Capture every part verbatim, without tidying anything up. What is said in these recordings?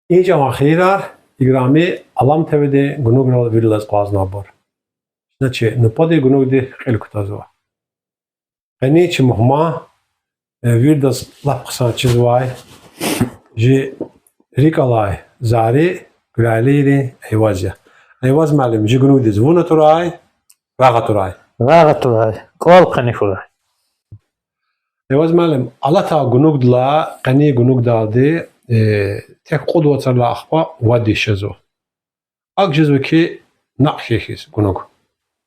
И чӀаван хийирар, играми Алам ТВ-дин гунуграл виридаз акъвазнавайбур. Чна чи нубатдин гунугдихъ кьил кутазва. Къенин чи мугьман, э, виридаз лап хъсан чизвай, жи рикӀ алай Зари Гуьлалийрин Эйваз я. Эйваз муаллим, жи гунугдиз вун атурай, рагъ атурай. Рагъ атурай, кӀвал къени хьурай. Эйваз муаллим, алатай гунугдилай къенин гунугдалди, э, тек кьуд вацралай ахпа вад йис жезва. АкӀ жезва хьи, накь хьайи хьиз гунуг.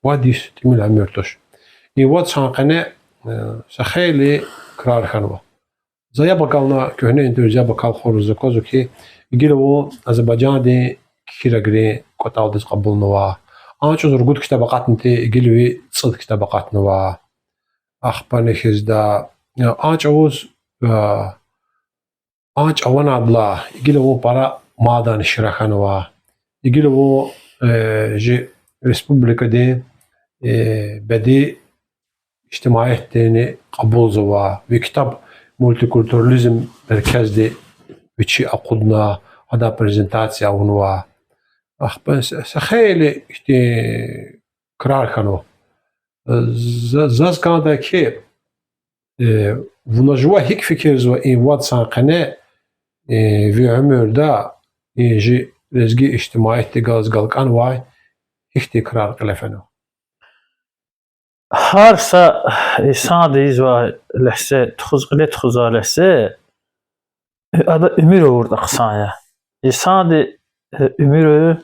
Вад йис тӀимил уьмуьр туш. И вад йисан къене, э, са хейлин крар хьанва. За яб акална, куьгьне интервьюда яб акална, хуруз аквазва хьи, гила вун Азербайжандин кхьирагрин кӀватӀалдиз кьабулнава. А чӀавуз ругуд ктаб акъатнатӀа, гила ви цӀуд ктаб акъатнава. Ахпани хьизда, э, а чӀавуз, э, а чӀаван адалай гила вун пара мадни шира хьанва. Гила вун, э, жи республикадин, э, бедиишди ижтимаиятдини кьабулзава. Ви ктаб мультикультурализм меркезди вичи акъудна, адан презентация авунва. Ахпа са, са хейлин ихьтин крар хьанва. За-, заз кӀандай хьи, э, вуна жува гьикӀ фикирзава и вад йисан къене, э, ви уьмуьрда, э, жи лезги ижтимаиятдихъ галаз галкӀанвай гьихьтин крар кьиле фенва? Гьар са инсанди ийизвай легьзе, тухуз-, кьиле тухузвай легьзе, э, ада уьмуьр авуртӀа хъсан я. Инсанди, э, уьмуьр,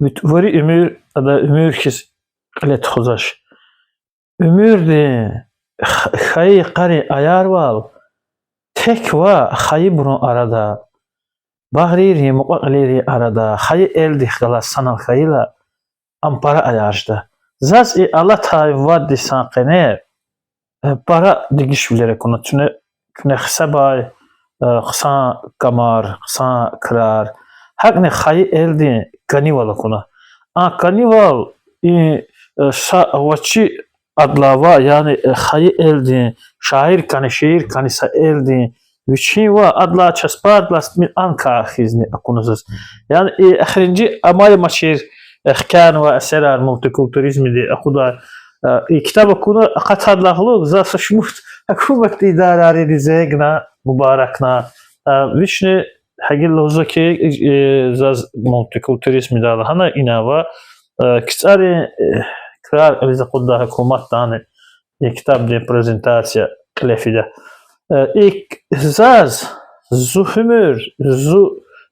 вит-, вири уьмуьр ада уьмуьр хьиз кьиле тухузвач. Уьмуьрдин х-, хьайи йикъарин аярвал тек ваъ, хайибурун арада, багърийрин, мукьва-кьилийрин арада, хайи элдихъ галаз санал хьайила, ам пара аяр жеда. Заз и алатай вад йисан къене, э, пара дегишвилер акуна, куьне, куьне гьисабай, э, хъсан камар, хъсан крар. ГьакӀни хайи элдин кӀанивал акуна. А кӀанивал и, э, са гъвечӀи адалай ваъ, яни, э, хайи элдин, шаир кӀани, шиир кӀани са элдин вичин ваъ, адалай часпардалай стӀимил анкай хьизни акуна заз. Яни и эхиримжи амай-амачир, э, хкянавай эсерар мультикультуризмдин акъудай, э, и ктаб акуна, акъатайдалай кьулухъ за са шумуд гьукуматдин идарайриз зенгна, мубаракна. Э, вични гьакӀ лугьузва хьи, э, заз мультикультуризмдал лагьана, ина ава, э, КцӀарин, э, крар кьилиз акъуддай гьукуматдани и ктабдин презентация кьиле фида. Э, икӀ заз, зи уьмуьр, зи,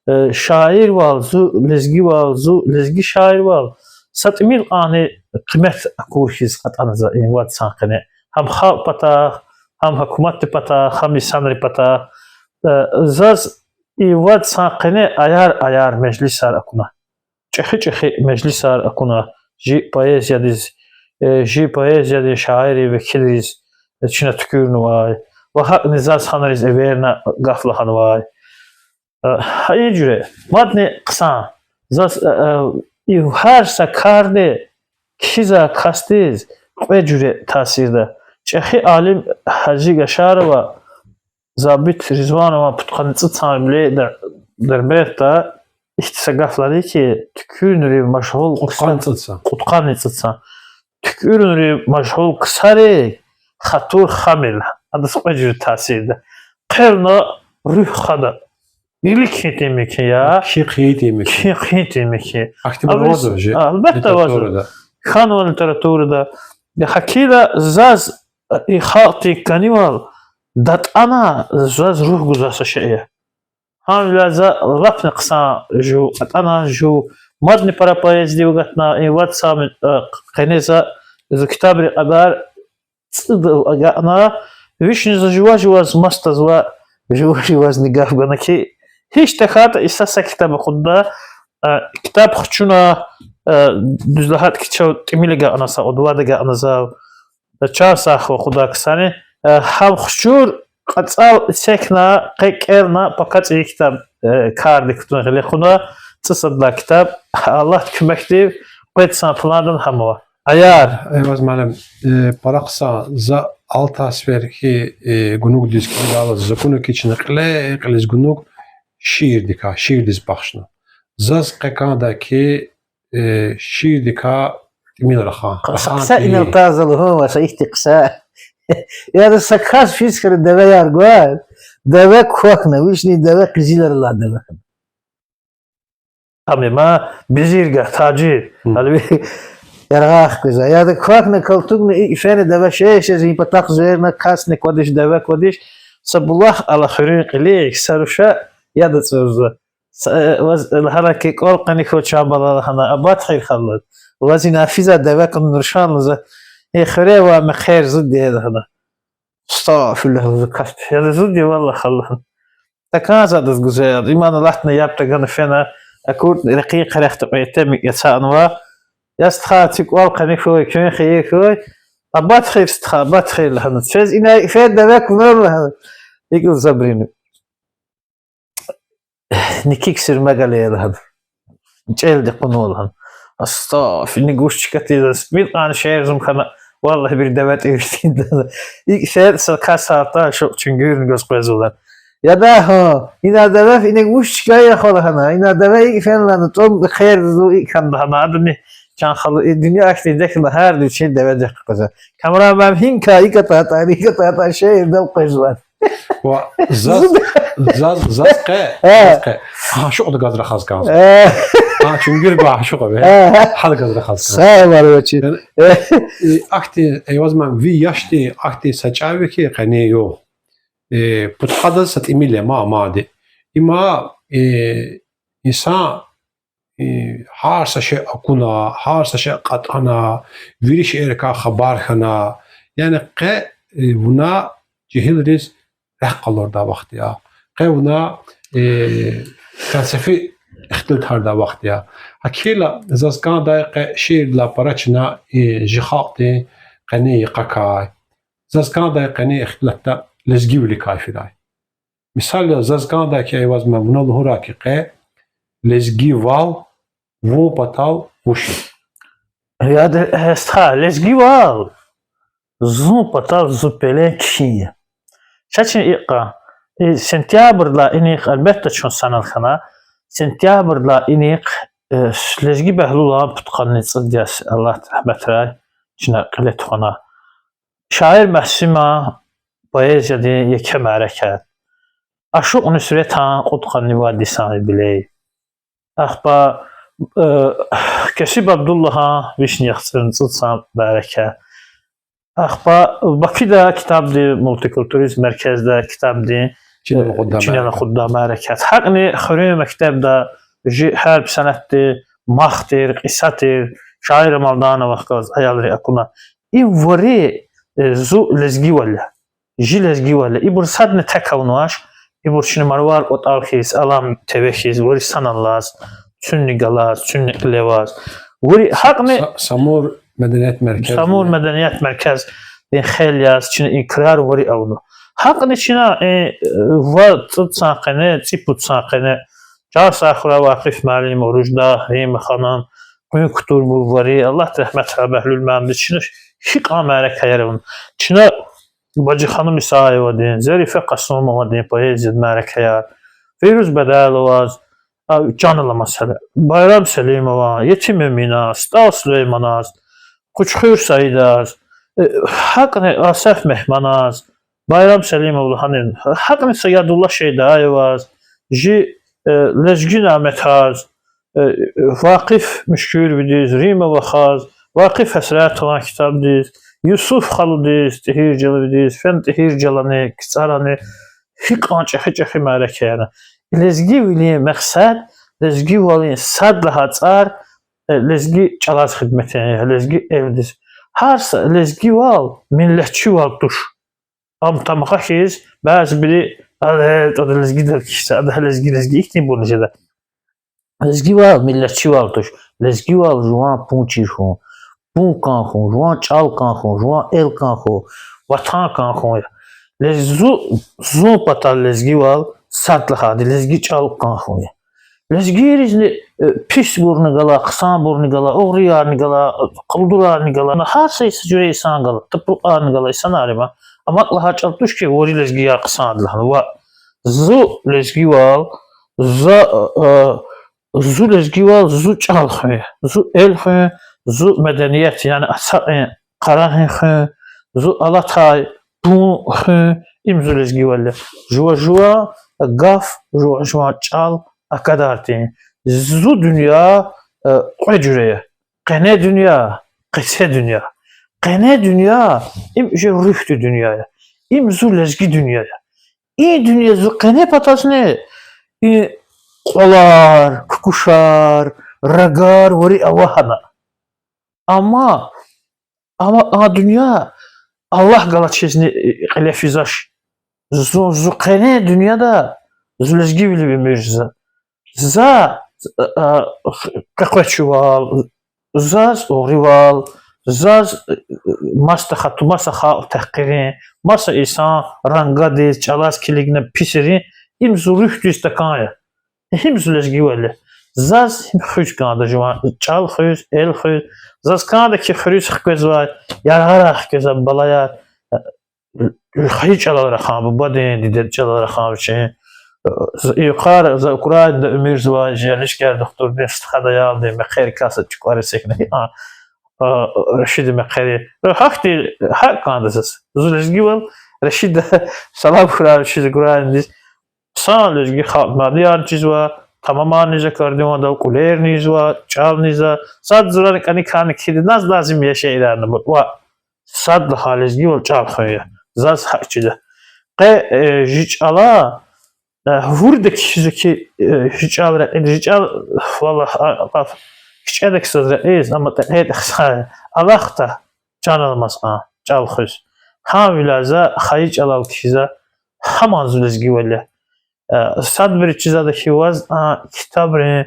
э, шаирвал, зи лезгивал, зи лезги шаирвал са тӀимил кьванни къимет акур хьиз атӀана за и вад йисан къене. Гьам халкь патахъ, гьам гьукуматдин патахъ, гьам инсанрин патахъ. Э, заз и вад йисан къене аяр-аяр межлисар акуна. ЧӀехи-чӀехи межлисар акуна, жи поэзиядиз, э, жи поэзиядин шаиррин векилриз, э, чна туькӀуьрнавай. Ва гьакӀни заз гьанриз эверна гаф лагьанвай. Э, гьа и жуьре, мадни хъсан. Заз, э, э, и гьар са карди кхьизвай касдиз кьве жуьре таъсирда. ЧӀехи алим Гьажи Гашарова Забит Ризванован пудкъанни цӀуд йисан юбилейда Дербентда ихьтин са гаф лагьана хьи, туькӀуьрунрив машгъул ксар, кьудкъанни цӀуд йисан, кьудкъанни цӀуд йисан, туькӀуьрунрив машгъул ксарин хатур хам я. Адаз кьве жуьре таъсирда. Хъелна руьгь хада. Вилик хьайитӀа мумкин я. Кхьин хьайитӀа мумкин я. Кхьин хьайитӀа мумкин я. Ахьтин авазва жи, а, гьелбетда, авазва литературада. Хьанва литературада. Гьакӏила заз и халкьдин кӏанивал датӏана, заз руьгь гузвай са шей я. Гьавиляй за лапни хъсан жув, атӏана жув, мадни пара поэзиядив агатна, и вад са, э, къене за зи ктабрин кьадар цӏидал агакьна, вични за жува-жуваз масадзава, жува-жувазни гаф гана хьи, гьич тахьайтӏа и са, са ктаб акъудда, э, ктаб хчуна, э, дуьз лагьайтӏа, кичӏе тӏимил агакьна, са удвад агакьна зав, чан сагъ хьуй акъудай ксари, э, гьам хчур кьацӏал эцигна, къе кӏелна, пака цӏийи ктаб, э, кардик кутуна гъиле кьуна, цӏусад лагьай ктаб, Аллагьдин куьмекдив, къведай сан пландани гьам ава. Аяр, Эйваз муаллим, э, пара хъсан, за алатай сефер хьи, э, гунугдиз килигайла, за акуна хьи чна кьиле-кьилиз гунуг, шиирдикай, шиирдиз бахшна. Заз къе кӀандай хьи, э, шиирдикай тӀимил рахан. Са, рахан са тӀимил, инал таза лугьун ва са ихьтин хъсан. Яда са кас физ хьана девеяр гвай, деве квахьна, вишни деве къизилар алай деве хьана. Ам я ма, бизиргагь, тажир. Гьм. Гьалви яргъай хквезва. Яда квахьна, калтугна, и фена деве шей-шей, и патахъ зверна, касни квадиш, деве квадиш. Са булах ала хуьруьн кьилик, са руша яд ацӀурзава. Са, э, ваз, э, лагьана хьи, кӀвал къени хьуй чан бала лагьана, абад хийир хьана. Ваз ина физва деве кьунин рушан лугьузва. Э, хуьре авай мехъер зуд я лагьана. Астагъфируллагь, лугьузва кас. Яда зуд я валлагь лагьана. ТакӀан за адаз гузвай яд. Иман алатна, яб тагана фена, акуртӀа рекьин къерехда кьве итимик яцанва. Я стха, чи кӀвал къени хьуй, куьн хийир хьуй. Абад хийир стха, абад хийир лагьана. Чаз ина фена деве кьунар лагьана. ИкӀ лугьузва абуру. Никик сирмагал я лагьана. ЧӀелди кьунва лагьана. Астагъфир, иник вуч чка тийида, спин кьан шерзум хьана, валлагь, бир деве тӀуьртӀинда. ИкӀ фена са кас атӀа, ашукь чуьнгуьрни гваз къвезва лагьана. Яда, гьа, ина деве, иник вуч чка я хва лагьана, ина деве икӀ фена лагьана, тӀум хъерзу икӀ хьана лагьана, адани чан хала, и дуьнья ахьтин дехьна, гьарда вичин деведихъ къвезва. Камран мам гьинка икӀ атӀа, икӀ атӀа, шей дал къвезва. Ва заз, заз, заз къе, заз къе. Ашукьдал гваз рахаз кӀанзава. А чуьнгуьр гвай ашукь ава. Гьадал гваз рахаз кӀанзава. Са вар вачи. Яни, э, ахьтин, эйваз ман ви яшдин ахьтин са чӀав я хьи, къени югъ. Э, пудкъадал са тӀимил я ма амайди. Има, э, инсан э, гьар са шей акуна, гьар са шей кьатӀана, вири шейэрикай хабар хьана. Яни къе, э, вуна жегьилриз рехъ къалурдай вахт я. Къе вуна, э, фелсефи ихтилатардай вахт я. ГьакӀ хьайила заз кӀандай къе шиирдилай пара чна, э, жи халкьдин къенин йикъакай. Заз кӀандай къенин ихтилатда лезгивиликай фирай. Мисал яз, заз кӀандай хьи, эйваз ман, вуна лугьурай хьи къе, лезгивал вун патал вуш я? Яда, э, стха, лезгивал зун патал зи пелен кхьин я. Ша чна икӀ, э, сентябрдилай инихъ, гьелбетда, чун санал хьана, сентябрдилай инихъ, э, Лезги Беглулан пудкъанни цӀуд яз, Аллагьди рагьметрай, чна кьиле тухвана. Шаир Мягьсума поэзиядин еке мярекат. Ашукь Нуьсретан кьудкъанни вад йисан юбилей. Ахпа, э, Кесиб Абдуллагьан вишни яхцӀурни цӀуд йисан мярекат. Ахпа Бакуда ктабдин, мультикультуризм меркезда ктабдин, э, чинал акъуддай, чинал акъуддай мярекат. Гьакӏни хуьруьн мектебда жи гьярб санатдин мах тир, кьиса тир, шаир Амалдановахъ галаз аялри акуна. Им вири, э, зи лезгивал я. Жи лезгивал я. Ибур садни тек авунвач, ибур чна Марвар кӀватӀал хьиз, Алам ТВ хьиз, вири санал алаз, цуьнни галаз, цуьнни кьиле аваз. Вири гьакӀни Са-, Самур меденият меркез. Самур меденият меркездин хел яз, чна и крар вири авуна. Гьакӏни чна, э, ва цӀуд йисан къене, цӀипуд йисан къене, Чарсагъ хьурай Вакъиф муаллим, Ружда, Римма ханум, къуьн кутурбур вири, Аллагьди рагьметрай Беглул муаллимди, чна гьикьван мярекатар авуна. Чна Бажиханум Исаевадин, Зарифа Къасумовадин поэзиядин мярекатар, Фируз Бадаловаз, а, чан аламаз гьеле, Байрам Селимован, Етим Эминаз, СтӀал Сулейманаз, Къучхуьр Саидаз, э, гьакӀни Асаф Мегьманаз, Байрам Селимов лагьанин, гьакӀни Саядулла Шейдаеваз, жи, э, Лезги Няметаз, э, Вакъиф Муьшкуьрвидиз, Римма вахаз, Вакъиф Гьасратован ктабдиз, Юсуф халудиз, ТӀигьир Жалавидиз, фена ТӀигьир Жалани, КцӀарани, гьикьван чӀехи-чӀехи мярекатар авуна. Лезгивилин мехсед, лезгивалин сад лагьай цӀар, э, лезги чӀалаз хидметин, лезги элдиз. Гьар са лезгивал миллетчивал туш. Ам тамгъа хьиз, бязибуру, а, э, ада лезгидал кхьиз, ада лезги, лезги ихьтинбурни жеда. Лезгивал миллетчивал туш. Лезгивал жуван пун чир хьун, пун кӀан хьун, жуван чӀал кӀан хьун, жуван эл кӀан хьун, ватан кӀан хьун я. Лез-, зу-, зун патал лезгивал сад лагьайди лезги чӀал кӀан хьун я. Лезгийризни, э, писбурни гала, хъсанбурни гала, угъриярни гала, къулдурарни гала, гьар са жуьре инсан гала, тупрукьарни гала, инсанар ама, амма лагьай чӀал туш хьи, вири лезгияр хъсанди лагьана. Ва зу лезгивал За, э, зу лезгивал, зу чӀал хуьн, зу эл хуьн, зу меденият, яни ацукьин, къарагъин хуьн, зу алатай пун хуьн, им зу лезгивал я. Жува-жуван гаф, жува-жуван чӀал акадар тир. Зу дуьнья, э, кьве жуьре я. Къене дуьнья, къеце дуьнья. Къене дуьнья, им уже руьгьдин дуьнья я. Им зу лезги дуьнья я. И дуьнья зу къене патални, и кьвалар, кукӀушар, рагар вири ава гьана. Амма, амма а дуьнья Аллагь галачизни кьиле физвач. Зун зу къене дуьньяда зу лезгивилив уьмуьр жезва. За, а, къекъвечвал, заз угъривал, заз, э, маса хату, маса халкь тагькъерин, маса инсан рангадиз, чӀалаз килигна писрин, им зу руьгьдиз такӀан я. Гьим зу лезгивал я. Заз гьим хуьз кӀанда жуван чӀал хуьз, эл хуьз. Заз кӀанда хьи хуьруьз хквезвай, яргъарай хквезвай балаяр, э, хайи чӀалал рахун, бубадин, дидедин чӀалал рахун вичин. Э, и йикъара за Украинада уьмуьрзавай, жи аскерда хтурди, стхади, аялди, мехъерикай са чукӀвар эцигна, а, Рашида мехъери. Гьахьтин, гьакӀ кӀанда заз. Зу лезгивал, Рашида, салам хьурай вичиз, Украинадиз. Хъсан лезги халкь мадни яр чизва, тамамарни за аккордеондал, кьуьлерни ийизва, чӀални ийизва. Сад зурани кӀаникарни кхьиди, заз лазим я шиирарни, ва сад лагьай лезгивал чӀал хуьн я. Заз гьакӀ чида. Къе, э, жи чӀала, э, вирида кхьизва хьи, э, жи чӀал рекьиз, жи чӀал, валлагь, а, а, кичӀедаказ рекьиз, амма текьейтӀа хъсан я. Алахъда чан аламаз кьван чӀал хуьз. Гьавиляй за хайи чӀалал кхьизва, гьам зу лезгивал я. Э, садбуру чизвайди хьи ваз, а, китабрин,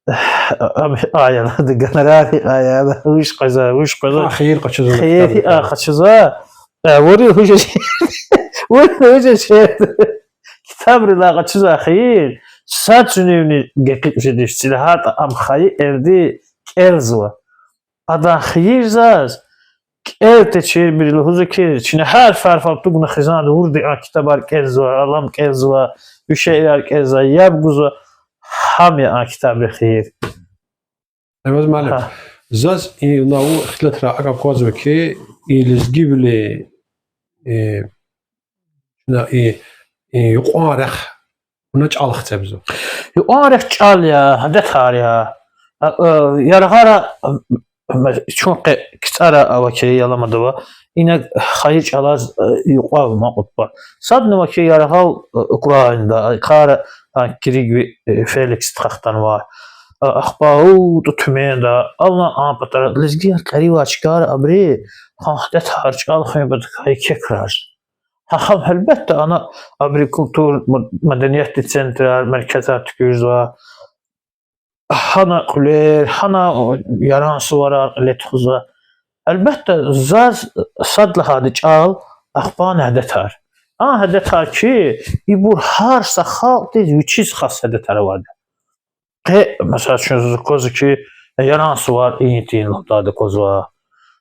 а, ам, аялди, гонорар, аял, вуч къвезва, вуч къвезва. Хийир къачузва. Хийир, а, къачузва. Э, вури вуж, вури вуж. Китабрилай къачузвай хийир, са цуьнивни гекъигиз жедач, цилегьайтӀа ам хайи элди кӀелзава. Адан хийир заз кӀел течирбур я, лугьузва хьи, чна гьар фарфал тугна хизанда вирида а китабар кӀелзава, алам кӀелзава, ви шиирар кӀелзава, яб гузва, гьам я а китабрин хийир. Эваз муаллим, заз и нав ихтилатра акӀ аквазва хьи, и лезгивилин, э, чна и, и юкьван рехъ вуна чӀал хцебзава. Юкьван рехъ чӀал я, адетар я. А, а, яргъара, а, чун къе КцӀара ава хьи, Яламада ава, ина хайи чӀалаз, а, юкьвал ама кьутӀба. Садни ава хьи яргъал, а, Украинада, а, йикъара, а, Киригви, э, Феликс стха хтанвай. А, ахпа ава тӀа Тюменда, ална а патара лезгияр кьеривай чкайра абуру, гьа адетар, чӀал хуьн патахъай еке крар. Гьа, гьа, гьелбетда, ана абуру культур, м-, медениятдин центрар, меркезар туькӀуьрзава. Гьана кьуьлер, гьана яран суварар кьиле тухузва. Гьелбетда, заз сад лагьайди чӀал, ахпани адетар. А адетар хьи, ибур гьар са халкьдиз вичиз хас адетар авайди. Къе, месела, чун заз аквазва хьи, яран сувар ийин тийин лугьудайди аквазва.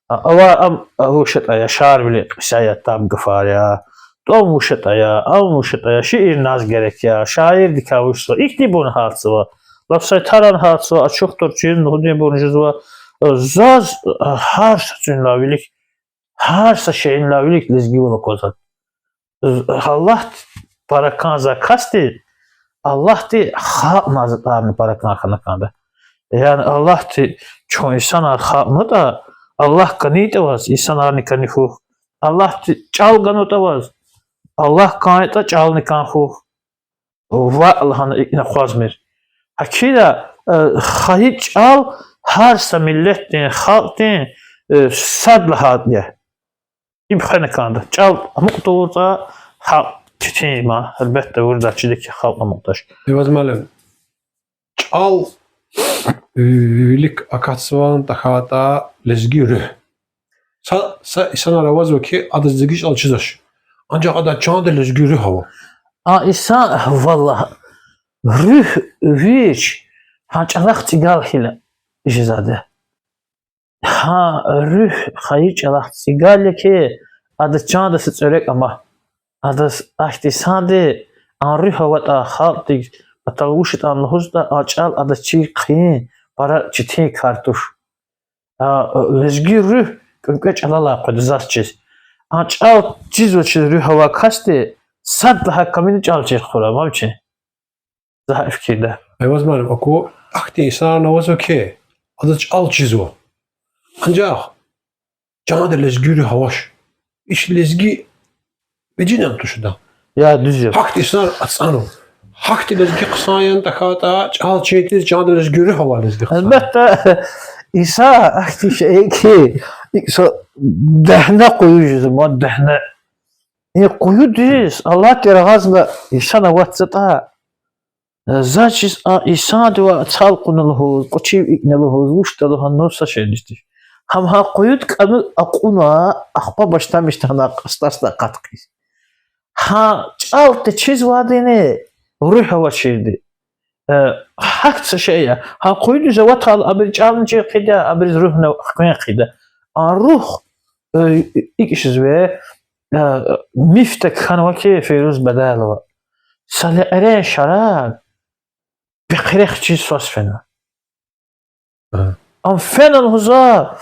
А, ава ам, а, вуч ятӀа я, Шарвили кьиса я, таб гафар я. ТӀвам вуч ятӀа я, ам вуч ятӀа я, шиир наз герек я, шаирдикай вучзава, ихьтинбурни гьалтзава. Лап сайтарани гьалтзава, ачухдур чирни лугьудайбурни жезва. Заз, а, гьар са цуьнлай вилик, гьар са шейинлай вилик лезгивал аквазва. Аллагьди пара кӀанзавай касди, Аллагьди халкьнавай затӀарни пара кӀан хьана кӀанда. Яни Аллагьди чун инсанар халкьнаватӀа, Аллагь кӀанитӀа ваз, инсанарни кӀани хьухь. Аллагьди чӀал ганватӀа ваз, Аллагь кӀан ятӀа чӀални кӀан хьухь. Ваъ лагьана икӀ аквазмир. ГьакӀ хьайила, э, хайи чӀал гьар са миллетдин, халкьдин, э, сад лагьайди я. Им хвена кӀанда. ЧӀал амукь тавуртӀа, халкь четин я, гьелбетда, вирида чида хьи халкь амукьдач. Эваз муаллим, чӀал вилик акатзавани тахьайтӀа лезги руьгь? Са, са инсанар авазва хьи, адаз лезги чӀал чизвач. Анжах адан чанда лезги руьгь ава. А инсан, валлагь, руьгь вич гьа чӀалахъ цӀигал хьайила жезвайди я. Гьа руьгь хайи чӀалахъ цӀигал я хьи, адаз чанда са цӀверек ама. Адаз ахьтин инсанди а руьгь аватӀа, халкьдик Атал вуч ятӀани лугьуз тӀа, а чӀал адаз чир хъийин пара четин кар туш. А, лезги руьгь кӀвенкӀве чӀалалай къведа заз чиз. А чӀал чизвачиз руьгь авай касди сад лагьай камуни чӀал чир хъурай, ман вичин. За гьа фикирда. Айваз муаллим, аку, ахьтин инсанар авазва хьи, адаз чӀал чизва. Анжах чанда лезги руьгь авач. Иш лезги вижинан туш ада. Я, дуьз я. Гьахьтин инсанар ацӀанва. Гьахьтин лезги хъсан яна тахьайтӀа, чӀал чир хьиз чанда лезги руьгь авай лезги хъсан. Гьелбетда, инсан ахьтин шей хьи, икӀ са дегьне къуьн жезва, ма дегьне. И къуьндиз Аллагьди рагъазна инсан аватзатӀа, заз чиз а инсандивай цал кьуна лугьуз, кӀвачив икӀна лугьуз, вучда лугьун, ну са шейни тиша. Гьам гьа къуьнди кӀану акьуна, ахпа башламишда гьана къастарсдай акъат хъийиз. Гьа чӀал течизвайдини руьгь авачирди. Э, гьахьтин са шей я. Гьа къуьндиз аватайла абуру чӀални чир хъийида, абуруз руьгьни хквен хъийида. А руьгь, э, икӀ жезва, э, мифда кхьенва хьи, Фейруз Бадалова, са лекьрен шараг пехърехъ чиз свас фена. Ам фена лугьузва,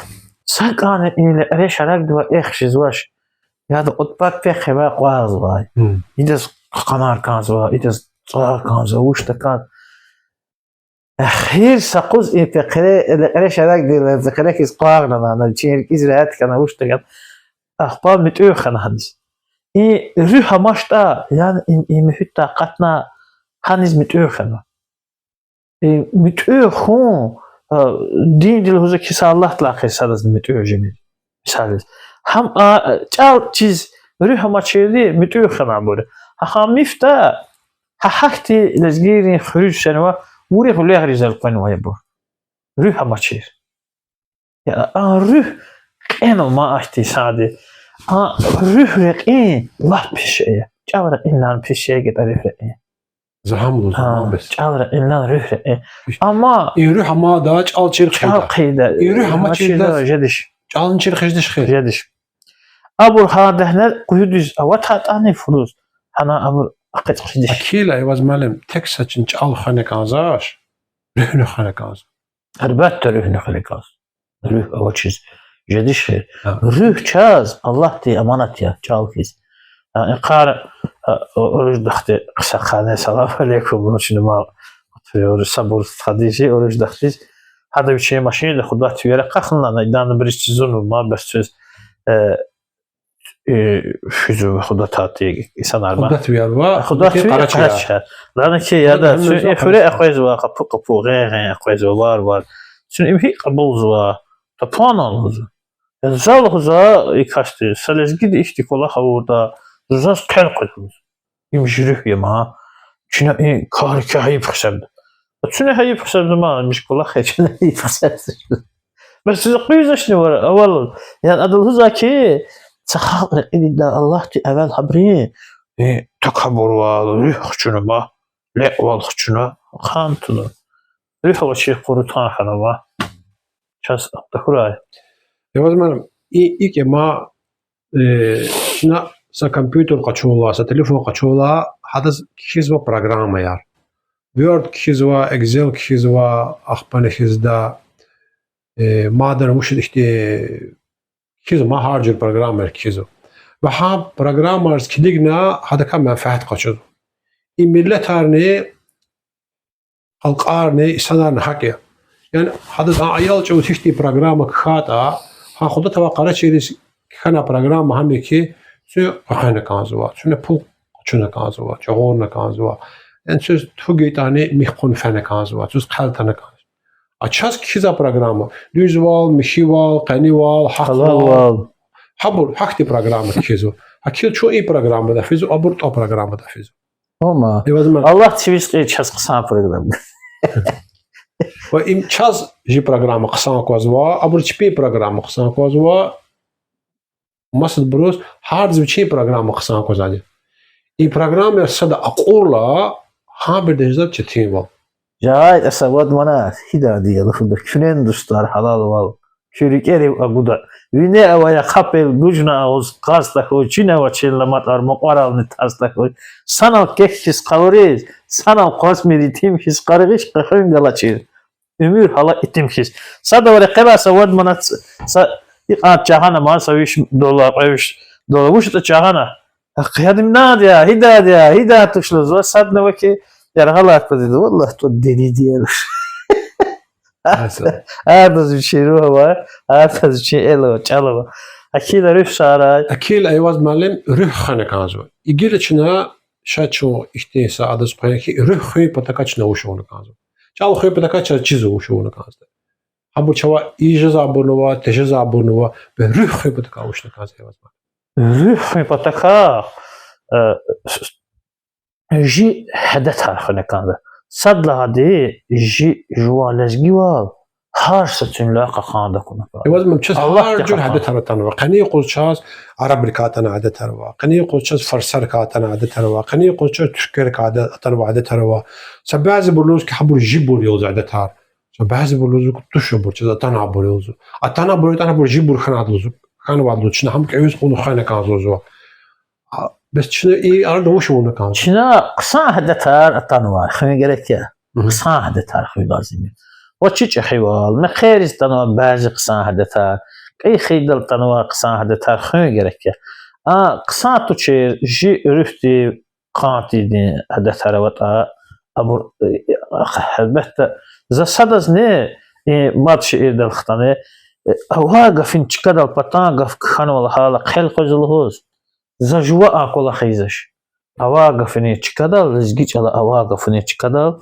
са кӀанни и лекьрен шарагдивай эхь жезвач. Яда, кьуд пад пехъ хиве акъвазнавай. Идаз хъанар кӀанзава, идаз цӀар кӀанзава, вучда кӀан. Эхир са къуз и пехъре, лекьрен шарагдилай пехърехъ хьиз акъвазнавай, ана вичин рикӀиз регьят хьана, вучда кӀан. Ахпа муьтӀуьгъ хьана гьаниз. И руьгь амачтӀа, яни и, и муьгьуьтдай акъатна, гьаниз муьтӀуьгъ хьана. Э, муьтӀуьгъ хьун, э, диндал лугьузва хьи, са Аллагьдилай хьиз садазни муьтӀуьгъ жемир. Мисал яз. Гьам, а, чӀал чиз руьгь амачирди муьтӀуьгъ хьана абур. Гьа, гьа мифда, гьа гьахьтин лезгийрин хуьруьз фенва, вири гъуьлягъризал къвенвайбур. Руьгь амачир. Я, а руьгь кьенва ма ахьтин сади. А руьгь рекьин лап пис шей я. ЧӀал рекьинлай пис шей гатӀа руьгь рекьин. За гьам лугьузва, а, ма бес. ЧӀал рекьинлай руьгь рекьин. Амма и руьгь амайда чӀал чир хъийида. ЧӀал хъийида. И руьгь амачирда жедиш. ЧӀални чир хъиждиш хьи. Жедиш. Абур гьа дегьне къуьндиз аватайтӀани фуруз, гьана абур акъатзавайди. Акила, Айваз муаллим, тек са чин чӀал хвена кӀанзавач, руьгьни хвена кӀанзава. Гьелбетда, руьгьни хвена кӀанзава. Руьгь авачиз жедиш хьи. Руьгь чаз Аллагьди аманат я, чӀал хьиз. А, и къар, а, о-, оруж дахди, къиса хъана, салам алейкум, вучна ма, сабур стхадиз, оруж дахдиз. Гьада вичин машинда худатвияр акъахна, ана идана бириз чизунва ма, бес чиз, э, физва худатати инсанар ма. Худатвияр ва, худатвияр, къарачияр. Лана хьи, яда, чун и хуьре акъвазва, къапу-къапу, гъен-гъен акъвазва, вар-вар. Чун им гьикӀ кьабулзава, тапана лугьузва. Я за лугьузва и касди, са лезгиди ихьтин кӀвалах авуртӀа, заз хъел къведа лугьуз. Им жи руьгь я ма. Чна и кар квай гьайиф гьисабда. Чуьне гьайиф гьисабда ма, им жи кӀвалах я, чуьне гьайиф гьисабда. Бес заз къвезвачни вара, авал. Яни ада лугьузва хьи, са халкь рекьидайла Аллагьди эвел гьабурун, э, такабурвал, руьгь хчуна ма, лекьвал хчуна, хъсан туна. Руьгь авачир къуру тан хьанва. Чаз тахьурай. Эваз ман, и, икӀ я ма, э, чна са компьютер къачурла, са телефон къачурла, гьадаз кхьизва программаяр. Word кхьизва, Excel кхьизва, ахпани хьизда, э, мадни вуч ихьтин, кхьизва, ма гьар жуьр программаяр кхьизва. Ва гьа программайриз килигна гьадакай менфят къачузва. И миллетарни, халкьарни, инсанарни гьакӀ я. Яни гьадаз а аял чӀавуз гьихьтин программа кхьайтӀа, гьа худатавай къарачийриз кхьенвай программа гьам я хьи, цуьн къехъуьна кӀанзава, цуьне пул къачуна кӀанзава, чагъурна кӀанзава. Яни цуьз тугайтӀани михъ хъувуна фена кӀанзава, цуьз хъел атана кӀанзава. А чаз кхьизвай программа, дуьзвал, михьивал, къенивал, гьахъвал, гьалалвал. Гьабур гьахьтин программа кхьизва. Гьа кхьиз чун и программадал физва, абур тӀа программадал физва. Амма Аллагь цивиз кьий чаз хъсан программа. Ва им чаз жи программа хъсан аквазва, абур чпин программа хъсан аквазва. Масадбуруз гьардаз вичин программа хъсан аквазвайди. И программаяр сада акьурла, гьабуру дежзад четинвал. Жагъайтӏа са вад манат гьидайди я лугьуда, куьнен дустар, гьалалвал. куь рикӀерив агуда. Вине авай ахъа пел гужна аваз кьаз тахьуй, чин авачирла матӀар мукьварални таз тахьуй. Санал кек хьиз къалуриз, санал къвазмир итим хьиз къаргъиш къехуьн галачир. Уьмуьр гьала итим хьиз. Садав рекьелай са вад манат, са икьван чагъана ман, са виш доллар, кьве виш доллар. Вуч ятӀа чагъана? Ахъ, ядимнад я, гьидад я, гьидад туш лугьузва, садни ава хьи, яргъалай аквазва, валлагь, тӀвар дерид я лугьуз. Гьардаз вичин руьгь ава, гьардаз вичин эл ава, чӀал ава. Гьакила руьгь сарай. Гьакила, Эваз муаллим, руьгь хвена кӀанзава. Гила чна ша чун ихьтин са адаз къвен хьи, руьгь хуьн патакай чна вуч авуна кӀанзава. ЧӀал хуьн патакай чаз чиз вуч авуна кӀанзава. Гьабур чавай ийиз жезвайбурни ава, тежезвайбурни ава, бес руьгь хуьн патакай вуч авуна кӀанзава, Эваз муаллим? Руьгь хуьн патакай, э, с-, с-, жи гьадатар хуьна кӀанда. Сад лагьайди, жи жуван лезгивал гьар са цуьнлай кьакьан тахьуна кӀанда. Эваз муаллим, чаз гьар жуьр гьадатар атанва. Къенин юкъуз чаз арабрикай атана гьадатар ава, къенин юкъуз чаз фарсарикай атана гьадатар ава, къенин юкъуз чаз туьркверикай ада-, атанва гьадатар ава. Са бязибуру лугьуз хьи, гьабур жибур я лугьуз гьадатар. Са бязибуру лугьузва хьи, туш абур, чаз атана абур я лугьузва. Атана абур ятӀани абур жибур хьанвайди лугьузва. Хьанвайди лугьуз, чна гьам кӀевиз кьуна хвена кӀанзава лугьузва. А, бес чна и арада вуч авуна кӀанзава? Чна хъсан гьадатар атанвай хуьн герек я. Хъсан гьадатар хуьн лазим я. Ва чи чӀехивал, мехъерриз атанвай бязи хъсан гьадатар, кьил хийидал атанвай хъсан гьадатар хуьн герек я. А хъсан тушир жи руьгьдив кьан тийидин гьадатар аватӀа, абур, э, гьелбетда, за садазни, э, мад шиирдал хтани, э, авай гафни чкадал патан гаф кхьенва лагьайла хъел къвезва лугьуз. За жува а кӀвалах ийизвач. Авай гафни чкадал, лезги чӀала авай гафни чкадал,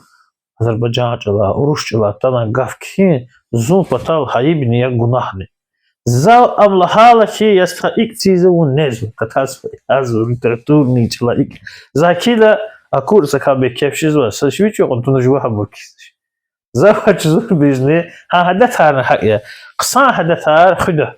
азербайжан чӀала, урус чӀала атана гаф кхьин зун патал гьайибни я, гунагьни. За ам лагьайла хьи, я стха, икӀ циза вун незва, катаз язва литературный чӀала икӀ. За гила акур са капӀ кеф жезва, са шивич кьун туна жува гьабур кхьизвач. За вач зурбизни, гьа гьадатарни гьакӀ я. Хъсан гьадатар хуьда.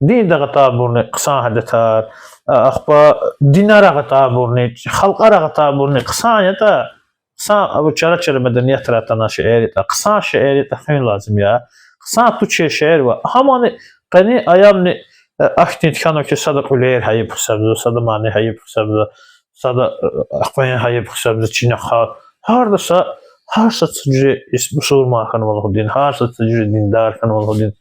Динда агъатайбурни хъсан гьадатар, а, ахпа динар агъатайбурни, халкьар агъатайбурни хъсан ятӀа, хъсан, абур чара-чара медениятра атана шейэр ятӀа, хъсан шейэр ятӀа хуьн лазим я. Хъсан тушир шейэр ва гьамани къенин аямни, э, ахьтин хьанва хьи, сада кьуьлер гьайиб гьисабзава, сада мани гьайиб гьисабзава, сада, э, ахпа гьайиб гьисабзава, чина хал. Гьарда са, гьар са цуьжи ис-, мусурман хьанва лугьудин, гьар са цуьжи диндар хьанва лугьудин.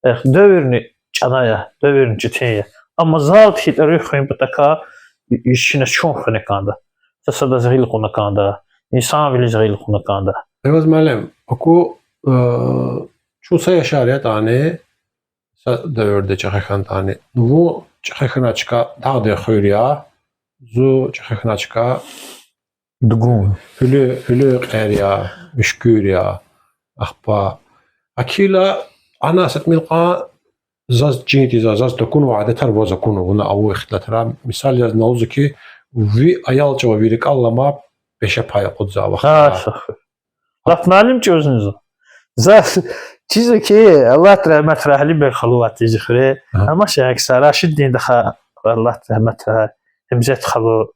Эхь, девирни чӀана я, девирни четин я. Амма зал тахьайтӀа руьгь хуьн патакай, и-, и чина чун хвена кӀанда. Са садаз гъил кьуна кӀанда, инсанвилиз гъил кьуна кӀанда. Эваз муаллим, аку, э, чун са яшар ятӀани, са девирда чӀехи хьанатӀани. Вун чӀехи хьаначка дагъдин хуьр я, зун чӀехи хьаначка дугун, гьуьлуьн, гьуьлуьн кьер я, муьшкуьр я, ахпа. Акила, ана са тӀимил кьван заз чин тийизвай, заз такунвай адетар ваз акунва, вуна авур ихтилатра. Мисал яз ина лугьузва хьи, ви аял чӀавуз ви рикӀел алама пеше пай акъудзавай вахтара. Лап муаллим чӀавузни за. За чизва хьи, Аллагьди рагьметрай Алибег халу авай тизи хуьре. Амма шехьсар Рашиддин даха, Аллагьди рагьметрай, Гьемзет халу.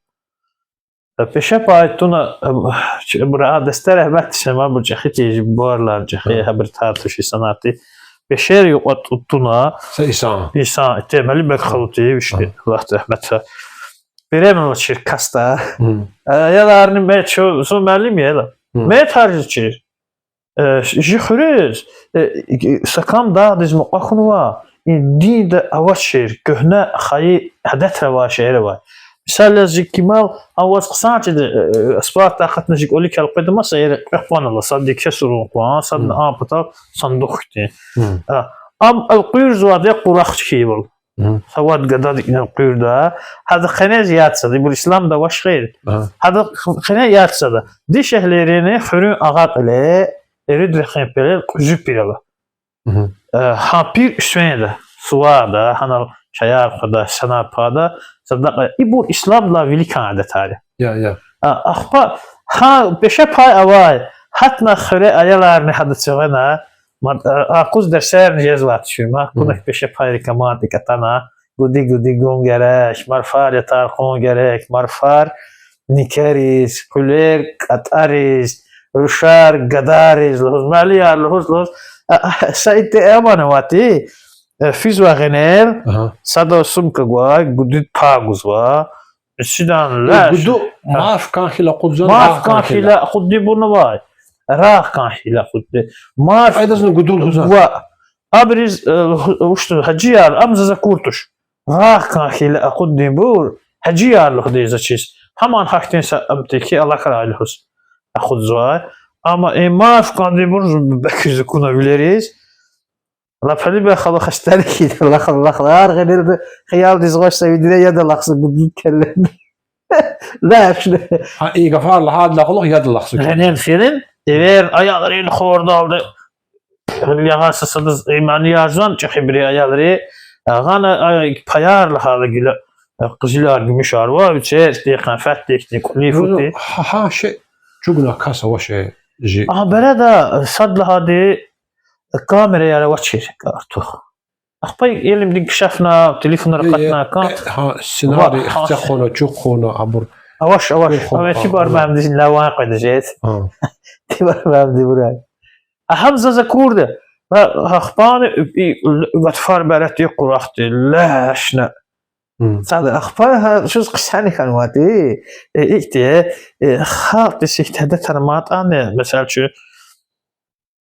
Пеше пай туна, абур а десте рагьметдиз фена, абур чӀехи тизи, бубайрилай чӀехи, гьабур тар тушир санати. Пешер юкьва ту-, туна. Са исан. Исан, итим Алибег халу тир вишни, Аллагьди рагьметрай. Беременна авачир касда. Аяларни мет, зун муаллим я ила. Мет харжзавачир. Э, жи хуьруьз, э, са кам дагъдиз мукьва хьунва, и динда авачир, куьгьне хайи адетра авай шейэр авай. Мисал яз, жи кимел, а ваз хъсан чида, э, аспарта акъатна жи кӀвалик элкъведа маса, эр кьве къван ала, сад еке сурун къван, садни а патал сандух хьтин. А, ам элкъуьрзавайди я къурах хьайивал. Са вад гададик элкъуьрда, гьада къене яд сада, ибур исламда авач хьи. Гьада къене яд сада. Дишегьлийрини хуьруьн агъа кьиле, ирид рехин пелел кьуьзуь пир ала. Э, гьа пир уьственда, суварда, гьанал чаяр хъвада, санар пада, садакьа. Ибур исламдилай виликан адетар я. А, ахпа, гьа пеше пай авай, гьатна хуьре аяларни гьада цевена, мад-, а, а къуз дерсерни жезвай тушир, ма куна пеше пайрикай мад икӀ атана, гуди-гуди гун герек, марфар ятар кьун герек, марфар никериз, къуьлер кӀатӀариз, рушар гадариз лугьуз, муаллимар лугьуз, лугьуз, а, а, са итиман авай ти, Э, физва гъенел, Ага. сада сумка гвай, гуди пай гузва. Исидан Э, лаш. гуду А. марф кӀан хьайила акъудзан, Марф рагъ кӀан кӀан хьайила. хьайила акъуддайбурни авай. Рагъ кӀан хьайила акъуддай. Марф Айдазни гуду лугьуза. ва абуриз, э, лугьу-, ушту гьажияр, ам заз акур туш. Рагъ кӀан хьайила акъуддайбур гьажияр лугьудай заз чиз. Гьаман гьахьтин са ам теки алакьрай лугьуз акъудзавай. Амма и марф кӀандайбур бекуьз акуна вилериз. Лап гьеле бяхъ ала хастани хьи, лахъ, лахъ, ар гъенелди хиялдиз гъваш са видре яд алахъзава гуди келлен. Лаш. Гьа, и гафар лагьайдалай кьулухъ яд алахъзава. Гъенел фирин, эвер аялрин хордалди. Гьеле ягъа са садаз имани ярзан, чӀехибуру аялри. Гъана, а, паяр лагьайла гила, а, къизилар, гуьмуьшар ва, вичер, ихьтин, фетди ихьтин, кӀвалин фуди. Гьа, гьа шей чӀугуна кас авачир жи. А, береда, сад лагьайди, камераяр авачир артух. Ахпа илимди инкишафна, телефонар Е, е, акъатна кӀан. э, гьа, сценарий Ва, ихтиса гьа. хъувуна, чӀук хъувуна, абур Авач, авач. чӀук хъувуна, Ава Этибар абур. муаллимдиз лаван къведа жез. Гьа. Этибар муаллимди бурай. А гьам заз акурди. Ва ахпани и, и, гатфар береди къурахди, лашна. Гьм. Сада ахпа гьа, чуз хъсани хьанвайди. Э, ихьтин, э, халкьдиз ихьтин адетар ман атӀани, месела, чу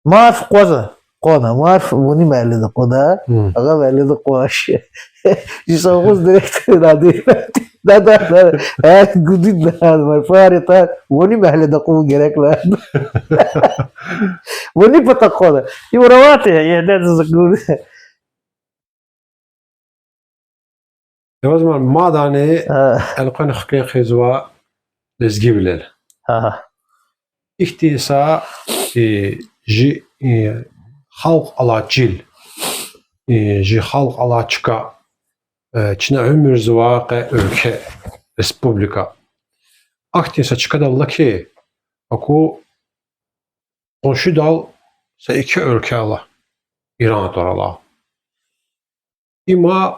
Марф къваза, къвана, марф вуни мягьледа къвада, Гьм. агъа мягьледа къвач. Жи совхоз директордин ади. Да, да, да. Э, гуди да, марфар ятӀа, вуни мягьледа къув герек ла. Вуни пата къвана. И вороватый, я, я, да, да, да. Яваз ман, мадани А. элкъвена хкин хъийизва лезгивилел. Ага. Ихьтин са, э, жи, э, халкь алай чил, э, жи халкь алай чка, э, чна уьмуьрзавай къе уьлкве, республика. Ахьтин са чкадал алаки, аку къуншидал са еке уьлкве ала, Иран тӀвар алай. Има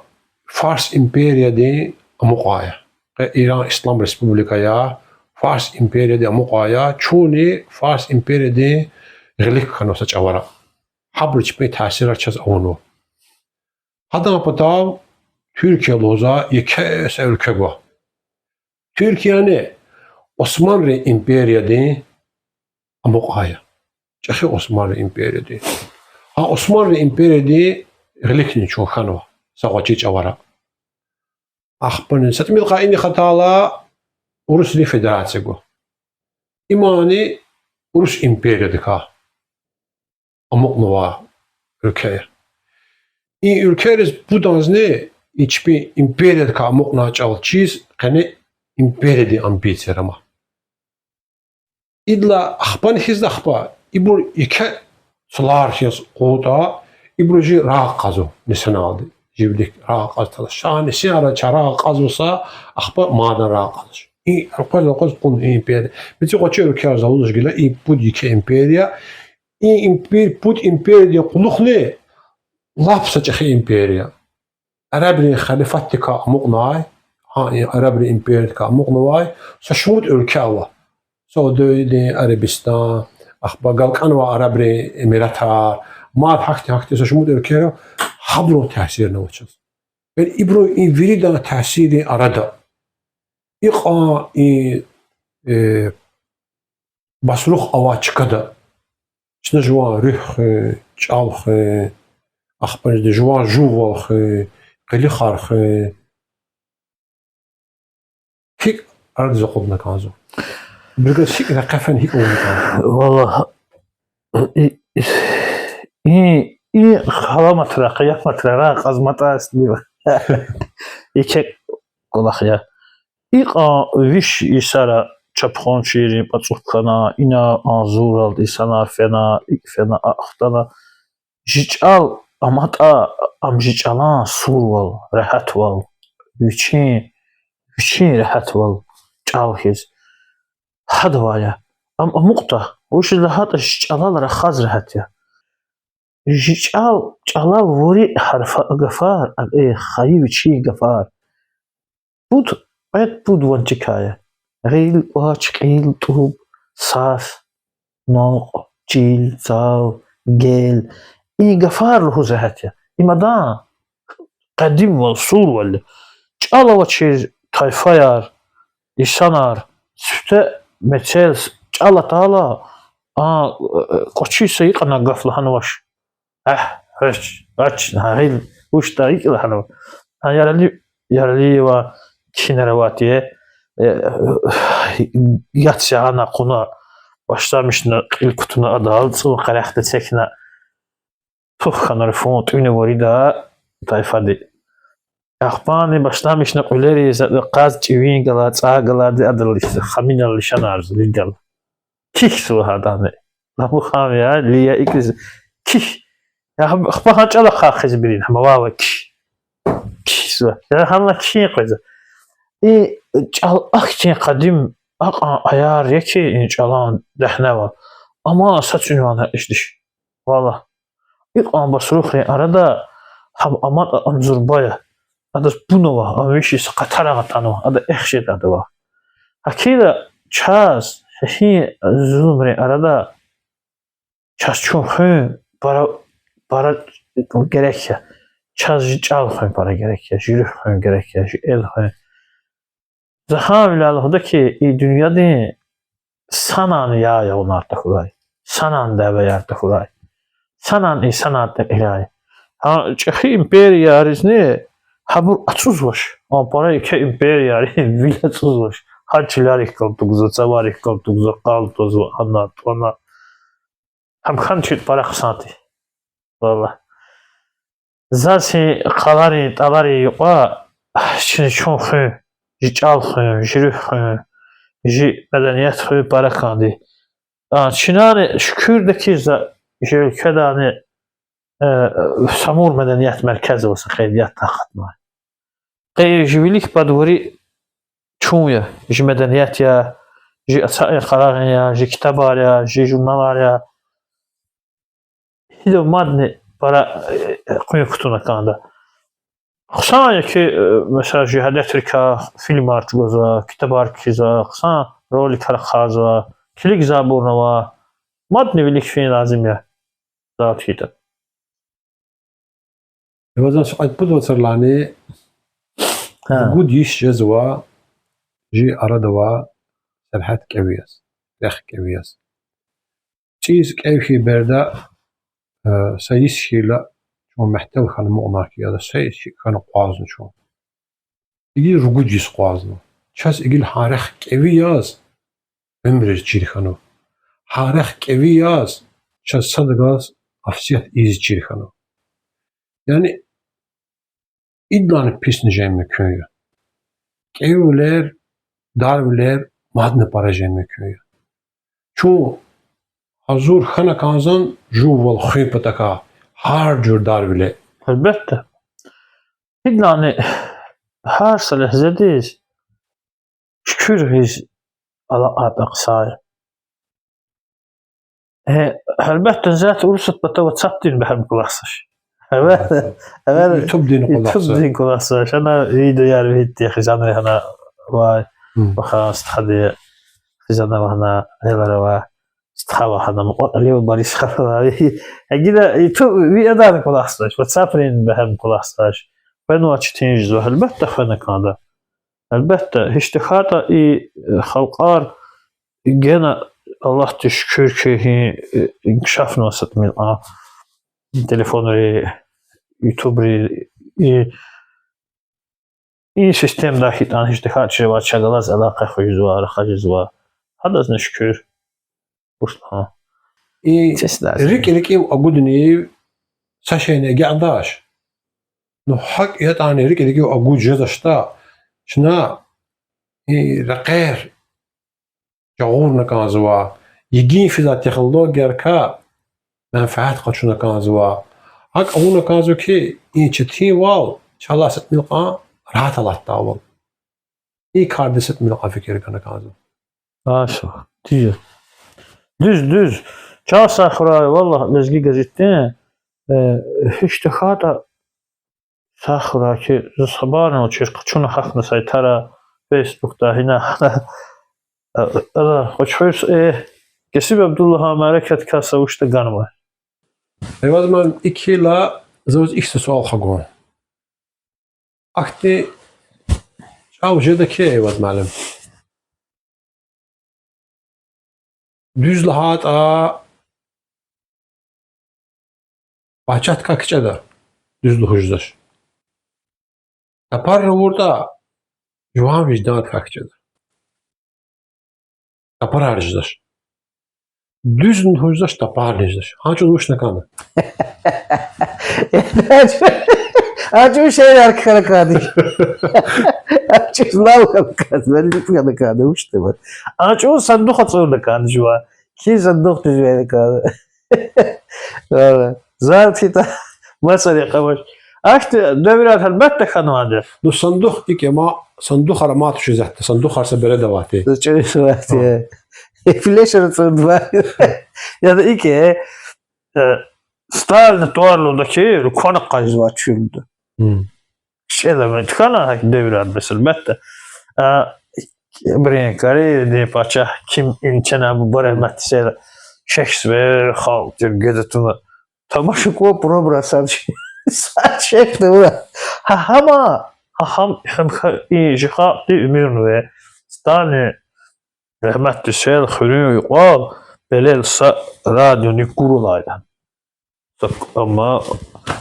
Фарс империядин амукьай я. Къе Иран Ислам Республика я, Фарс империядин амукьай я, чунни Фарс империядин гъилик хьанва са чӀавара. Гьабуру чпин таъсирар чаз авунва. Гьадан патав Туьркия лугьузвай еке са уьлкве гва. Туьркияни Османрин империядин амукьай я. ЧӀехи Османрин империядин. Гьа Османрин империядин гъиликни чун хьанва са гъвечӀи чӀавара. Ахпани са тӀимил къайи хатала Урусрин Федерация гва. Имани Урус империядикай амукьнавай уьлкве я. И уьлквейриз пуданзни и чпин империядикай амукьнавай чӀал чиз къени империядин амбицияр ама. Идалай ахпани хьиз ахпа, ибур еке цлар хьиз къугъутӀа, ибуру жи рагъ кьазва нисаналди. Жи вилик рагъ кьаз тала. Ша нисинра ча рагъ кьазва са, ахпа мадан рагъ кьазва. И рукъваз-рукъваз кьуна и империя. Мици гъвечӀи уьлквеяр залуз гила и пуд еке империя. И импер-, пуд империядин кьулухъни лап са чӀехи империя. Арабрин халифатдикай амукьнавай, гьа, и арабрин империядикай амукьнавай, са шумуд уьлкве ава. Саудовидин Арабистан, ахпа галкӀанвай Арабрин Эмиратар, мад гьахьтин-гьахьтин са шумуд уьлкве ава, гьабурун таъсирни ава чаз. Бес ибурун и виридан таъсирдин арада икьван и, э, басрух авай чкада чна жуван руьгь хуьн, чӀал хуьн, ахпа жуван жуввал хуьн, къилихар хуьн, гьикӀ арадиз акъудна кӀанзава? Ибурукай гьикӀ рекье фена, гьикӀ авуна кӀанзава? Валлагь, и, и, и, и аламатра, къияматра рагъ кьазматӀа сни. Еке кӀвалах я. Икьван виш йисара чапхунчийрин пӀацӀук хьана, ина агъзурралди инсанар фена, икӀ фена, акӀ хтана. Жи чӀал аматӀа, ам жи чӀалан сурвал, регьятвал, вичин, вичин регьятвал чӀал хьиз. Гьадавай я. Ам амукьда, вучиз лагьайтӀа жи чӀалал рахаз регьят я. Жи чӀал, чӀалал вири гьарфа-, гафар, а, э, хайи вичин гафар. Пуд, кьвед пуд ванцикай я. Гъил, кӀвач, кьил, тӀуб, сас, накьв, чил, цав, гел. И гафар лугьуз регьят я. Им адан Къадимвал, сурвал. ЧӀал авачир тайфаяр, инсанар, сифте мецел чӀал атайла, а, кӀвачиз са икьван гаф лагьанвач. Агь, гьич, ач, гьа гъил, вучда икӀ лагьанва. А, Ярали-, Яралиева кхьинар авайди я, э, яц ягъана кьуна, башламишна кьил кутуна адал, цӀун къерехда эцигна, тух хьана руфун тӀуьна вирида тайфади. Ахпани башламишна кьуьлериз, къаз чӀивин галай, цӀай галайди адал, хаминал лишанарзава виридал. Кихьзава гьадани. Ламу хам я, ли я икӀ зи-, кихь. Я хаб-, ахпа гьа чӀал ахъайиз бирин, гьама вава кихь. Кихьзава. Я гьана кхьин къвезва. И чӀал ахьтин къадим акьван аяр я хьи, и чӀалан дегьневал. Амма са цуьнвай ишдиш. Валлагь. Икьван басрухрин арада гьам аматӀа ам зурба я. Адаз пуна ва, ам виш йис къатарагъ атанва, ада эхь жеда адавай. Гьакӏ хьайила чаз, гьи зулумрин арада чаз чун хуьн пара, пара герек я. Чаз жи чӀал хуьн пара герек я, жи руьгь хуьн герек я, жи эл хуьн. За гьавиляй лугьуда хьи, и дуьньядин санани яй авунар тахьурай, санани дявеяр тахьурай, санани инсанар текьирай. Гьа чӀехи империяризни гьабур ацӀузвач, а пара еке империяри вил ацӀузвач. Гьа чилерик калтугзава, цаварик калтугзава, къал твазва, ана, тӀвана. Гьам хьана чир пара хъсан тир. Валлагь. Заз гьи къаларин, тӀаларин юкьва чна чун хуьн, жи чӀал хуьн, жи руьгь хуьн, жи меденият хуьн пара кӀанда. А, чнани шукурда хьи, за жи уьлкведани, э, Самур меденият меркез ава, са херият акъатнавай. Къе жи вилик пад вири чун я, жи меденият я, жи ацукьрин къарагъин я, жи ктабар я, жи журналар я. Гьида мадни пара, э, къуьн кутуна кӀанда. Хъсан я хьи, э, месела, жи гьадатрикай фильмар чӀугвазва, ктабар кхьизва, хъсан роликар ахъайзава, килигзавайбурни ава, мадни вилик фин лазим я. Завтра хьайитӀа. Эвазан са кьвед-пуд вацралайни, гьа, ругуд йис жезва жи арада авай сергьят кӀеви яз, рехъ кӀеви яз. ЦӀийиз кӀев хьайи береда, э, са йис хьайила чун мягьтел хьана амукьна хьи, яда са йис хьайи хьана акъвазна чун. Игил ругуд йис акъвазна. Чаз игил гьа рехъ кӀеви яз уьмуьриз чир хьанва. Гьа рехъ кӀеви яз чаз садавай гьасият ийиз чир хьанва. Яни идалайни писни жен мумкин я. КӀевивилер, дарвилер мадни пара жен мумкин я. Чун гьазур хьана кӀанзава жувал хуьн патахъай гьар жуьре дарвиле. Гьелбетда. Идалайни гьар са легьзедиз шукур гъиз алакъайтӀа хъсан я. Э, гьелбетда, заз Урусат пата WhatsApp-дин бегьем кӀвалахзавач. Эвер, эвер, YouTube-дин кӀвалахзавач. YouTube-дин кӀвалахзавач. Ана видеояр вегьидди, хизанри гьана авай, вахан стхади, хизанар лагьана, аялар авай, стха лагьана, мукьва-кьилив Борис хана авай. Гьа гила YouTube ви адан кӀвалахзавач, WhatsApp-рин бегьем кӀвалахзавач. Хвенвай четин жезва, гьелбетда, хвена кӀанда. Гьелбетда, гьич тахьайтӀа и, э, халкьар гена, Аллагьдиз шукур хьи, гьи, э, инкишафнава са тӀимил а телефонри, ютубри, и, и системадай хьайитӀани гьич тахьайтӀа чна ва чна галаз алакъа хуьзва, рахаз жезва. Гьадазни шукур. Бушлан. И рикӀ-рикӀив агуднив са шейни агакьдач. Ну, гьакӀ ятӀани рикӀ-рикӀив агуд жезвачтӀа, чна и рекьер жагъурна кӀанзава, йигин физвай технологиярикай менфят къачуна кӀанзава. ГьакӀ авуна кӀанзава хьи, и четинвал чалай са тӀимил кьван регьят алатдайвал. И кардиз са тӀимил кьван фикир гана кӀанзава. Аша, дуьз. Дуьз, дуьз. Чан сагъ хьурай, валлагь, Лезги газетдин, э, гьич тахьайтӀа сагъ хьурай хьи, заз хабарни авачир, къачуна гьахьна сайтара, Фейсбукда, гьина, гьана. Э, ана, къачу хуьрс, э, Кесиб Абдуллагьан мярекаткай са вуч ятӀа ганвай. Эваз ман икила, за ваз ихьтин суал хгун. Ахьтин чӀав жеда хьи, Эйваз муаллим. Дуьз лагьайтӀа, пачагьдикай кичӀеда дуьз лугьуз жезвач. Тапарар авуртӀа, жуван виждандикай кичӀеда. Тапарар жезвач. Дуьз лугьуз жезвач, тапарар жезвач. Гьа чӀавуз вуч хьана кӀанда? Гьа чӀавуз шейэр хьана кӀанда. Гьа чӀавуз лал хьана кӀанда, валлахӀи хьана кӀанда, вуч тема. Гьа чӀавуз сандух ацӀурна кӀанда жуван. Кхьин сандух дуьз вегьена кӀанда. Валлагь. Заз хьайитӀа, масани къавач. Ахьтин девирар гьелбетда хьанвайди я. Ну, сандух икӀ я ман, сандухар ман тушиз атта, сандухар са береда авайди. Чуриз авайди я. Флешер ацӀурнавай. Яда икӀ я, э, Сталинан тӀвар лугьуда хьи, руквана къвезвай чуьлда. КичӀела ман хьана гьа девирар, бес гьелбетда. А, Ибрагьим Каримдин пачагь Ким Ин Чен, Аллагь рагьмат ийиз, чехсвер, халкь тир геда туна. Тамаша кван пробра сад, сад чехна вуна. Гьа гьама, гьа гьам, гьам ха-, и жи халкьди уьмуьрнава. Сталин рагьмат ийиз, хуьруьн юкьвал пелел са радиони курулайди. Са к-, амма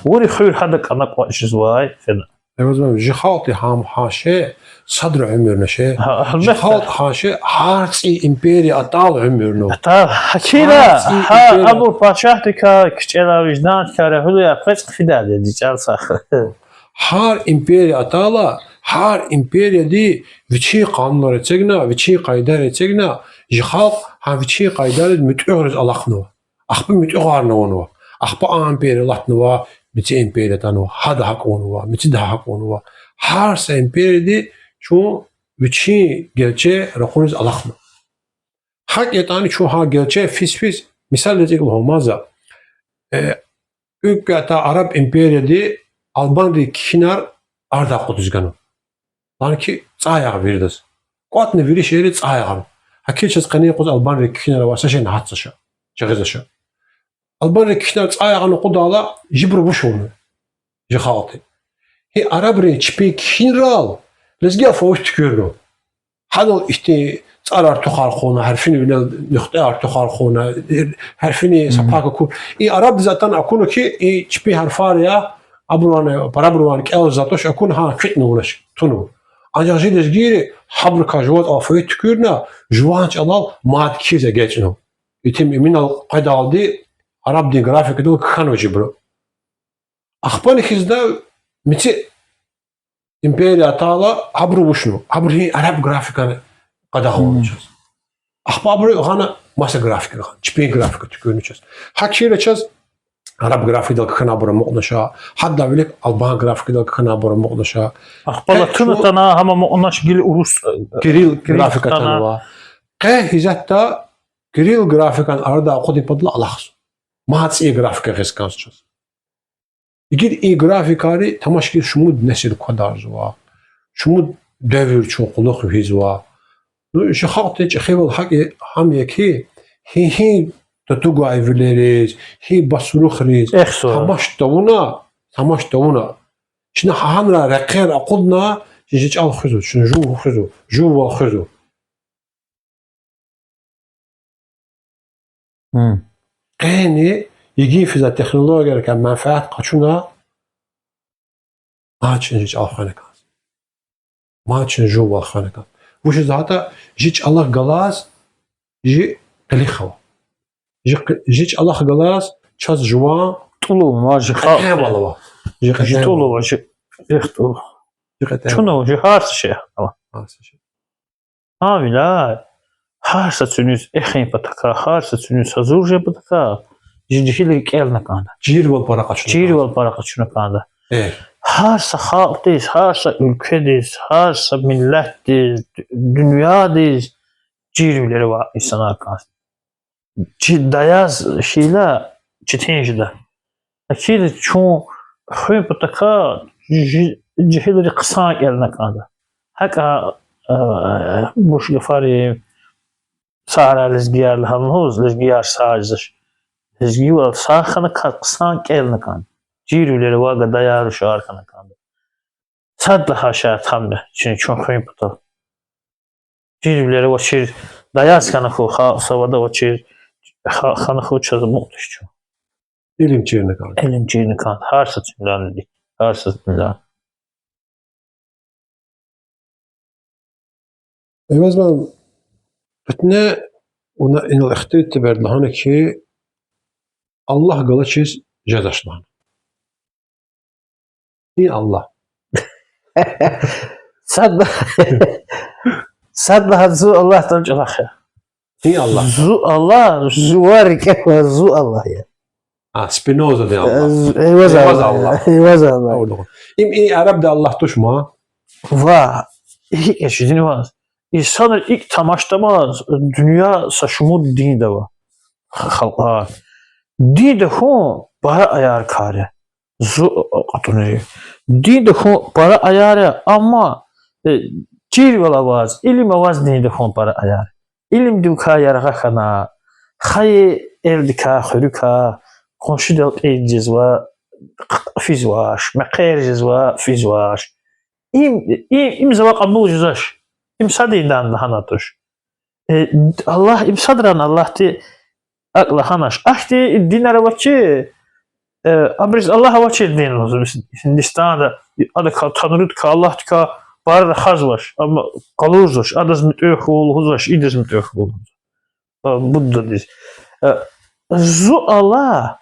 вири хуьр гьада кӀана кӀватӀ жезвай фена. Эваз ман, жи халкьди гьам гьа шей садра уьмуьрна шей. Гьа, жи гьелбетда. Халкь гьа шей гьар цӀийи империя атайла уьмуьрна. Атайла, гьакӀира, гьар цӀийи гьа империя. Абур пачагьдикай, кичӀела виждандикай регьуьлаяр къвез хъфидайди я, ди чӀал сахра. Гьар империя атайла, гьар империяди вичин къанунар эцигна, вичин къайдар эцигна, жи халкь гьа вичин къайдадиз муьтӀуьгъариз алахънава. Ахпа муьтӀуьгъарна авунва. Ахпа а империя алатнава, мици империя атанва, гьада гьакӀ авунва, мицида гьакӀ авунва. Гьар са империяди чун вичин гелчегар ракъуриз алахъна. ГьакӀ ятӀани чун гьа гелчегар физ-физ, мисал яз икӀ лугьун ман за. Э, икьван атай араб империяди албанрин кхьинар арадай акъудиз ганва. Лана хьи цӀай ягъа виридаз. КӀватӀна вири шейэриз цӀай ягъана. ГьакӀ хьиз чаз къенин юкъуз албанрин кхьинар авай са шейни гьатзавач, жагъизвач. Албанрин кхьинар цӀай ягъана акъудайла, жибуру вуч авуна? Жи халкьди. Гьи арабрин чпин кхьинрал лезги алфавит туькӀуьрна. Гьадал ихьтин цӀарар тухвана, гьарфинивилел нуькътӀаяр тухвана, гьарфини са пак акур. И арабдиз атана акуна хьи, и чпин гьарфар я, абурувай, парабурувай кӀелзавайди туш, акуна гьа квитӀна авунач, тунва. Анжах жи лезгийри гьабурукай жуваз алфавит туькӀуьрна, жуван чӀалал мад кхьиз эгечӀнава. Итим иминал къведалди арабдин графикадал кхьенва жибуру. Ахпани хьизда мици империя атайла, абуру вучнава? Абуру гьи араб графикани къадагъа авуна чаз. Ахпа абуру гъана маса графика гъана, чпин графика туькӀуьрна чаз. ГьакӀ хьайила чаз араб графикадал кхьенвайбур амукьнач, гьадалай вилик албан графикадал кхьенвайбур амукьнач. Ахпа латин атана, гьам амукьнач, гила урус, э, кирилл графика атанва. Къе гьизатда кирилл графикан арадай акъудун патал алахъзава. Мад цӀийи графика гъиз кӀанзава чаз. Игит и графикайри тамашкир шумуд несил квадарзава, шумуд девир чун кьулухъ вегьизва. Ну, жи халкьдин чӀехивал гьакӀ я, гьам я хьи, гьи-гьи татугайвилериз, гьи басурухриз тамаш тавуна, тамаш тавуна, чна гьа гьанрай рекьер акъудна, чи жи чӀал хуьзва, чна жув хуьзва, жувал хуьзва. Къени йигин физвай технологиярикай менфят къачуна, мад чна жи чӀал хвена кӀанзава. Мад чна жувал хвена кӀанзава. Вучиз лагьайтӀа жи чӀалахъ галаз жи къилих ава. Жи къи-, жи чӀалахъ галаз чаз жуван тӀул ава, жи къекъенвал ава. Жи тӀул ава, жи, жи тӀул. Жи къекъенвал. Чун ава, жи гьар са шей ава. Гьар са шей. Гьавиляй, гьар са цуьниз эхин патахъай, гьар са цуьниз гьазур жен патахъай, жи жегьилри кӀелна кӀанда. Чирвал пара къачуна кӀанда. Чирвал пара къачуна кӀанда. Гьар са халкьдиз, гьар са уьлкведиз, гьар са миллетдиз, дуьньядиз чирвилер авай инсанар кӀанда. Чи даяз хьайила четин жеда. Акид чун хуьн патахъай жи-, жегьилри хъсан кӀелна кӀанда. ГьакӀ, э, буш гафари сагърай лезгияр лагьана лугьуз, лезгияр сагъ жезвач. Лезгивал сагъ хьана кӀан, хъсан кӀелна кӀанда. Чирвилер авай гадаяр, рушар хьана кӀанда. Сад лагьай шартӀ гьам я, чун, чун хуьн патал. Чирвилер авачир, даяз хьана хьу, халкь савад авачир, ха-, хьана хьу, чаз амукьдач чун. Илим чирна кӀанда. Илим чирна кӀанда. Гьар са цуьнланди, гьар са цуьнлан. Эвезман, питне вуна инал ихтилат эцигда лагьана хьи, Аллагь галачиз жедач лагьана. Гьи Аллагь? Сад, сад лагьай зу Аллагьдал чӀалахъ я. Гьи Аллагь? Зу Аллагь, зувар рикӀе квай зу Аллагь я. А, Спинозадин Аллагь. Э, з-, Эваз Эваз Аллагь. Аллагь. Эваз Аллагь. Им, и арабдин Аллагь туш ма? Ва, икӀ я чизни ваз. Инсанри икӀ тамашдамаз, дуьнья са шумуд динда ава. Х-, халкьар. Динда хьун пара аяр кар я. Зу кьатӀунри. Динда хьун пара аяр я, амма, э, чирвал аваз, илим аваз динда хьун пара аяр. Илимдикай яргъа хьана, хайи элдикай, хуьруькай, къуншидал кьейиди жезва, физвач, мехъер жезва, физвач. Им, им, им завай кьабул жезвач. Им са диндан лагьана туш. Э, Аллагь, им садрани Аллагьди акӀ лагьанач. Ахьтин динар авачир, э, абуруз Аллагь авачир дин лугьузва. Гьиндистанда, адакай, танурдикай, Аллагьдикай пара рахазвач, амма къалурзавач, адаз муьтӀуьгъ хьухь лугьузвач, идаз муьтӀуьгъ хьухь лугьузвач. Э, Буддадиз. Э, зу Аллагь,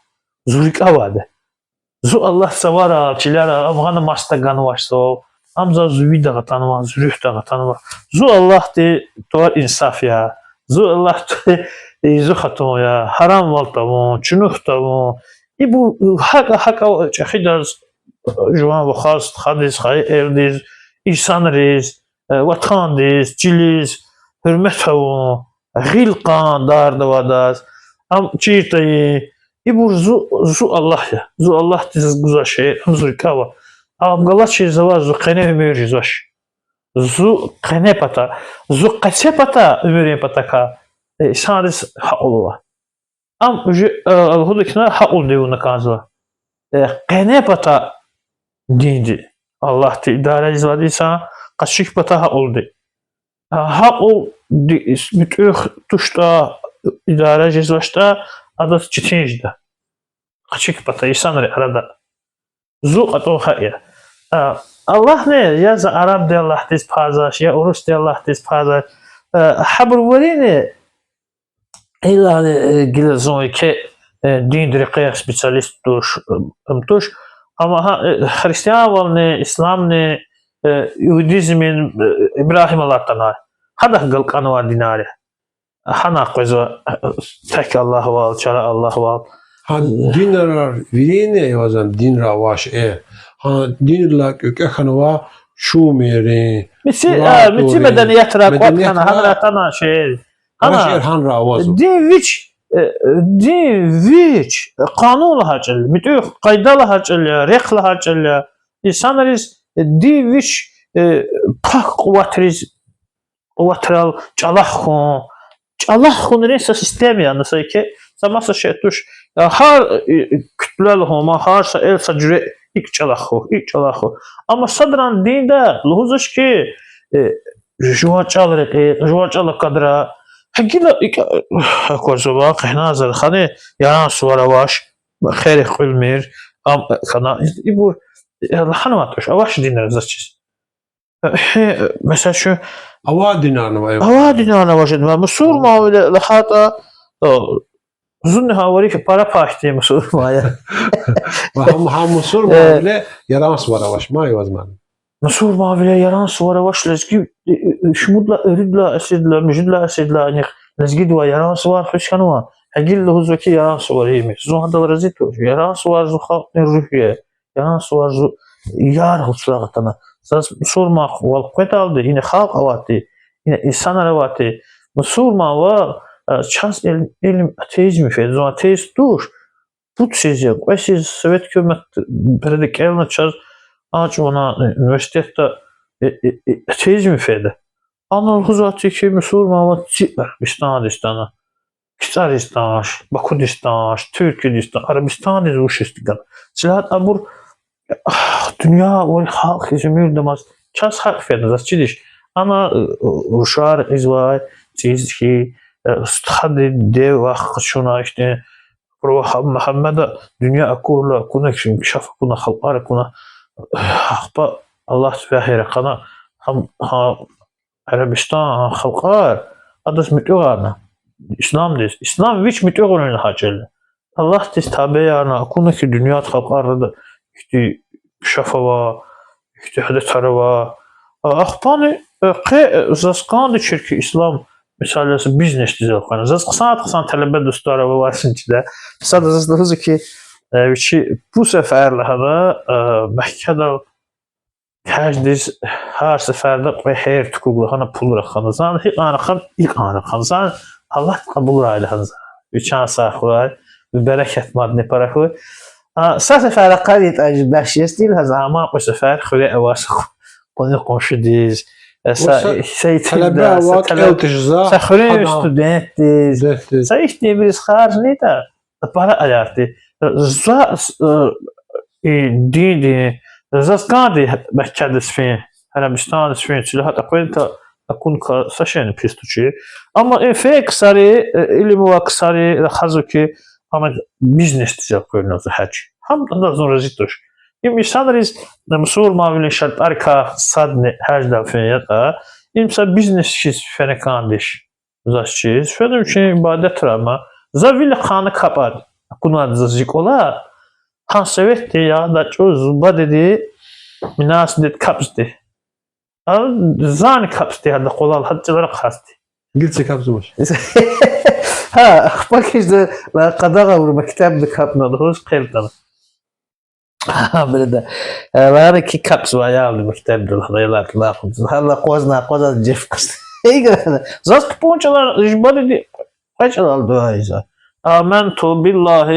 зу рикӀе авайди. Зу Аллагь цавара, чилера, ам гъана масадаз ганвач зав, ам заз зу вирида атанва, зу руьгьда атанва. Зу Аллагьди тӀвар инсаф я. Зу Аллагьди, э, зу хатун я, гьарамвал тавун, чуьнуьх тавун. Ибур гьакӀа-гьакӀа чӀехидаз, жуван вахаз, стхадиз, хайи элдиз, инсанриз, э, ватандиз, чилиз гьуьрмет авун, гъил кьун дарда авайдаз, ам чир тайин, ибур зу, зу Аллагь я. Зу Аллагьди заз гузвай шей, ам зу рикӀе ава. Ам галачиз завай зу къене уьмуьр жезвач. Зу къене пата, зу къецепата уьмуьрин патахъай, э, инсанриз гьакьул ава. Ам уже, э, лугьуда хьи, гьакьулди авуна кӀанзава. Э, къене пата динди Аллагьди идара ийизвайди я инсан, къецик пата гьакьулди. А, гьакьулди муьтӀуьгъ туштӀа, идара жезвачтӀа, адаз четин жеда. Къецик пата инсанрин арада. Зу кьатӀун гьакӀ я. А, Аллагьни я за арабдин Аллагьдиз пайзавач, я урусдин Аллагьдиз пайзавач. А, гьабур вирини, иллази, э, гила зун еке, э, динди рекье специалист туш, э, ам туш. Амма гьа, э, христианвални, исламни, э, иудизмни, э, Ибрагьималай атанвай. Гьадахъ галкӀанвай динар я. Гьана къвезва, э, тек Аллагьвал, чара Аллагьвал. Гьа динар вирини, Эвазан, динра авай шейэр. Гьа динрилай кӀвекӀве хьанва шумеррин, мици, а, урартӀурин, мици медениятра кӀватӀ хьана, гьанра атана шейэр. Гьана, гьанра авазва. Дин вич, э, дин вич, э, къанун лагьай чӀал я, муьтӀуьгъ къайда лагьай чӀал я, рехъ лагьай чӀал я. Инсанриз, э, дин вич, э, пак къуватриз, къуватрал чӀалахъ хьун. ЧӀалахъ хьунрин са система я, ана са еке, са маса шей туш. Гьар, э, куьтле лугьун ман, гьар са эл са жуьре икӀ чӀалахъ хьухь, икӀ чӀалахъ хьухь. Амма садрани динда лугьузвач хьи, э, жуван чӀал рекье, жуван чӀал акадра. Гьа гила икӀ, э, аквазва, къегьнай заз хьана, Яран сувар авач, херехъ кьуьлмир, ам, э, хьана, ибур, э, лагьанвай туш, авач динра заз чиз. Э, гьи, э, месела, чун авай динарни ава, авай динарни ава жедма. Мусурманвиле лагьайтӀа, э, зунни гьа вари пара пак тир мусурман я. Ва гьам, гьам мусурманвиле Яран сувар авач ма, Эвазман. Мусурманвиле Яран сувар авач лезги, э, э, шумудла, эридла, эсидла, муьжуьдла, эсидла, инихъ лезгидивай Яран сувар хуьз хьанва. Гьа гила лугьузва хьи, Яран сувар ийимир. Зун гьадал рази туш. Яран сувар зу халкьдин руьгь я. Яран сувар зу яргъал сурагъ атана. Заз мусурманвал къведалди, ина халкь авайди, ина инсанар авайди. Мусурманвал, э, чаз ил-, илим атеизм фейида, зун атеист туш. Пуд йисуз я, кьве йисуз совет гьукумат береда кӀелна чаз, а чӀаван университетда, э, э, э, атеизм фейида. Ана лугьузвайди хьи, мусурманвал ци Арабистандиз атана. КцӀариз атанач, Бакудиз атанач, Туьркиядиз атанач, Арабистандиз вучиз атана? Цилад абур Дуьнья вири халкь хьиз уьмуьрдамаз, чаз халкь фена, заз чидиш. Ана, э, рушар ийизвай, цӀийиз хьи, э, стхади, диде, вах къачуна ихьтин. Абуру Мугьаммада дуьнья акурла акуна, инкишаф акуна, халкьар акуна. Ахпа Аллагьди вагьи рахана, гьам, гьа Арабистан, гьа халкьар адаз муьтӀуьгъарна, исламдиз. Ислам вич муьтӀуьгъарна гьа чӀал. Аллагьдиз табиарна акуна хьи, дуьньяда халкьар ада ихьтин инкишаф ава, ихьтин адетар ава. А, ахпани, э, къе, э, заз кӀандачир хьи, ислам, мисал яз, бизнесдиз элкъвена. Заз хъсан-хъсан талебе дустар ава, васин чида. Сада заз лугьузва хьи, э, вичи пуд сефер лагьана, э, Меккедал гьаждиз гьар сеферда кьве гьер тукӀугла гьана пул рахана. Зани гьикьван рахана, икьван рахана. Зани Аллагьди кьабулрай лагьана за. Ви чан сагъ хьурай, ви берекет мадни пара хьуй. А, са сефер ахъайна тӀа бахшиш тир лагьана за, амма кьве сефер хуьре аваз, къуни-къуншидиз, э, са, са итимдиз, са талеб-, са хуьруьн студентдиз, са ихьтинбуруз харжнитӀа, пара аярди. За, э, и диндин, заз кӀанди Меккедиз фин, Арабистандиз фин, цуьлегьат акъвенитӀа, акуна са шейни пис тушир. Амма и фейи ксари, э, илим авай ксари рахазва хьи, ана бизнесдиз элкъуьрна за гьаж. Гьам адаз зун рази туш. Им инсанриз, э, мусурманвилин шартӀарикай садни гьаждал фин ятӀа, им са бизнес хьиз фена кӀандиш. Заз чиз, фена вичин ибадатра ама. За вил ахъайна капӀар акунвайди заз зи кӀвале, гьа советдин ягъда чӀуз зубадиди, минасдид капӀзавайди. А зани капӀзавайди гьада къвалал, гьада чӀалара хъвазди. Гила капӀзамач. Гьа, ахпа хьиз за къадагъа авур мектебда капӀна лугьуз хъел тана. Гьа, бирда. Э, лагьана хьи, капӀзавай аялди мектебда лагьана, аялар лакъуз. Гьа, лакъвазна, акъвазна жеф хъсан. Заз капӀун чӀалал, жубадиди кьве чӀалал дуьа ийизва. آمنت بالله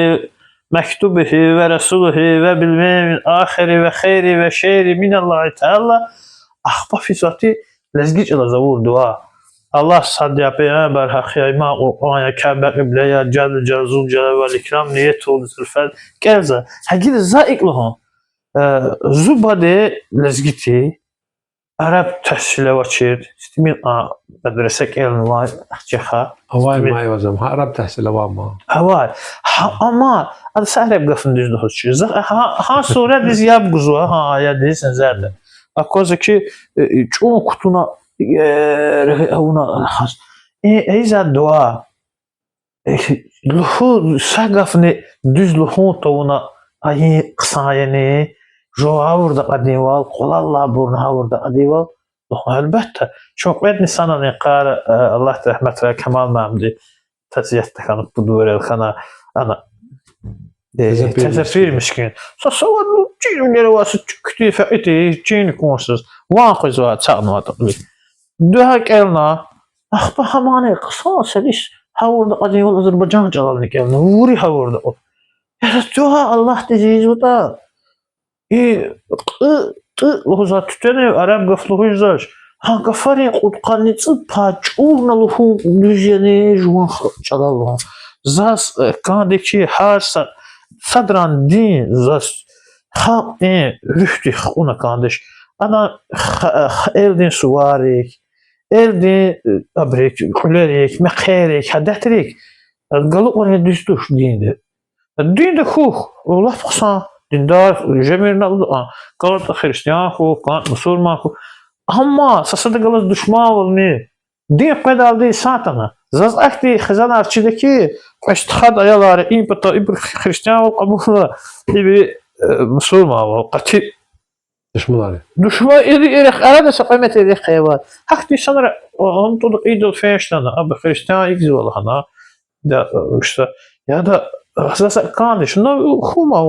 وكتبه ورسله واليوم الآخر وخيره وشره من الله تعالى. Ахпа физвайди лезги чӀалаз авур дуьа. Аллагь сад я, Пайгъамбар гьахъ я, иман Къуръан я, Каба къибле я, Жалла, Жалла, Зулжалал вал Икрам, ният авуна, зурфат кӀелзава. Гьа гила за икӀ лугьун. Э, зи бубади лезги тир, араб тегьсил авачир, сифте муькъвен медресе кӀелнавай, ахчи хьа. Авай сифте муькъвен. Ман ваз ам, гьа араб тегьсил авай ман. Авай. Гьа, амма, ада са араб гафни дуьз лугьуз чиз. За, гьа, гьа сурадиз яб гузва, гьа аятдиз назарда. Аквазва хьи, э, э, чӀун кутуна, э, регъуь авуна хьаз. Э, э, за дуьа. Э, лугьу, са гафни дуьз лугьун тавуна, а и хъсан яни, жув гъавурда кьадинвал, къвалаллайбурни гъавурда кьадинвал, лугьун. Гьелбетда, чун кьведни санани къара, э, Аллагьди регьметрай, Камал муаллимди тазият тахьана пуд варел хьана, ана, э, Тезепир мискин. Тезепир мискин. Са савадлу чӀирвилер авай, са чӀук хьтин фекьи тир, чин кунсуз. Ван къвезвай, цакьнавай такьли. Дуьа кӀелна, ахпа гьамани хъсан серис гъавурда кьадинвал азербайжан чӀалални кӀелна, вури гъавурда кьуд. Я Расул, Аллагьдиз ийизватӀа, и кьуьтӀуь лугьузвай туьтуьнив араб гаф лугьузвач. Гьа гафарин кьудкъанни цӀуд пай чӀурна лугьун дуьз яни, жуван х-, чӀалал лугьун. Заз, э, кӀанди хьи, гьар са, садрани дин заз халкьдин руьгьдихъ кьуна кӀандиш. Ана х-, х-, элдин суваррик, элдин, э, абурик, кьуьлерик, мехъерик, адетрик, э, галукьарни дуьз туш динда. Динда хьухь, лап хъсан, диндар, жемир на лугьун, кӀантӀа христиан хьухь, кӀантӀа мусурман хьухь. Амма са садахъ галаз душманвални, дин къведалди инсан атана. Заз ахьтин хизанар чида хьи, кьве стхадин аялар, им пата ибур христианвал кьабулна, ибур, э, мусурманвал, къати. Душманар я. Душман, ири, ири, арада са кьве метр ири хъвезвай. Гьахьтин инсанар, о, ам тӀуд кьейидал феншдана, аб христиан ийизва лагьана. Да, э, уста. Я да, э, са, са кӀандиш. Ну, хума,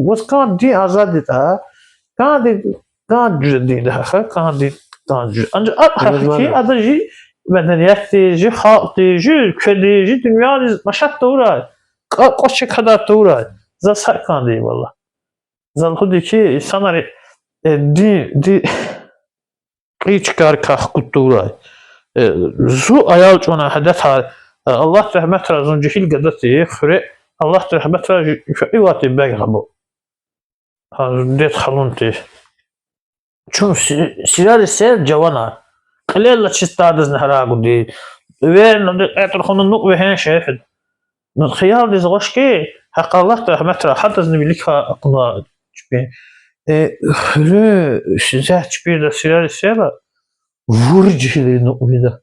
ваз кӀан дин азад ятӀа. КӀан дин, кӀан жуьре дин да, ха, кӀан дин, кӀан жуьре. Анжах а, ха, ки, ада жи медениятдиз, жи халкьдиз, жи уьлкведиз, жи дуьньядиз машат тавурай. Кьа-, кӀвач чка кадар тавурай. Заз гьакӀ кӀан дин, валлагь. За лугьуди хьи, инсанар, э, дин, ди-, кьий чкайрикай хкуд тавурай. Э, зун аял чӀуна гьадатар, э, Аллагьди рагьметрай, зун жегьил гада тир, хуьре Аллагьди рагьметрай, жи-, фекьивай тир бег гъабу. Гьа, дед халун тир. Чун си-, сирер сер жаванар. Кьилел алачиз тадазни гьарай гуди. Верна, ди кьетӀрхуна нукь вегьен шей хьуд. Ну, хиялдиз гъваш хьи, гьакъаллат рагьметра гьадазни вилик акуна чпи. Э, хуьруьн сиза чпирда сирер сера, вури жегьилри нукь вида.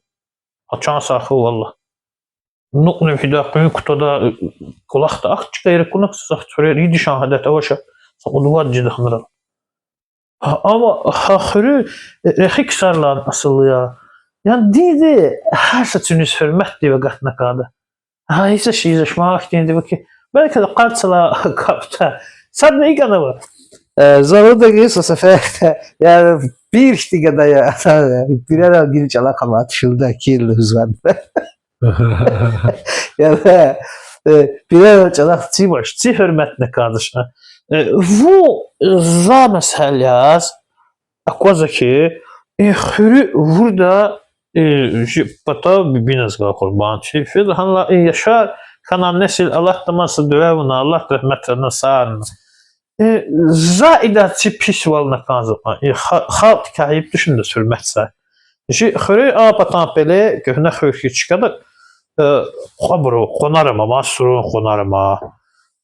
А чан сагъ хьуй, валлагь. Нукьни вегьида, къуьн кутада, кӀвалахда, ахьтин чкайра куна, са хуьре, и дишан гьадат аваша, са кьуд-вад жеда гьанра. Гьа, амма гьа хуьруьн рехи ксарилай асул я. Яни динди гьар са цуьниз гьуьрметдив агатна кӀанда. Гьа, и са шей, за шумахъ хьтинди ва хьи, белки къарцала капта. Садни икӀ ава. Э, за лугьудайди са сеферда, я, пир хьтин гада я, пирерал гила чӀалахъ амай, туширдай кир лугьузвайди. Я, э, пирерал чӀалахъ ци вач, ци гьуьрметна кӀандач. Э, вун, э, за месел яз аквазва хьи, и хуьруь вурда, и, жи патав бибиназ гвай къурбанд чи. Фида гьанлай и яшар хьана, несил алатдамаз са дуьа авуна, Аллагьди рагьметрай сагърай. Э, за ида ци писвална кӀанзава, и ха-, халкьдикай айиб тушни ида гьуьрметзавай. Жи хуьруьн а патан пеле, Куьгьне хуьр хьиз чкада, э, кьабуру къванер ама, маса сурун къванер ама,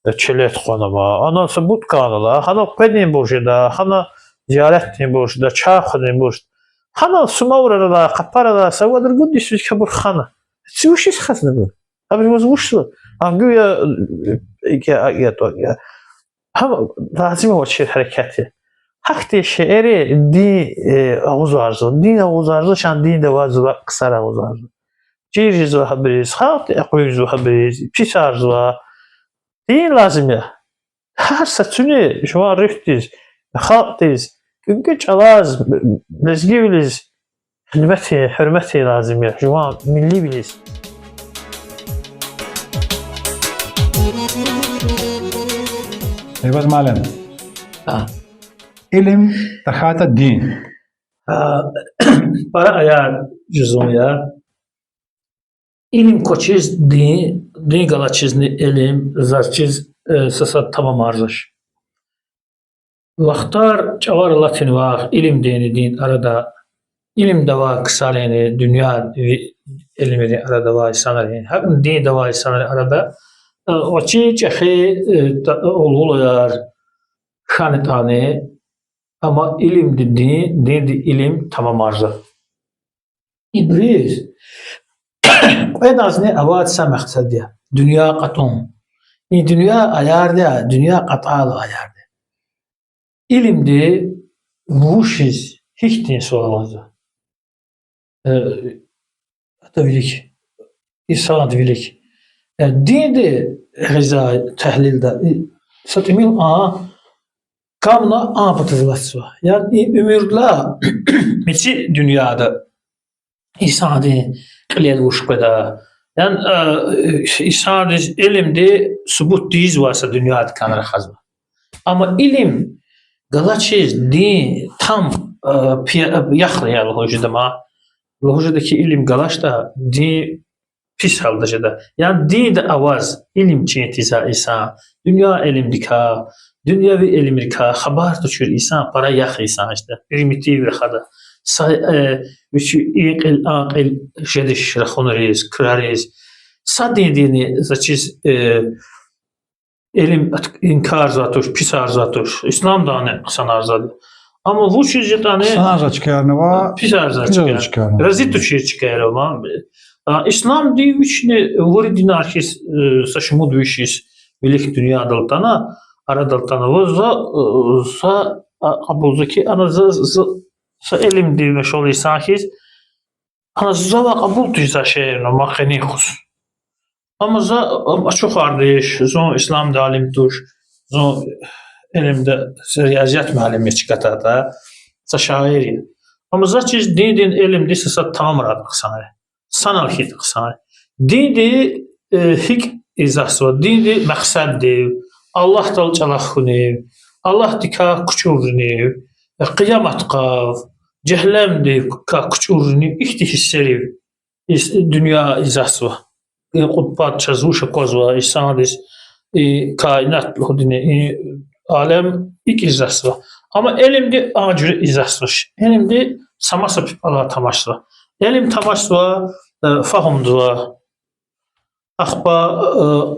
э, челед къван ама. Анал са бут кӀанзава, гьанал къвединбур жеда, гьана зияратдинбур жеда, чай хъвадинбур жеда. Гьанал сумаврар алай, къапар алай, са вад-ругуд йис вилик абур хана. Ци вучиз хазна абур? Абур ваз вучзава? Ам гуя, э, я, я, то, я. Гьам лазим авачир гьерекат я. Гьахьтин шейэри дин, э, агъузарзава, дин агъузарзава, чан динда авай зурба ксар агъузарзава. Чир жезва гьабуриз, халкьди экъуьгзава гьабуриз, писарзава. Дин лазим я. Гьар са цуьни жуван руьгьдиз, халкьдиз, кӀуьд-кӀуьд чӀалаз, лезгивилиз гьуьрмет, гьуьрмет лазим я, жуван миллийвилиз. Эйваз муаллим. А. Илим тахьайтӀа дин. А, пара аяр жузун я. Илим квачиз дин, дин галачизни илим, заз чиз, э, сад-сад тамамарзавач. Вахтар чӀавар алатнавай илимдинни дин арада, илимда авай ксаринни дуьньяви илимрин арада авай инсанрин, гьакӀни динда авай инсанрин арада, э, гъвечӀи-чӀехи, э, та-, гъулгъулаяр хьанатӀани, амма илимди дин, динди илим тамамарзава. Ибуруз кьведазни авайди са мекьсад я: дуьнья кьатӀун. И дуьнья аярди я, дуьнья кьатӀайла аярди я. Илимди вучиз, гьихьтин суал гьазва. Э, ата вилик, инсанди вилик. Э, динди гъиза тагьлилда, и, са тӀимил а камна а патаз алатзава. Яни и уьмуьрдилай меци дуьньяда инсандин кьилел вуч къведа. Яни, э, инсандиз илимди субут тийизвай са дуьньядикай рахазва. Амма илим галачиз дин там, э, пи-, э, яхъ я лугьуз жеда ман. Лугьуз жеда хьи, илим галачтӀа дин пис гьалда жеда. Яни динда аваз илим чин тийизвай инсан, дуьнья илимдикай, дуьньяви илимрикай хабар тушир инсан пара яхъ инсан жеда, примитив рахада. Са, э, вичи и кьил, а кьил жедиш рахунриз, крариз. Са диндини заз чиз, э, илим инкарзавай туш, писарзавай туш, исламдани хъсанарзавайди. Амма вучиз ятӀани хъсанарзавай чкаярни ава, писарзавай чкаярни ава. Рази тушир чкаяр ама. А, исламди вични вири динар хьиз, э, са шумуд виш йис вилик дуьньядал атана, арадал атана. Ва за, э, за, а, кьабулзава хьи, ана за, за, са илимдив машгъул инсан хьиз, ана завай кьабул тийизвай шейэр ама къенин юкъуз. Амма за, ам, ачухардиш, зун исламда алим туш, зун илимда, риязият муаллим я чкатайтӀа, са шаир я. Амма заз чиз диндин илимди са, са тамамрай хъсан я, санал хьайитӀа хъсан я. Динди, э, гьикӀ ийизватӀа, динди мекьсаддив, Аллагьдал чӀалахъ хьунив, Аллагьдикай кучӀурунив, э, къиямат къав, жегьеннемдикай кучӀурунив, ихьтин гьиссерив и дуьнья ийизватӀа. И кьуд пад чаз вуч аквазва инсандиз, и каинат лугьудини, и алем икӀ изасзава. Амма илимди а жуьре изасзавач. Илимди са маса пипӀелай тамашзава. Илим тамашзава, э, фагьумзава. Ахпа, э,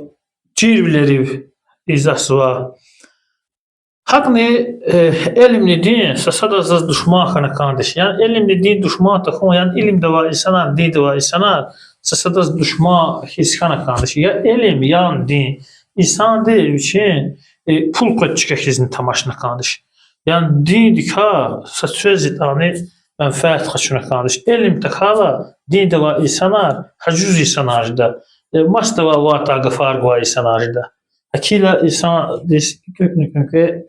чирвилерив изасзава. ГьакӀни, э, илимни дин са садаз заз душман хьана кӀандиш. Яни илимни дин душман тахьун, яни илимда авай инсанар, динда авай инсанар са садаз душман хьиз хьана кӀандиш. Я илим, яни дин. Инсанди вичин, э, пул къведа чка хьизни тамашна кӀандиш. Яни диндикай са цвез ятӀани менфят къачуна кӀандиш. Илим тахьайла, динда авай инсанар гьажуз инсанар жеда. Э, масадавай ван гафар гвай инсанар жеда. Акила инсандиз куькӀни куькӀве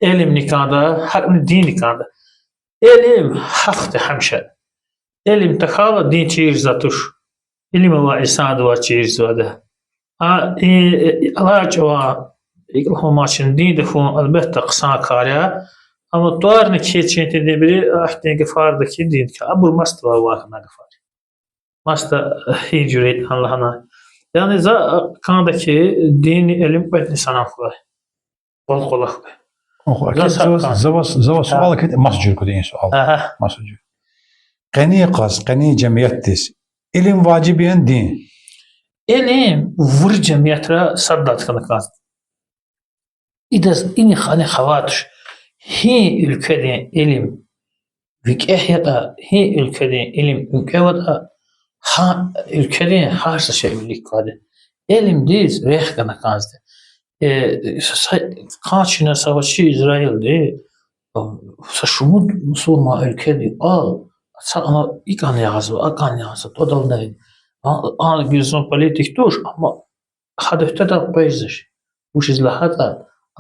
илимни кӀанда, гьакӀни динни кӀанда. Илим гьахъди гьамиша. Илим тахьайла дин чирзавайди туш. Илим авай инсандивай чирзавайди я. А, и, и, алай чӀаван, икӀ лагьун ман чна, динда хьун, гьелбетда, хъсан кар я. Амма тӀварни кхьиз чин тийидай вири ахьтин гафарда хьи, диндикай, абур масадавай ван хьанвай гафар. Масада гьи жуьре ятӀани лагьана. Яни за кӀанда хьи, динни илим кьведни санал хьурай. Къвал-къвалахъ хьурай. Охо, за акид, са за ваз, кӀан- за ваз, за ваз, гьа, суал акид, маса жуьре кӀанда и суал. Агьа. Маса жуьре. Къенин йикъаз, къенин жемиятдиз илим важиб яни дин? Илим вири жемиятра сад лагьай хьана кӀанзава. Идаз инихъ-анихъ авайди туш. Гьи уьлкведин илим викӀегь ятӀа, гьи уьлкведин илим уьнкӀвеватӀа, гьа уьлкведин гьар са шей вилик квайди. Илимдиз рехъ гана кӀанзавайди. Э, са, са, къанни чна са ваз чи Израилди, э, са шумуд мусурман уьлкведи ал, ацукьна икӀ ана ягъазва, акӀ ана ягъазва, тӀвадал нерин. А, а, гуьзун политик туш, амма гьа дефтерда къвезвач. Вучиз лагьайтӀа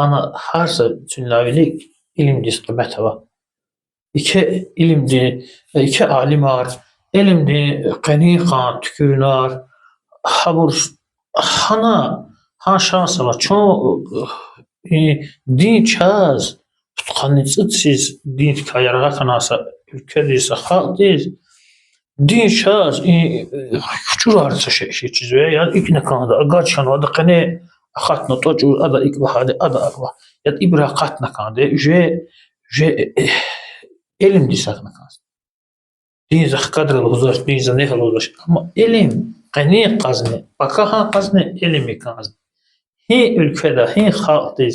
ана гьар са цуьнлай вилик илимдиз къимет ава. Еке илимдин, еке алимар, илимдин къенин йикъан туькӀуьрунар, гьабур гьана, гьа шанс ава чун, и, дин чаз пудкъанни цӀуд йисуз диндикай яргъа хьанвай са уьлкведиз, са халкьдиз, дин чаз и, э, кучӀурар са шей, шей чизва, яни икӀ ана кӀанда, агаж хьанва, ада къене акъатна тӀвачӀур, ада икӀ лагьайди, ада акӀ лагь, яни ибур акъатна кӀанда, уже, уже, э, илимдиз акъатна кӀанда. Дин за хкадра лугьузвач, дин за негьа лугьузвач. Амма илим къенин йикъазни, пакагьан йикъазни илим я кӀанзавайди. Гьи уьлкведа, гьи халкьдиз,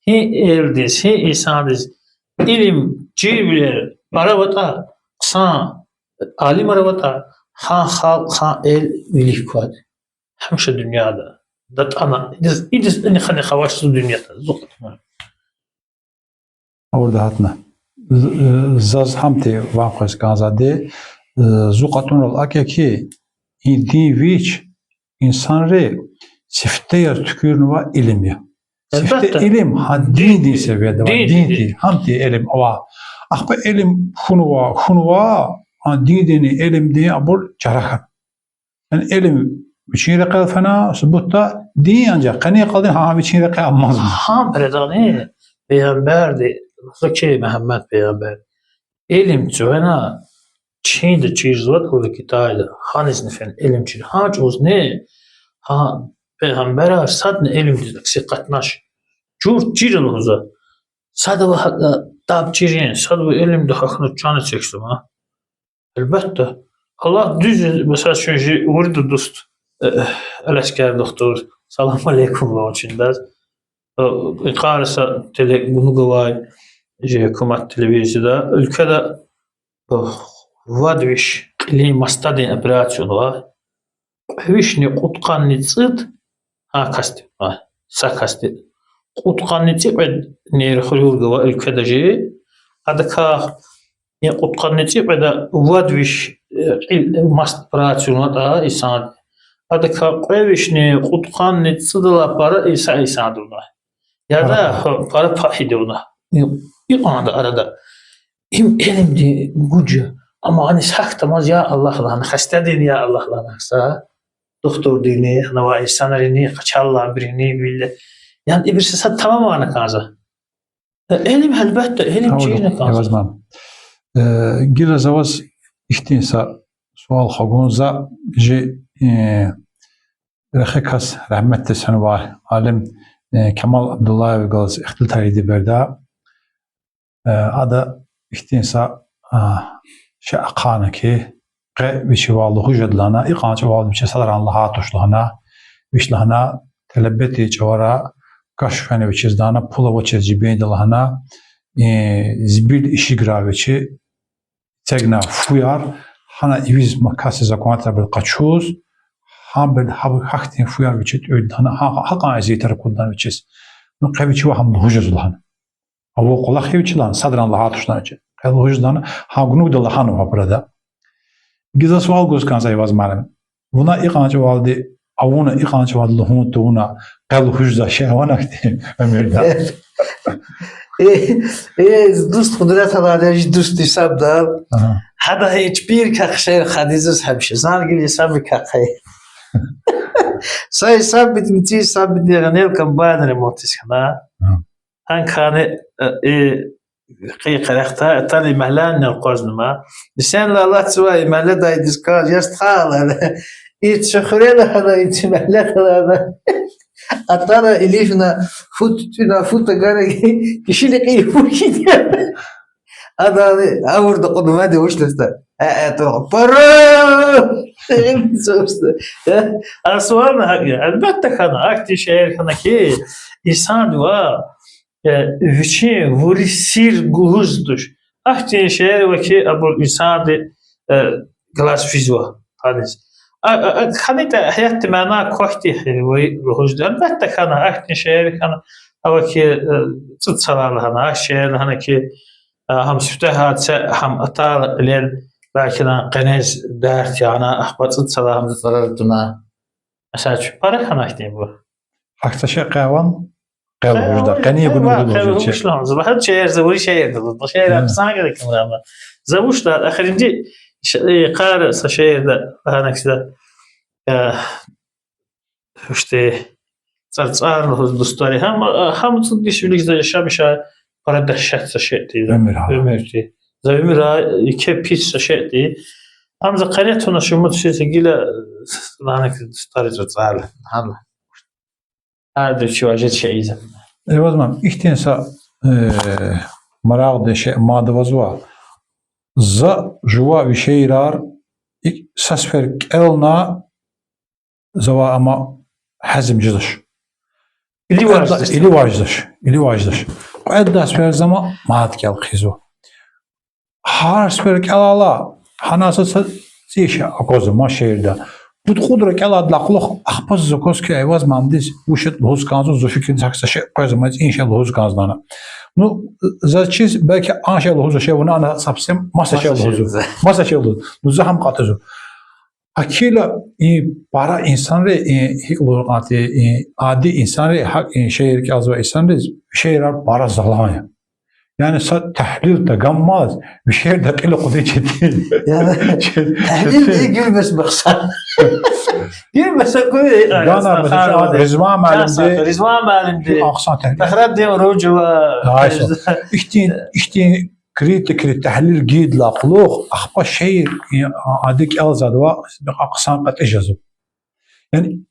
гьи элдиз, гьи инсандиз илим, чирвилер пара аватӀа, хъсан алимар аватӀа, гьа халкь, гьа эл вилик квайди я гьамиша дуьньяда. ДатӀана, идаз, идаз инихъ-анихъ авач зун дуьньяда, зун кьатӀунрал. Гьавурда гьатна. З-, э, заз гьам тир ван къвез кӀанзавайди, э, зун кьатӀунрал акӀ я хьи, и дин вич инсанри сифте яз туькӀуьрнавай илим я. Сифте илим, гьа, диндин, диндин севияда авай, диндин, диндин, гьам тир илим ава. Ахпа илим хьунва, хьунва, а диндинни илимдин абур чара хьана. Яни илим вичин рекьел фена, субутда, дин анжах къенин йикъалди гьа вичин рекье амазма. Гьа бередани пайгъамбарди, лугьузва хьи, Мугьаммад пайгъамбар, илим цуьгъвена Чинда чирзаватӀа, лугьузва, Китайда, гьанизни фена илим чир. Гьа чӀавузни гьа пайгъамбарар садни илимдиз акси къатнач. Чур чира, лугьузва. Садавай гьакӀа таб чирин, садавай илимда гьахьна чан эцигзава. Гьелбетда, Аллагь дуьз, месела, чун чи вирида дуст, э, Аласкер духтур, салам алейкум лугьун чундаз. Э, икъара са теле-, гунуг авай, чи гьукумат телевизияда, уьлкведа, э, вад виш кьилин масаддин операция авунва. Кьве вишни кьудкъанни цӀуд, гьа касди, а, са касди. Кьудкъанни цӀикьвед нейрохирург ава уьлкведа чи. Адакай и кьудкъанни цӀикьведа вад виш, э, кьил, э, масад операция авунатӀа инсанди, адакай кьве вишни кьудкъанни цӀудалай пара и са инсанди авуна. Яда, пара, пара, пара пагьиди авуна. И, икьван арада. Им илимдин гуж я. Амма аниз гьахьдамаз я Аллагь лагьана, хастадин я Аллагь лагьана са. Духтурдини, гьанавай инсанрини, къачаллайбурини, вилли. Яни ибур са сад тамамарна кӀанзава. Илим, гьелбетда, илим чирна кӀанзава. Э, гила за ваз ихьтин са суал хгун за, чи, э, рехи кас, рагьметдиз фенвай алим э, Камал Абдуллаеваз ихтилат ийиди берда. Э, ада ихьтин са, а, шей ахъайна ки, къе вичивай лугьуз жеда лагьана, икьван чӀавалди вичиз садрани лагьай туш лагьана, вич лагьана, телебедин чӀавара каш хвена вичиз лагьана, пул авачиз жибинда лагьана, э, зибил ишиграй вичи, эцигна фуяр, гьана ивиз макаси закон тирбад къачуз, гьабур гьа-, гьахьтин фуяр вичи тӀуьд лагьана, гьа-, гьакьван эзиятар акуд лагьана вичиз. Ну, къе вичивай гьам лугьуз жезва лагьана. Авур кӀвалах я вичи лагьана, садрани лагьай туш лагьана вичи. Къе лугьуз жеда лагьана, гьа гунугда лагьанва гьабурада. Гила за суал гуз кӀанзава, Эйваз муаллим. Вуна икьван чӀавалди, авуна икьван чӀавалди лугьун тавуна, къе лугьуз жезвай шей авани ахьтин уьмуьрда? Э, э, дуст Къудраталлагьдин, жи дуст Исабдал. Ага. Гьада гьич пир кахшер хадизаз гьамиша. Зан гила Исаб кахъай. Са Исаб бит мици, Исаб бит гъенел комбайн ремонтиз хьана. Ага. Гьа кӀани, э, э, къи къерехда, атана и магьлени акъвазнава. Исенлай алатзавай и магьледайдиз кӀан, я стхаяр, и чи хуьрел лагьана, и чи магьледал лагьана. Атана илифна, фу тӀуьна, фу тагана, киши ликъи фу хьиди. Адани гъавурда кьуд мад вуч лугьуда? Э, э, то, пара! Э, а суал гьакӀ я. Гьелбетда хьана, ахьтин шейэр хьана хьи, инсанди ва э, вичин вири сир лугьуз туш. Ахьтин шейэр ава хьи, абур инсанди, э, галаз физва гьаниз. А, а, а, гьанитӀа гьаятдин мана квахьди хьи, вири лугьуз туш. Гьелбетда хьана, ахьтин шейэр хьана, ава хьи, э, цӀуд йисалай лагьана, а шейэр лагьана хьи, э, гьам сифте гьадиса, гьам атайла кьилел, белки лагьана къенез дерт яна, ахпа цӀуд йисалай гьам зарар туна. Месела, чун пара хьана ахьтинбур. Гьахьтин са шей къе авани? Къе лугьуз жеда, къени гунугда лугьуз жеда. Вуч лагьана, за лагьана шейэр, за вири шейэрда лугьуда. Шейэр, ага, са герек кимрама. За вуч лагьана, эхиримжи ш-, э, къар са шейэрда лагьана ксда, э, ишти, цӀарцӀар лугьуз дустари. Гьам, э, гьам цӀуд йис вилик за яшамиша, пара дагьшат са шей тир. Уьмуьр, ага. Уьмуьр тир. За уьмуьрай еке пис са шей тир. Гьам за къене туна шумуд шей са гила, э, лагьана ксда дустари цӀарцӀар. Гьам. Гьарда вичи важиз шей ийизва. Эйваз муаллим, ихьтин са, э, марагъдин шей мад авазва. За жува вишейрар икӀ са сефер кӀелна, завай ама гьазм жезвач. Или важиз, или важиз, или важиз. Кьвед лагьай сефер за ама мад кӀел хъийизва. Гьар сефер кӀелайла, гьана са, са цӀийи шей аквазва ман шейэрда. Пуд-кьудра кӀелайдалай кьулухъ ахпа заз аквазва хьи, Эйваз муаллимдиз вуч ятӀа лугьуз кӀанзава, зун фикирдиз гьахьтин са шей къвезва, ман цӀийи шей лугьуз кӀанзава лагьана. Ну, заз чиз, белки а шей лугьуз, а шей вуна ана сапсем маса шей лугьузва. Маса шей лугьузва. Ну, за гьам кьатӀузва. Гьакила и пара инсанри, и гьикӀ лугьун кӀанзава, и ади инсанри, гьакӀ и шейэр кӀелзавай инсанриз шейэрар пара залан я. Яни са тагьлил таганмаз, вишерда кьил акъудун четин. Яни, тагьлилди гуьлмес махсар. Гуьлмес акуй, Гана, Стахарова, Ризван муаллимди. Ризван муаллимди. Ахсан тагьлил. Фахруддин Уружева. Ихьтин, ихьтин критикри тагьлил гайидалай кьулухъ, ахпа шейэр, и, а, ади кӀелзавайди ахсан кьатӀи жезва. Яни,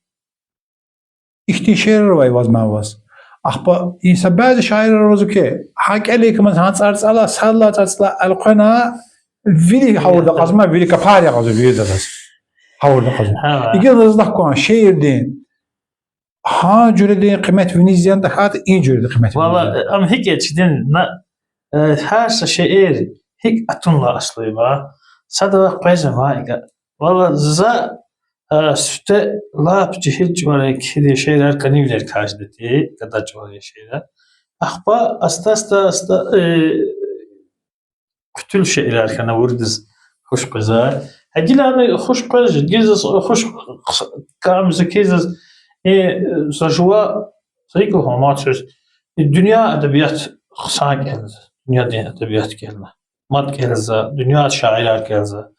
ихьтин шейэрар ава, Эйваз муаллим, ваз. Ахпа инса бязи шаирар авазва хьи, гьа кӀелайкамаз гьа цӀарцӀелай, садлай цӀарцӀелай элкъвена, вири гъавурда акьазма, вири капар ягъазва, вири адаз. Гъавурда акьазва. Гила заз лагь кван, шейэрдин гьа жуьредин къимет виниз яни тахьайтӀа и жуьредин къимет виниз яни? Валлагь, ам гьикӀ я чидин, на, э, гьар са шейэр гьикӀ атунвайди аслу я. Садавай къвезва ма икӀ. Валлагь, за, э, сифте лап жегьил чӀаварай кхьидай шейэрар кӀанивилерикай жеда, гадади чӀаварай шейэрар. Ахпа аста-аста, аста, э, хъуьтуьл шейэрар хьана виридаз хуш къвезвай. Гьа гилани хуш къвезва, гила заз хуш кӀанзава хьи заз, э, за жува, за икӀ лугьун ман квез, и дуьнья адабият хъсан кӀелна, дуьньядин адабият кӀелна. Мад кӀелзава, дуьньядин шаирар кӀелзава.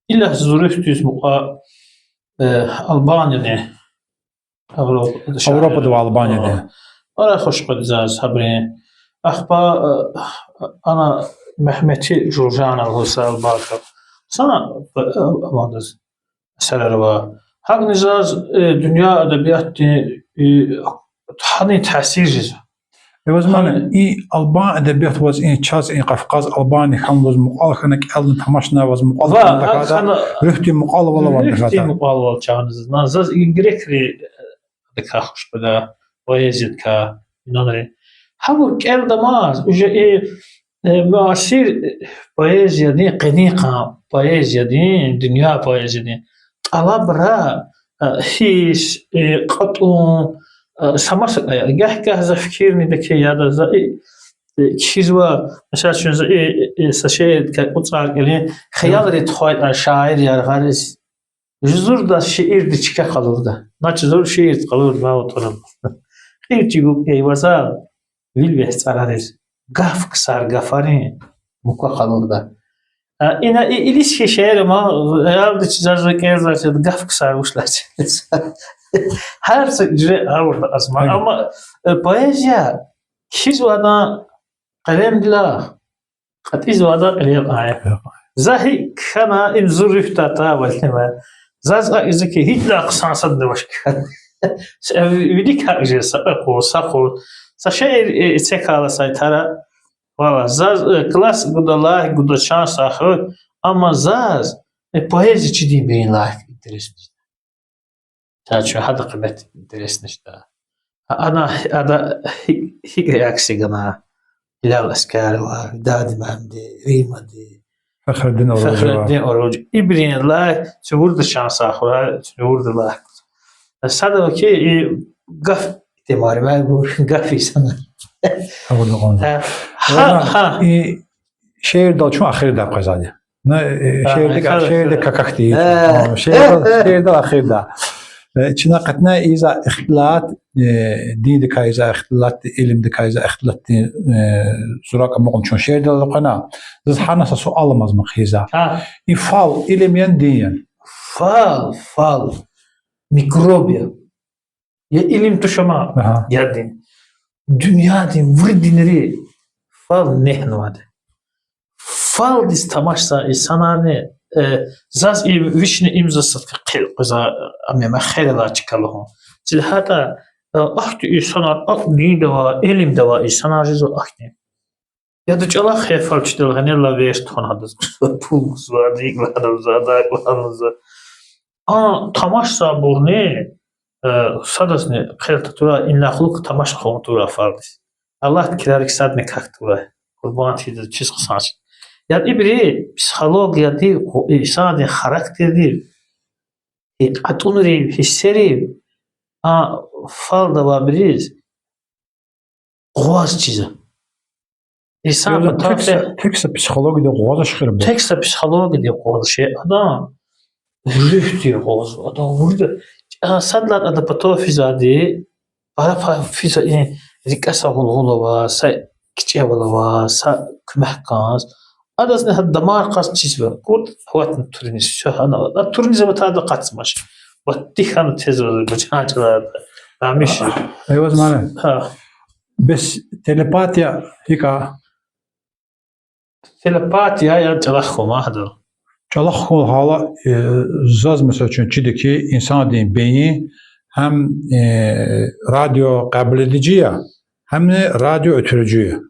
Илагь зурфдиз мукьва, э, Албаниядин, Авропада, Авропада ва Албаниядин. Пара хуш къведа заз гьабурун. Ахпа, э, ана Мегьмети Журжанов лугьуз са албан кас. Са, э, амадиз эсерар ава. ГьакӀни заз, э, дуьнья адабиятдин, э, гьанин таъсир жезва. Эваз мана, и албан эдебият ваз и чаз, и Къафкъаз албани хьанваз мукьвал хьана, кӀелна тамашна ваз мукьвал хьана, тахьайтӀа руьгьдин мукьвал авал аван тахьайтӀа. Руьгьдин мукьвал авал чна заз. На, заз и грекри, э, дикай хуш къведа, поэзиядикай, инанри. Гьабур кӀелдамаз, уже и, э, муасир, э, поэзиядин, къенин къан поэзиядин, дуьнья поэзиядин тӀалабра, э, гьисс, э, кьатӀун, э, са масакӀа я. Гагь-гагь за фикирни бекей яда, за и, э, кхьизва, месела, чун за и, э, са шиирдикай кьуцӀар кӀелин, хиялри тухвайтӀа шаир яргъариз, жузурда шиирди чка къалурда. Начи зур шиирди къалурда ма утӀурал. Кьил чӀугу Эйвазал, вил вегь цӀарариз, гаф ксар гафарин муква къалурда. А, ина и илис хьи шиир ма, аялди чизвай, кӀелзавай гаф ксар вуч лагьай. Гьар са жуьре гъавурда азма. Амма, э, поэзия кхьизвайдан къелемдилай, кьатӀизвайдан кьилел кьван я. За гьикӀ хьана, им зи руьгьдай тавални ма. Заз акӀ жезва хьи, гьикӀ лагьай хъсан садни авач хьи. Вилик гьакӀ жез, са акьур, са къур. Са шиир, э, эцигайла са ятара, валлагь, заз, э, класс гуда, лайк гуда, чан сагъ хьуй, амма заз, э, поэзия чидин бейин лайк интересни жеда. Чаз чун гьада къимет интересни жеда. Ана, ада гьи-, гьикӀ реакция гана? Гьилал Аскарова, Видади Мугьаммади, Римади, Фахруддин Оруж. Фахруддин Оруж. Ибурун лайк чувурда, чан сагъ хьурай, чувурда лайк. Садава хьи, и гаф итимар, ва гаф инсанар. Гьа, гьа. И шиирдал чун ахирдай къвезвайди. На, э, шиирдик, шиирдик какахьди. Шиирдал, шиирдал ахирда. Э, чна кьетӀна ийизвай ихтилат, э, диндикай ийизвай ихтилат, илимдикай ийизвай ихтилатдин, э, суракӀ амукьна чун шиирдал элкъвена. Заз гьана са суал амазма хьиз. И фал илим яни, дин яни? Фал, фал. Микроб я. Я илим туш ама, я дин. Дуьньядин вири динри фал негьнавайди. Фалдиз тамашзавай инсанарни, э, заз и вични им заз садка хъел къвезвай, ам я ма, хер алай чка лугьун. Цил гьатӀа, э, ахьтин инсанар, акьул, динда авай, илимда авай инсанар жезва ахьтин. Яда чӀалахъ хьайи фал чидайла гьанал веш тухун гьадаз. Пул гузва, дик лагьанва, дак лагьанва. А тамашзавайбурни, э, садазни хъел татурай, инлай кьулухъ тамаш хъувун тавурай фалдиз. Аллагьди крарик садни какахьурай. Къурбанд хьиз чиз хъсанч. Яда ибуру психологиядив, инсандин характердив, и кьатӀунрив, гьиссерив, а фалда авайбуруз къваз чизва. Инсан патал тек са, тек са психологиядив къваз хьи, тек са психологиядив къваз хьи, адан руьгьдив къваз, адан вирида, а, садлай ада патав физвайди, пара пай физва и рикӀе са гъулгъула ава, са кичӀевал ава, са куьмек кӀанз. Адазни гьа дамар кьаз чизва. КӀурт аватна туриниз, всё, гьана. А туриниз аватайди акъатзамач. Ва тихана тезва бажан чӀаларда. Амиш. Эваз мана. Гьа. Бес телепатия гьикӀ я? Телепатия я чӀалахъ хьун гьадал. ЧӀалахъ хьун гьала, э, заз, месела, чун чида хьи, инсандин бейин гьам, э, радиокъабулдиз я, гьамни радиоотверуз я.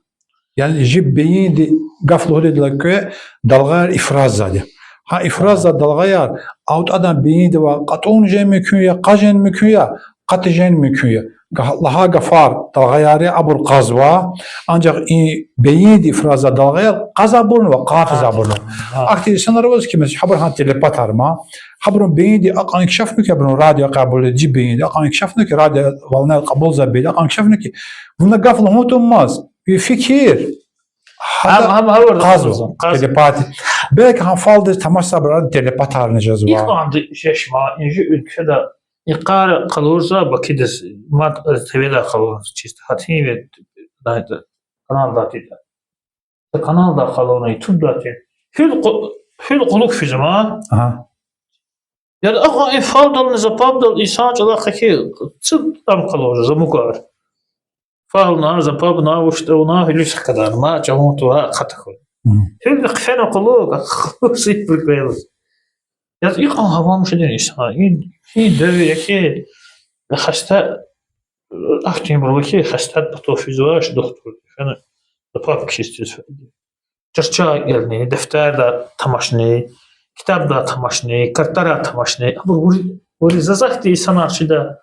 Яни жи бейинди гаф лугьудайдалай кьве далгъаяр ифраззавайди. Гьа ифраззавай далгъаяр алтӀадан бейинда авай кьатӀун жен мумкин я, къаз жен мумкин я, къати жен мумкин я. Га-, лагьай гафар далгъаяр я, абур къазва, анжах и бейинди ифраззавай далгъаяр къазарбурни ва къанзавайбурни. Ахьтин инсанар аваз хьи, месела, гьабур гьа телепатар ма, гьабурун бейинди акьван инкишафнава хьи, абурун радиокъабулдиз жи бейинди акьван инкишафнава хьи, радио волнаяр кьабулзавай бейинди акьван инкишафнава хьи, вуна гаф лугьун тавунмаз, и фикир, гьада къазва, къазва, къазва. Телепатия. Белки гьа фалдиз тамашзавайбур телепатарни жезва. Икьванди жеч ма, инжи уьлкведа, и къар къалурзава Бакудиз, мад ТВ-дай къалурзава чисто. Гьатин ве, дайда, каналдай тида. Каналдай къалурна, ютубдай тир. Гьуьл къу-, гьуьл кьулухъ физва ма. Яда акьван и фалдални запабдал инсан чӀалахъ хьайи цӀуд ам къалурзава, замукар. Фална, запабна, вуч тавуна, гьуьлуьз хкадарна, ма чӀавун тавуна, акъатна хьуй. Гьуьлни хъфена кьулухъ, кьулухъ сипур квелуз. Яда икьван гьавамишдин инсан, и, и девир яки хаста, Ахьтинбур ава хьи, хастад патав физвач духтурди, фена, папка хьиз туш фена. Чарча кӀелни, дефтерда тамашни, ктабда тамашни, картара тамашни. Абур вири, вири заз ахьтин инсанар чида,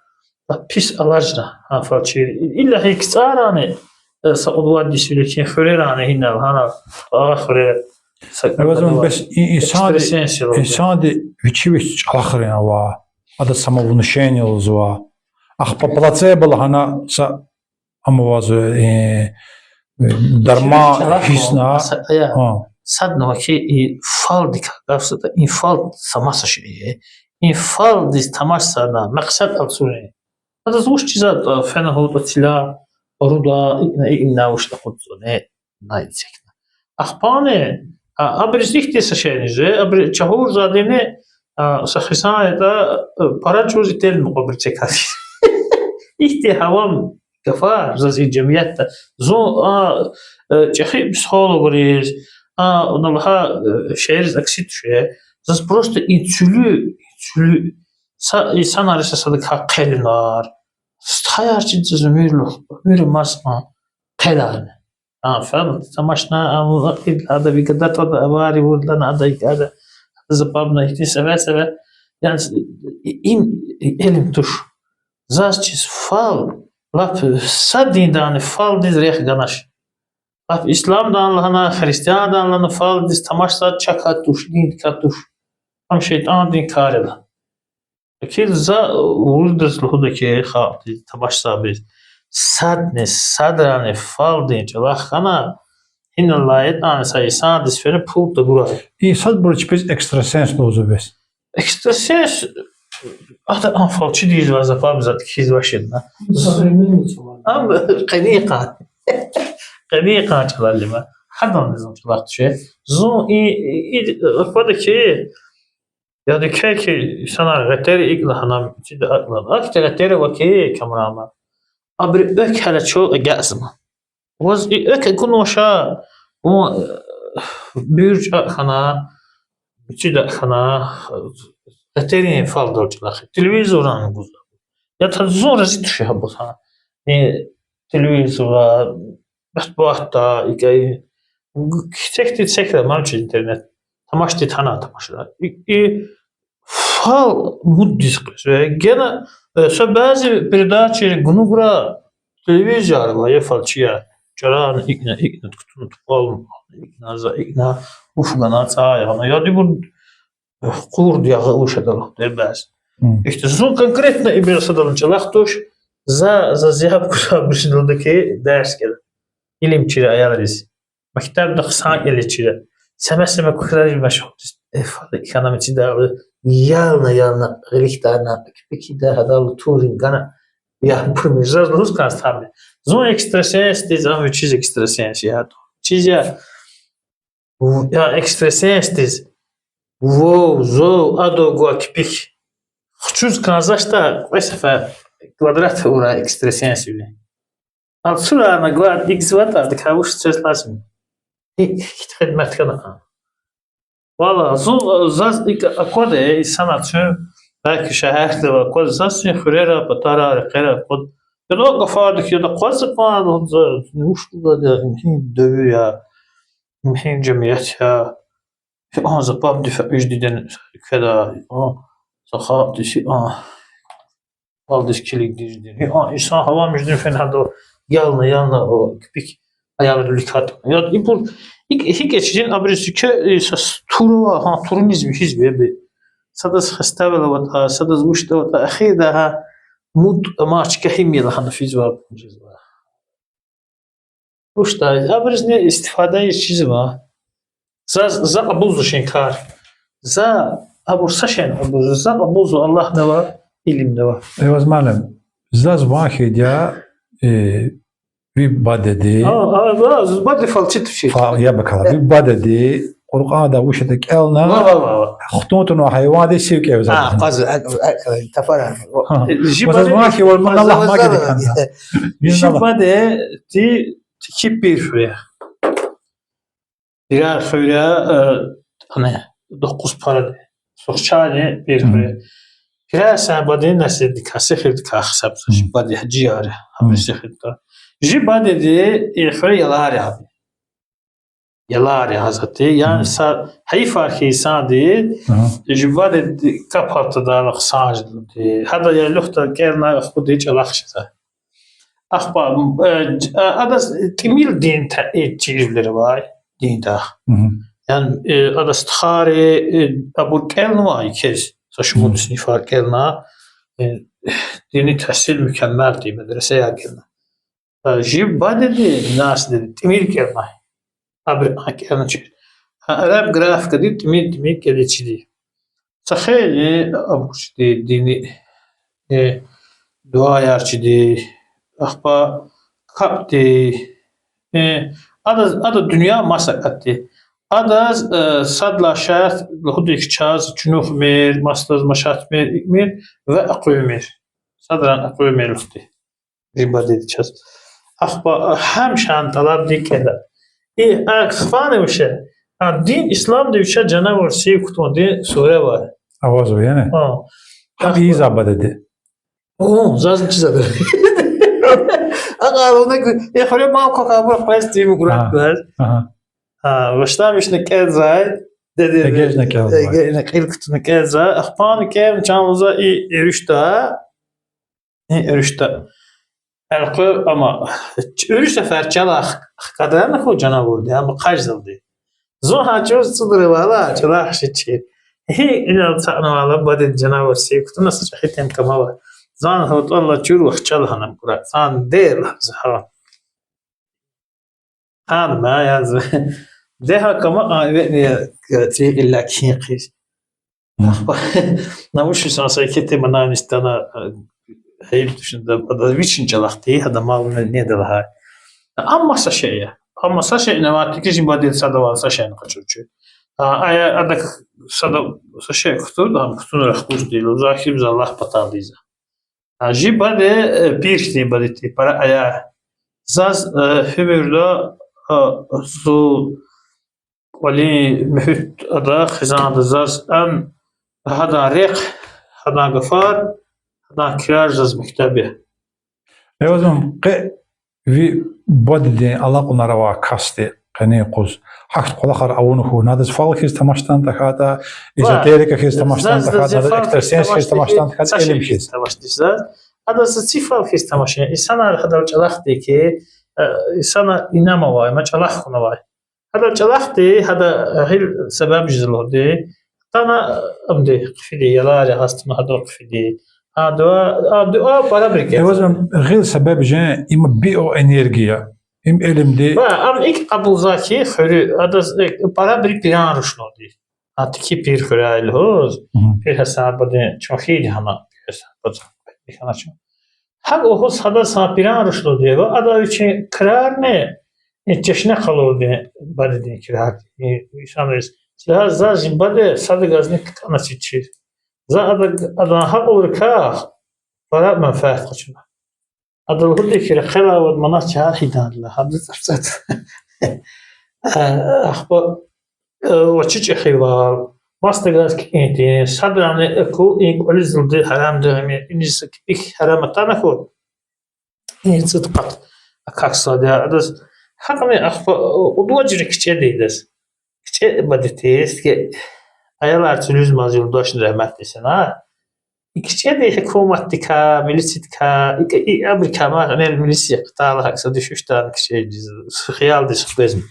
а, пис алажна, гьа фалчир. Иллаки кицӀарани, э, са кьуд-вад йис виликин хуьрерани гьинал, гьана, агъа хуьре. Са Эвазун кьуд-вад бес и-, инсанди, экстрасенс я лугьуз. Инсанди вичи вич чӀалахрин ава, ада самовнушение лугьузва. Ахпа плацебо лагьана са Амма ваз, э, э, дарман чӀалахъ хьисна, са ая. Гьа. Садни ава хьи, и фалдикай гаф сада, и фал са маса шей я. И фалдиз тамаш сана, макьсад алцурин. Адаз вуч чиза, э, фена гьалтӀа цила, руда, икӀна, икӀна вуч акъудзавани, на ицекна. Ахпани, а, абуруз ихьтин са шейни жеда, абуру чагьурзавайдини, а, са хизан ятӀа, э, пара чӀавуз ител мукьвабур чекади. Ихьтин гьавам гафар заз и жемятда. Зун, а, э, чӀехи психологриз, а, вуна лагьай, э, шейэриз акси туш. Заз просто и цуьлуь, и цуьлуь са инсанар са садакай хъелунар. Стхаяр чиз заз уьмуьрлух, уьмуьр маса хъеларна. А, фена тамашна, а, ада ви гада тӀвада авари вурдана, ада и гада, ада за пабна ихьтин севе-севе. Яни, и, им, и, илим туш. Заз чиз фал, лап са диндани фалдиз рехъ ганач. Лап исламдани лагьана, христиандани лагьана фалдиз тамаш сад чакай туш, диндикай туш. Ам шейтӀандин кар я лагьана. Лакин за виридаз лугьуда хьи, халкьдиз, тамашзавайбуруз, садни садрани фалдин чӀалахъ хьана, гьинал лагьайтӀани са инсандиз фена пул тагурай. И садбуруз чпиз экстрасенс лугьузва бес. Экстрасенс, ада ам фалчидиз ва за паб затӀ хьиз вачирна. Ам къенин къан, къенин къан чӀалал я ма. Гьаданни зун чӀалахъ туш. Зун и, и, и, аквада хьи, яни квекай инсанар гъетер икӀ лагьана, мичӀида акӀ лагьана. Ахьтин гъетер ава хьи, Камран ма. Абуру экв гьеле чун агакьзава. Ваз и экв акунвач, вун, э, буьрж акӀ хьана, мичӀида акӀ хьана, гъетерин фалдал чӀалахъ. Телевизордани гуз. Я та зун рази туш гьабур гьа. И телевизорда, матбугатда, икӀ, куьцекди цекда ман чи интернет. Тамашди тана тамашда. И, и фал муддиз къвезва. Гена, э, са бязи передачаяр гунугра телевизорда ава, я фалчияр. ЧӀарарни икӀна, икӀна, кутуна тупӀал, икӀна, за икӀна, уф гана, цӀай гана. Яд ибур къурд ягъа уш адал дербез. Ихьтин зун конкретно ибур садал чӀалахъ туш, за, за зегьаб куса бушдалдаки дерс кӀела. Илим чира аялриз. Мектебда хъсан кӀела чира. Семе-семе куьрерив машгъул туш. Э, фал икӀ хьана мичӀида, ялна-ялна гъиликдарна, пикида гьадал турин гана. Я, пурми заз лугьуз кӀанз тамни. Зун экстрасенсдиз, ам вичиз экстрасенс я. Чиз я, я экстрасенсдиз. Вов, зов, адав гвай кпик. Хчуз кӀанзавачтӀа, кьве сефер квадрат авурай экстрасенсвиле. Алцурарна гвай икӀ зватӀа, адакай вуч чиз лазим? Гьи-, гьихьтин хидмет хьана. Валлагь, зун, заз икӀ аквада, инсанар чун, белки шегьерда ава, аквада, заз чи хуьрера, патара, рекьера аквада. Яда гафарди хьи, яда акъваз акван, за, вуч лугьуда, им гьи девир я, им гьи жемят я. Гьи а за паб дифегьиз диден кведа, а, за халкьдиз, гьи а, халкьдиз килигиз диден. Гьи а, инсан гьавамиш диден фена гьадал, ялна, ялна, о, кпик аялрилик кьатӀ. Яд ибур, икӀ, гьикӀ чидин абуруз икӀ, э, са с-, тур ава, гьа, турниз вегьиз веби. Садаз хаставал аватӀа, садаз вучда аватӀа, эхирда гьа муд амач кахимия лагьана физва, жезва. Вучда, абурузни истифада ийиз чиз ама. За, за кьабулзава шин кар. За абур са шейни кьабулзава, за кьабулзава Аллагьни ва илимни ва. Эваз малим, заз ван хьайиди я, э, ви бадеди. А, а, ва, заз баде фалчи тушир. Фа-, я бакала, ви бадеди Къуръанда вуч ятӀа кӀелна, ва, ва, ва, ва, хтун тавуна гьайвандиз сив кӀевзаватӀа. А, къаз, а, а, а, тафара. Ва, ва заз ван хьайи, валлагь, ва, ва, Аллагь ва, магиди кӀанда. Жи баде ти, тики пир хуьре. Пирар хуьре, э, ана, докуз паради. Сухчани пир хуьре. Пираяр са бадедин несилдикай, сихирдикай гьисабзава жи бадеди, жи яр я, гьабуру сихирда. Жи бадеди и хуьре ялар ягъади. Ялар ягъазвайди. Яни са гьайифар хьиз инсанди, жи бадеди капал твадайла хъсан жеди. Гьада яйлугъда кӀелнай, ахпа чӀалахъ жеда. Ахпа, э, адаз тӀимил дин та-, э, чирвилер авай, диндай. Яни, э, адаз стхайри, э, абур кӀелнавай квез, са шумуд синифар кӀелна, э, дини тагьсил мукаммал тир, медресаяр кӀелна. Жи бадеди, несилди тӀимил кӀелнай. Абуру а кӀелначир. Гьа, араб графикади тӀимил, тӀимил кӀелиз чиди. Са хейлин абур чиди, дини, э, дуаяр чиди, ахпа капӀди, э, адаз, ада дуьнья маса акъатди. Адаз, э, сад лагьай шартӀ лугьудай хьи чаз чуьнуьхмир, масадаз машатмир, икӀ мир, ва экъуьмир. Садрани экъуьмир лугьудай. Жи бадеди чаз. Ахпа гьамиша тӀалабди кӀела. И ахпани вуч я, а дин исламди вичи жанавур сив кутунди сура ава. Авазва яни? Гьа. ГьакӀ ийизвай бадеди. О, заз чизвайди. Акьван вуна гу-, и хуьре ман квахьайбур къвез тир муград квез. Ва шта вични кӀелзавай, деди. ЭгечӀна кӀелзавай. ЭгечӀна кьил кутуна кӀелзавай. Ахпани кӀелна чан лугьузва и уьруьшда. И уьруьшда. Элкъвей, амма уьруьш сефер чалай хкадрани хьуй жанавурди, амма къажзалди. Зун гьа чӀавуз цӀудрай валай, чӀалахъ жезвачир. Гьи, инал цаънавайла бадеди жанавур сив кутуна са чӀехи тем кам авай. Зун гьа тӀвар алай чур вахчал гьана кура. Зун дер лагьзава. Ан ма яз. Де гьа кама а вени, э, ци иллаки хьин хъийиз. Ахпа, на вуч йисан са еке тема нани стана, э, гьайиф тушни да, ада вичин чӀалахъди, гьада мал не, неда лагьай. Амма са шей я. Амма са шей инавай тикижи бадед садавай са шейни къачуз чу. А, ая, адак сада са шей кутур, ам кутуна рахкуз тир, лугьузва хьи, за Аллагь патал ийизва. А, жи баде, э, пир хьтин баде тир, пара ая. Заз, э, уьмуьрда, э, зун кӀвалин муьгьуьт ада хизанда заз ан гьадан рехъ, гьадан гафар, гьадан крар заз мектеб я. Эвазан къе ви бадедин алакьунар авай касди къенин юкъуз гьахьтин кӀвалахар авуна хьуй, на адаз фал хьиз тамашдан тахьайтӀа, эзотерика хьиз тамашдан тахьайтӀа, на адаз экстрасенс хьиз тамашдан тахьайтӀа, илим хьиз. Тамашдиз заз. Адаз ци фал хьиз тамашин. Инсанар гьадал чӀалахъди хьи, э, инсанар инам авай, ма чӀалахъ хьун авай. Гьадал чӀалахъди, гьада гьил себеб жез лугьуди. Атана, амди хъфиди, ялар ягъаз туна гьадал хъфиди. А дуьа, а дуьа парабрик я. Эвазан гъил себеб жен им биоэнергия, им илимди. Ва ам икӀ кьабулзава хьи, хуьруьз, адаз, э, парабрик пиран руш лугьуди. А тики пир хуьряй лугьуз, пир гьасан бадин чун хьийиди гьана, пир гьасан бадин хьана чун. ГьакӀ лугьуз гьадаз гьа пиран руш лугьуди ва ада вичин крарни, э, чешне къалурди, бадедин крар, э, инсанриз. Лагьай заз жи баде садазни кӀаначир. За ада, адан гьакьулрикай пара менфят къачуна. Ада лугьуди хьи, рекьелай вад манат чар хъийидайла, гьабуруз цӀацӀад. Ахпа, э, вачи чӀехивал, масадаз кикӀин тин, садрани аку, и кӀвализалди гьарамди гъими, иниз са кепек гьарам атана хьуй. И цӀуд къат акахьзавайди я адаз. ГьакӀни ахпа, э, удважри кичӀеди адаз. КичӀе баде тир, сифте аялар цуьлуьзмаз юлдашни рагьметдиз хьана. И кичӀеди гьукуматдикай, милициядикай, и, и абурукай ма, гьанал милиция хтайла гьакӀ са дуьшуьшдани кичӀедиз, хиялдиз хквезма.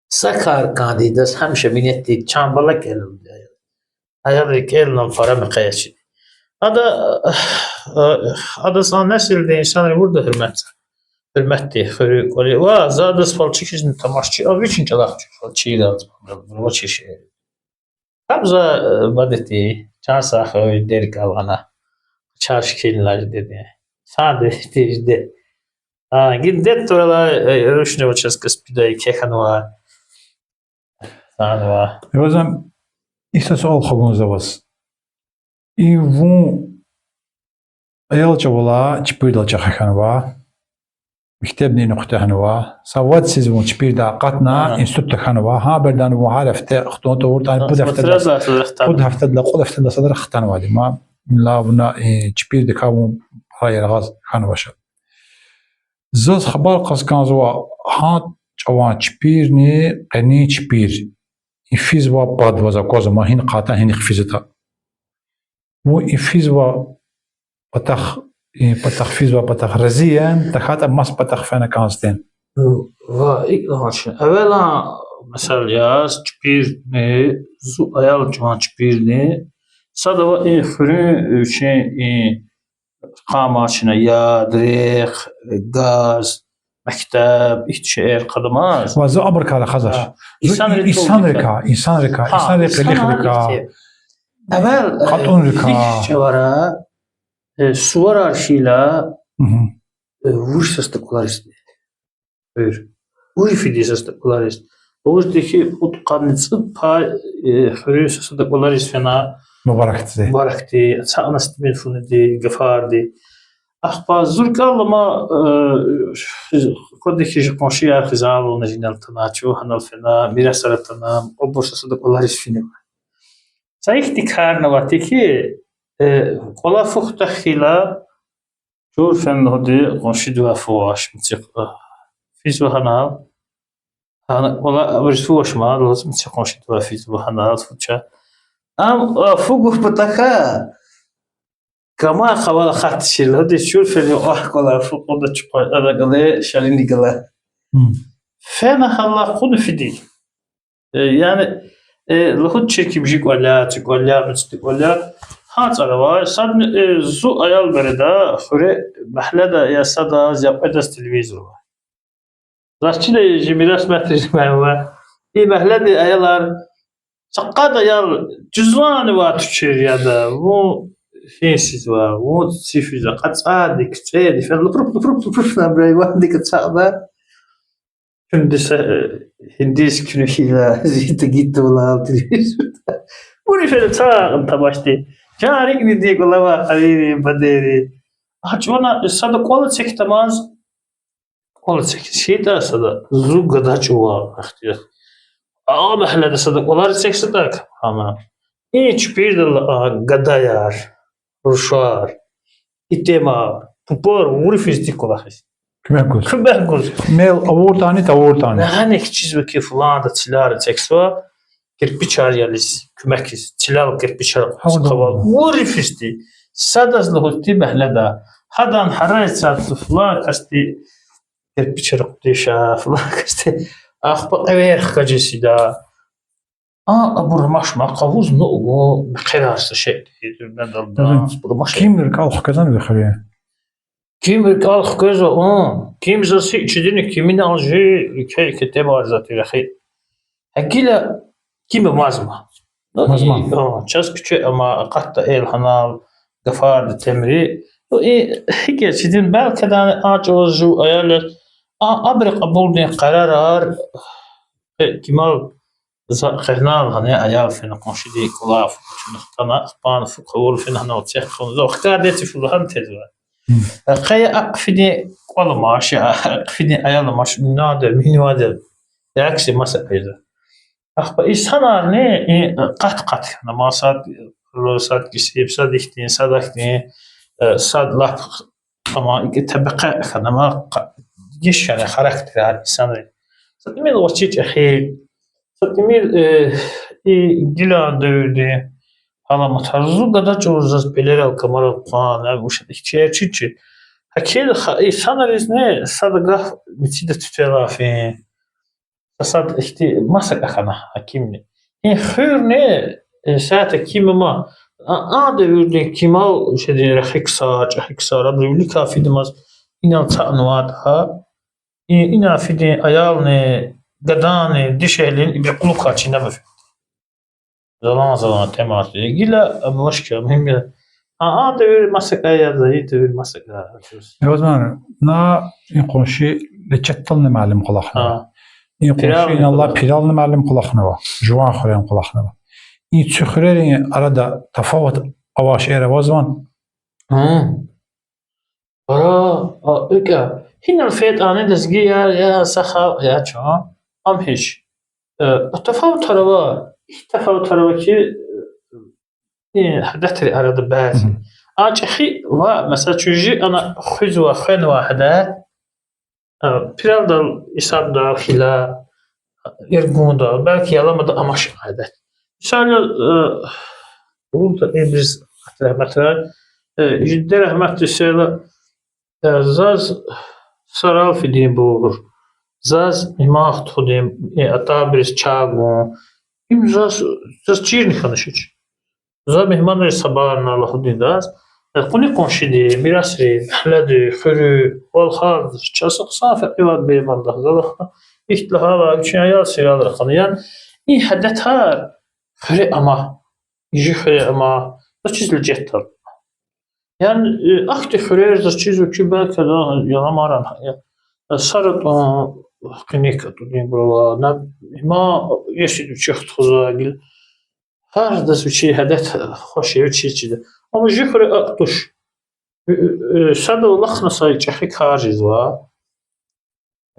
Са кар кӀанди адаз гьамиша минетди, чан бала кӀелди. Аялри кӀелна пара мехъерчи. Ада, э, адаз а несилдин инсанри вурда гьуьрмет. Гьуьрметди хуьруьн кӀвале. Ва за адаз фалчи хьизни тамашчи, а вичин чӀалахъ чи фалчи, вуч шей. Гьаб за, э, бадеди, чан сагъ хьуй, дерикал гъана. Чар шикилна жеди. Сад тир жеди. А, гила дед турала, э, рушни ва чаз каспидай кехьанва. Санва. Эвазан, ихьтин суал хгун за ваз. И вун аял чӀавалай чпирдал чӀехи хьанва. Мектебни нухта хьанва. Са вад сезон чпирдай акъатна, институтда хьанва. Гьа бердани вун гьар гьафте хтун тавуртӀани, пуд гьафтедилай, пуд гьафтедилай, кьуд гьафтедилай садрани хтанвайди ма. Ла вуна, э, чпирдикай вун пара яргъаз хьанвач. Заз хабар кьаз кӀанзава, гьа чӀаван чпирни, къенин чпир. И физва пад ваз аквазва, ма гьина кьатӀа гьинихъ физватӀа. Вун и физва патахъ, и патахъ физва патахъ рази яни, тахьайтӀа маса патахъ фена кӀанзаватӀани? Ва икӀ лагьаначни. Эвелан, месела яз, чпирни, зу аял чӀаван чпирни, сад ава и хуьруьн вичин и къамачна яд, рехъ, газ, мектеб, ихьтин шейэр къадамаз. Ва зу абурукай рахазвач. Зу инсанри, инсанрикай, инсанрикай, инсанрин къилихрикай, кьатӀунрикай, гьич чӀавара, э, суварар хьайила, э, вуж са сада кӀвалериз. Хуьр. Вуж фиди са сада кӀвалериз. Вуж дихьи пуд къанни цӀуд пай, э, хуьруьн са сада кӀвалериз фена. Мубаракди. Мубаракди, ацукьна стимил фунди, гафарди. Ахпа зу рикӀел алама, э, квади хьи жи къуншияр хизан авуна, жинел атана, чун гьанал фена, мирасар атана, абур са сада кӀвалериз финивай. Са ихьтин карни аватӀа хьи, э, кӀвале фу хутахьайла, чур фена лугьуди, къуншидивай фу гвач, мици, э, физва гьанал. Гьана кӀвале абуруз фу гвач ман лугьуз, мици къуншидивай физва гьанал фу ча. Ам, э, фу гур патахъай камай къавал акъатдач лугьуди, чур фена, агь, кӀвале фу кьунда чухъай, ана галай шарини галай. Фена гьала кьуна фиди. Э, яни, э, лугьуд чир ким жи кӀваляй, цӀикӀваляй, мецди кӀваляй. Гьа цӀар авай, садни, э, зу аял береда, хуьре, магьледа я садаз, я кьведаз телевизор ава. Заз чида жи мирас метризмай ва. И магьледин аялар, са къад аял жузвани вай тушир яда, вун фин сизва, вун цифизва, кьацӀади, кцӀеди, фена лупруп, лупруп, лупруп, набрай вандик ацукьна. Чунди са, э, гьиндиз куьне хьайила, зи тагиддавалай телевизорда. Вури фена цӀа тамашди. Чан рикӀни ди кӀвале авай къарийри, бадейри. А чӀаван сада кӀвал эцигдамаз, кӀвал эцигиз хьайитӀа сада, зу гада чӀаван ихтияр. А магьледа сада кӀвалар эцигзатӀа, ама и чпирдал а гадаяр, рушар, итимар, пупар, вури физди кӀвалахиз. Куьмек гуз. Куьмек гуз. Мел авуртӀани, тавуртӀани. Лагьана кичӀезва хьи, фланда цилар эцигзава, кирпичар ялиз, куьмекиз, цилел кирпичар къавал. Вури физди. Садаз лугьуз ти магьледа. Гьадан гьарай сад флан касди кирпичар къудиша, флан касди. Ахпа кьве хкажиз ида. А, абур амач, ма къавуз нугу, мехъерар са шей, зурмедалда, ким рикӀел хквезвани ви хуьре? Ким рикӀел хквезва, а, ким заз гьич чидини, кимин алжи, икей кетебар затӀ рехи. Гила ким амазма. Амазма. А, чаз куьче ама, акъатда эл гьанал, гафарда темри. Ну, и, гьикӀ я, чидин белки дани а чӀавуз жув аял я, а, абуру кьабулдин къарарар, э, кимел за къегьнал гьана аял фена къуншидин кӀвале фу чун хтана, ахпа фу кьабул фена гьанал цех хъун. За хкарди ци фу лагьан тезва. Къе я ахъфидин кӀвал амач, ахъфидин аял амач, нада, минвада. Акси маса къвезва. Ахпа инсанарни и къат-къат хьана, ма сад, сад кесиб, сад ихьтин, сад ахьтин, э, сад лап, ама икӀ табакьа хьана, ма къа-, дегиш хьана характерар инсанрин. Са тӀимил гъвечӀи-чӀехи, са тӀимил, э, и гила девирдин аламатар, зун гада чӀавуз заз пелерал, камарал къван, а вуч ихтияр чи чи. Гьакил ха-, инсанризни сад гаф мицида туьтвелай фин. Са сад ихьтин масакӀа хьана гьакимни. И хуьрни, э, сятда ким ама, а, а девирдин кимел жедин рехи ксар, чӀехи ксар, абуру виликай фидамаз инал цаънаватӀа, и, ина фидин аялни, гадани, дишегьлини ибурун кьулухъай чинеба фин. Залан-залан тӀемалди. Гила, а, мушкил, муьгьим я. А, а девир масакӀа я, за и девир масакӀа. Ягьудман, на и къунши лечетдални муаллим кӀвалахнава. И къунши иналлай пирални муаллим кӀвалахнава, жуван хуьрени кӀвалахнава. И цуьхуьрерин арада тафават авай шейэр авазвани? Ара, а, икӀ я, Гьинал фейитӀани лезгияр я, са халкь я чун, ам гьич. Э, тафаватар ава, ихьтин тафаватар ава хьи, э, и гьадатрин арада бязи. Мгм. А чӀехи ва, месела, чун жи ана хуьзвай, хвенвай гьадат, э, пиралдал, исабдал, хилел, иргундал, белки яламада амач гьадат. Мисал яз, э, лугьуда ибуруз рагьматра, э, жинда рагьмат исела, э, заз сарал фидайбур, заз муьгьман тухудайбур, э, атайбуруз чай гун. Им заз, заз чирни хьанач. За муьгьманриз сабарна лугьудайдаз, э, къуни-къуншиди, мирасри, агьлуди, хуьруьди, валхарди, чаз са хъсан фекьивал беймалда, за лагьана, ихьтин лагьайла, вичин аял сирал рахана. Яни и гьадатар хуьре ама, жи хуьре ама, заз чиз лежетдал. Яни, э, ахьтин хуьрер заз чизва хьи, белки, яламаран, я, саратӀун къеник атӀудайбур ава, на, има, если вичихъ тухузвай гила. Гьардаз вичин гьадат хуш я, вичиз чида. Амма жи хуьре акӀ туш. Э, э, садав алахъна, са чӀехи кар жезва.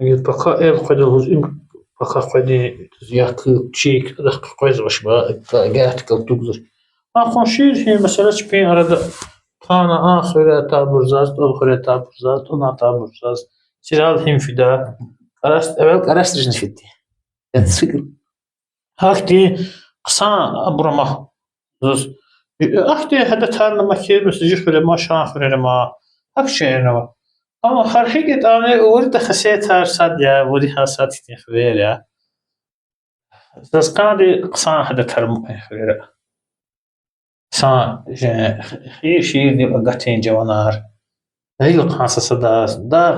Эгер пака элкъведа лугьуз, им пака къведа, я куь чик, адахъ къекъвезвач, ва гайи кӀвалах тугзавач. А къуншийриз гьи месэла чпин арада хьана, а хуьре атайбур заз, тӀал хуьре атайбур заз, тӀал атайбур заз, сирал гьим фида, кӀарас, эвел кӀарасризни фиди. Гьахьтин хъсан абур ама. Заз, э, ахьтин гьадатарни ама хьи, месела, жи хуьре ама, шан хуьрера ама. ГьакӀ шейэр ава. Амма гьар гьикӀ ятӀани вирида хесетар сад я, вири гьа сад хьтин хивер я. Заз кӀанди хъсан гьадатар ама и хуьрера. Хъсан, э, хийир-шийирдив агатин жаванар. Гъил хъсан са садаз, дар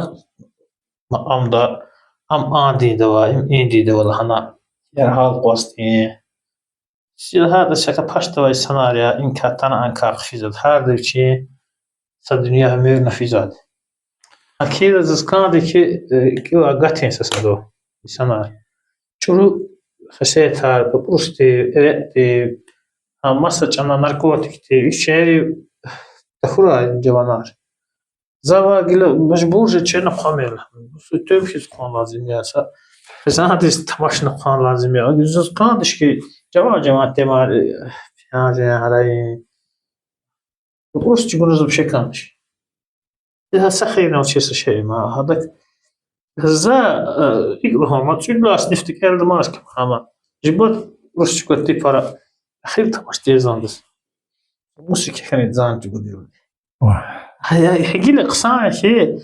макьамда, ам а диндава, им и диндава лагьана, яргъал акъвазтӀа. Силгьада са капашдавай инсанар я, им катана анкай хъфизвайди, гьарда вичин са дуьнья уьмуьрна физвайди. Акила заз кӀанди хьи, э, кӀева агатин са садав инсанар. ЧӀуру хесетар, папӀрусдив, эрекьдив, а маса чӀана, наркотикдив, и шейэрив тахьурай жаванар. Завай гила мажбур жез чна хъвамир. Сутун хьиз хъван лазим я, са хизандиз тамашна хъван лазим я. Заз кӀандачни жаван-жаван темаяр, э, пиян жен, гьарайин. Просто чӀугуна за вообще кӀандач. Я са хийирни авачир са шей ама, гьадак. За, э, икӀ лугьун, ма цӀуд лагьай синифда кӀелдамаз ким хьана. Жибад рус чӀугвади пара. Эхир тамаш тир зандаз. Мусик хьана зан чӀугвади. Гьа, я, гьа гила хъсан я хьи,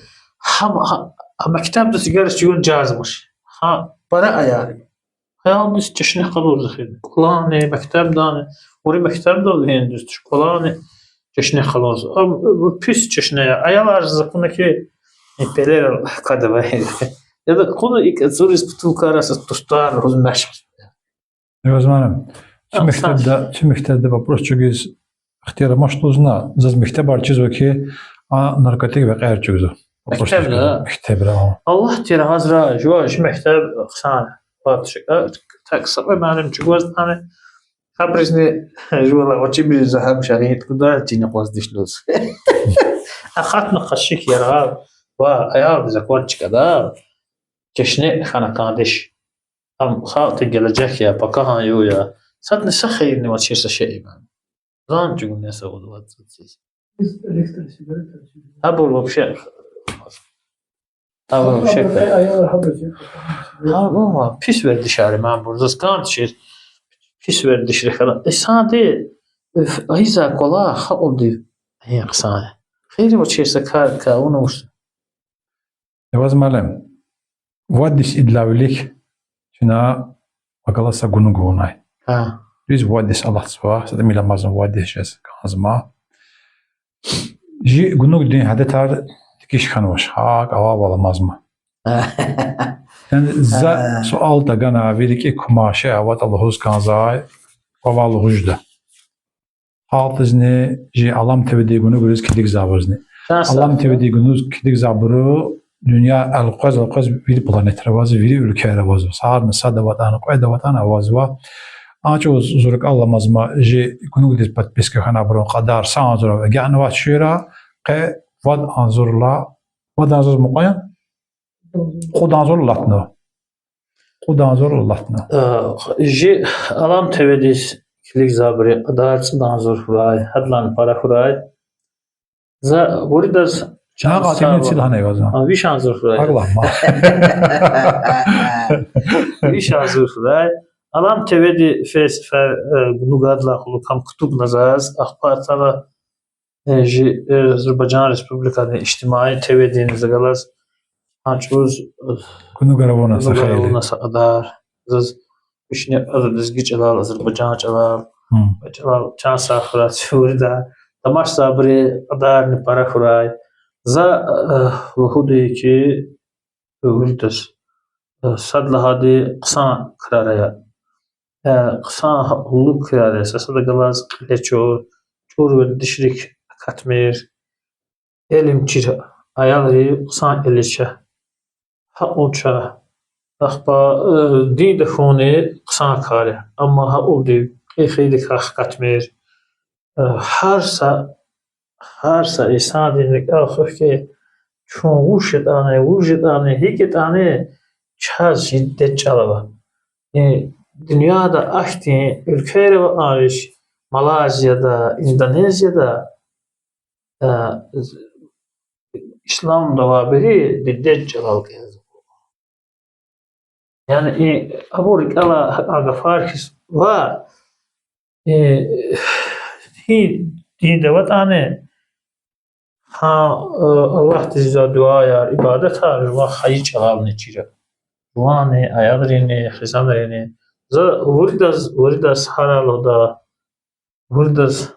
гьам, гьа, гьа мектебда сигара чӀугун жезмач. Гьа, пара аяр я. Аялриз чешне къалурзахъ я. КӀвалани, мектебдани, ури мектебдал вегьин дуьз туш, кӀвалани чешне къалурзава. А, пис чешне я. Аялриз акуна хьи, и пелерал кадавай. Яда кьуна икӀ цуриз путулкарай са тустар лугьуз машгъ. Риваз муаллим, чи мектебда, чи мектебда вопрос чӀугуз ихтияр амач лугьузва, заз мектебар чизва хьи, а наркотик векьер чӀугузва. Вопрос чӀугуз. Мектебра? Аллагьди рагьазрай, жува чи мектеб хъсан я. Вач, а, так, са кьве муаллим чӀугвазватӀани, гьабурузни жувалай авачирбуруз за гьам шагьид куда, чина акъваздиш лугьуз. Акъатна къачуз яргъал, ва аялдиз акваз чкада, чешне хьана кӀандиш. Ам халкьдин гележег я, пакагьан югъ я. Садни са хийирни авачир са шей ама. Зан чӀугуна са удвацӀиз. Гьабур вообще. Гьабур вообще. Гьа, валлагь, пис вердишар я абур. Заз кӀандачир пис вердишар хьана. Инсанди, уф, айизвай кӀвалах халкьдин гьин хъсан я. Хийир авачир са кар кавуна вуч. Риваз муаллим, вад йис идалай вилик чна пагалай са гунуг авунай. Дуьз вад йис алатзава, са тӀимил амазма, вад йис жез кӀанзава. Чи гунугдин гьадатар дегиш хьанвач, гьакӀ авайвал амазма. Яни за суал тагана, ви рикӀик кума шей аватӀа лугьуз кӀанзавай, квавай лугьуз жеда. Халкьдизни, чи Алам ТВ-дин гунугриз килигзавайбурузни. Алам ТВ-дин гунугриз килигзавайбуру дуьнья элкъвез-элкъвез вири планетара авазва, вири уьлквейра авазва. Сагърай сад аватӀани, кьвед аватӀани авазва. А чӀавуз зур рикӀел аламазма, чи гунугдиз подписка хьанвайбурун кьадар са агъзурни агъзур агънавач шура, къе вад агъзурла, вад агъзур мукьва яни? Кьуд агъзур алатна. Кьуд агъзур алатна. Э, жи Алам ТВ-диз килигзавайбуру кьадар цӀуд агъзур хьурай, гьадалайни пара хьурай. За виридаз чан сагъ... А, виш агъзур хьурай. Агъламай. Виш агъзур хьурай. Алам ТВ-ди фейсбук, э, гунугдалай кьулухъ кам кутугна заз, ахпа атана, э, жи, э, Азербайжан Республикадин ижтимаи ТВ-дин за галаз гьа чӀавуз, э, гунугар авуна са хайи, гунугар авуна са кьадар. Заз вишни ада лезги чӀалал, азербайжан чӀалал, чӀалал чан сагъ хьурай вирида. Тамашзавайбуру кьадарни пара хьурай. За, э, лугьудай хьи, виридаз, э, сад лагьайди хъсан крар ая. Э, хъсан гьа уллу крар ая. Са сада галаз кьиле чӀур, чӀуру вердишрик акатмир. Илим чир, аялри хъсан илича. Гьа улча, ахпа, э, динда хьунни хъсан кар я. Амма гьа улдив кьин хийирдикай хкатмир. Э, гьар са, гьар са инсандин рикӀел хквехьи, чун вуж ятӀани, вуж ятӀани, гьикӀ ятӀани, чаз жи дидед чӀал ава. Э, дуьньяда ахьтин уьлквейра ава вич, Малайзияда, Индонезияда, э, исламда авайбуру дидед чӀалал кӀелзава. Яни и абур рикӀелай гьакӀан гафар хьиз ва, э, гьи динда аватӀани, гьа, э, Аллагьдиз ийизвай дуьаяр, ибадатар жуван хайи чӀалални чира. Жуванни, аялрини, хизанрини. За виридаз, виридаз гьарай лугьуда, виридаз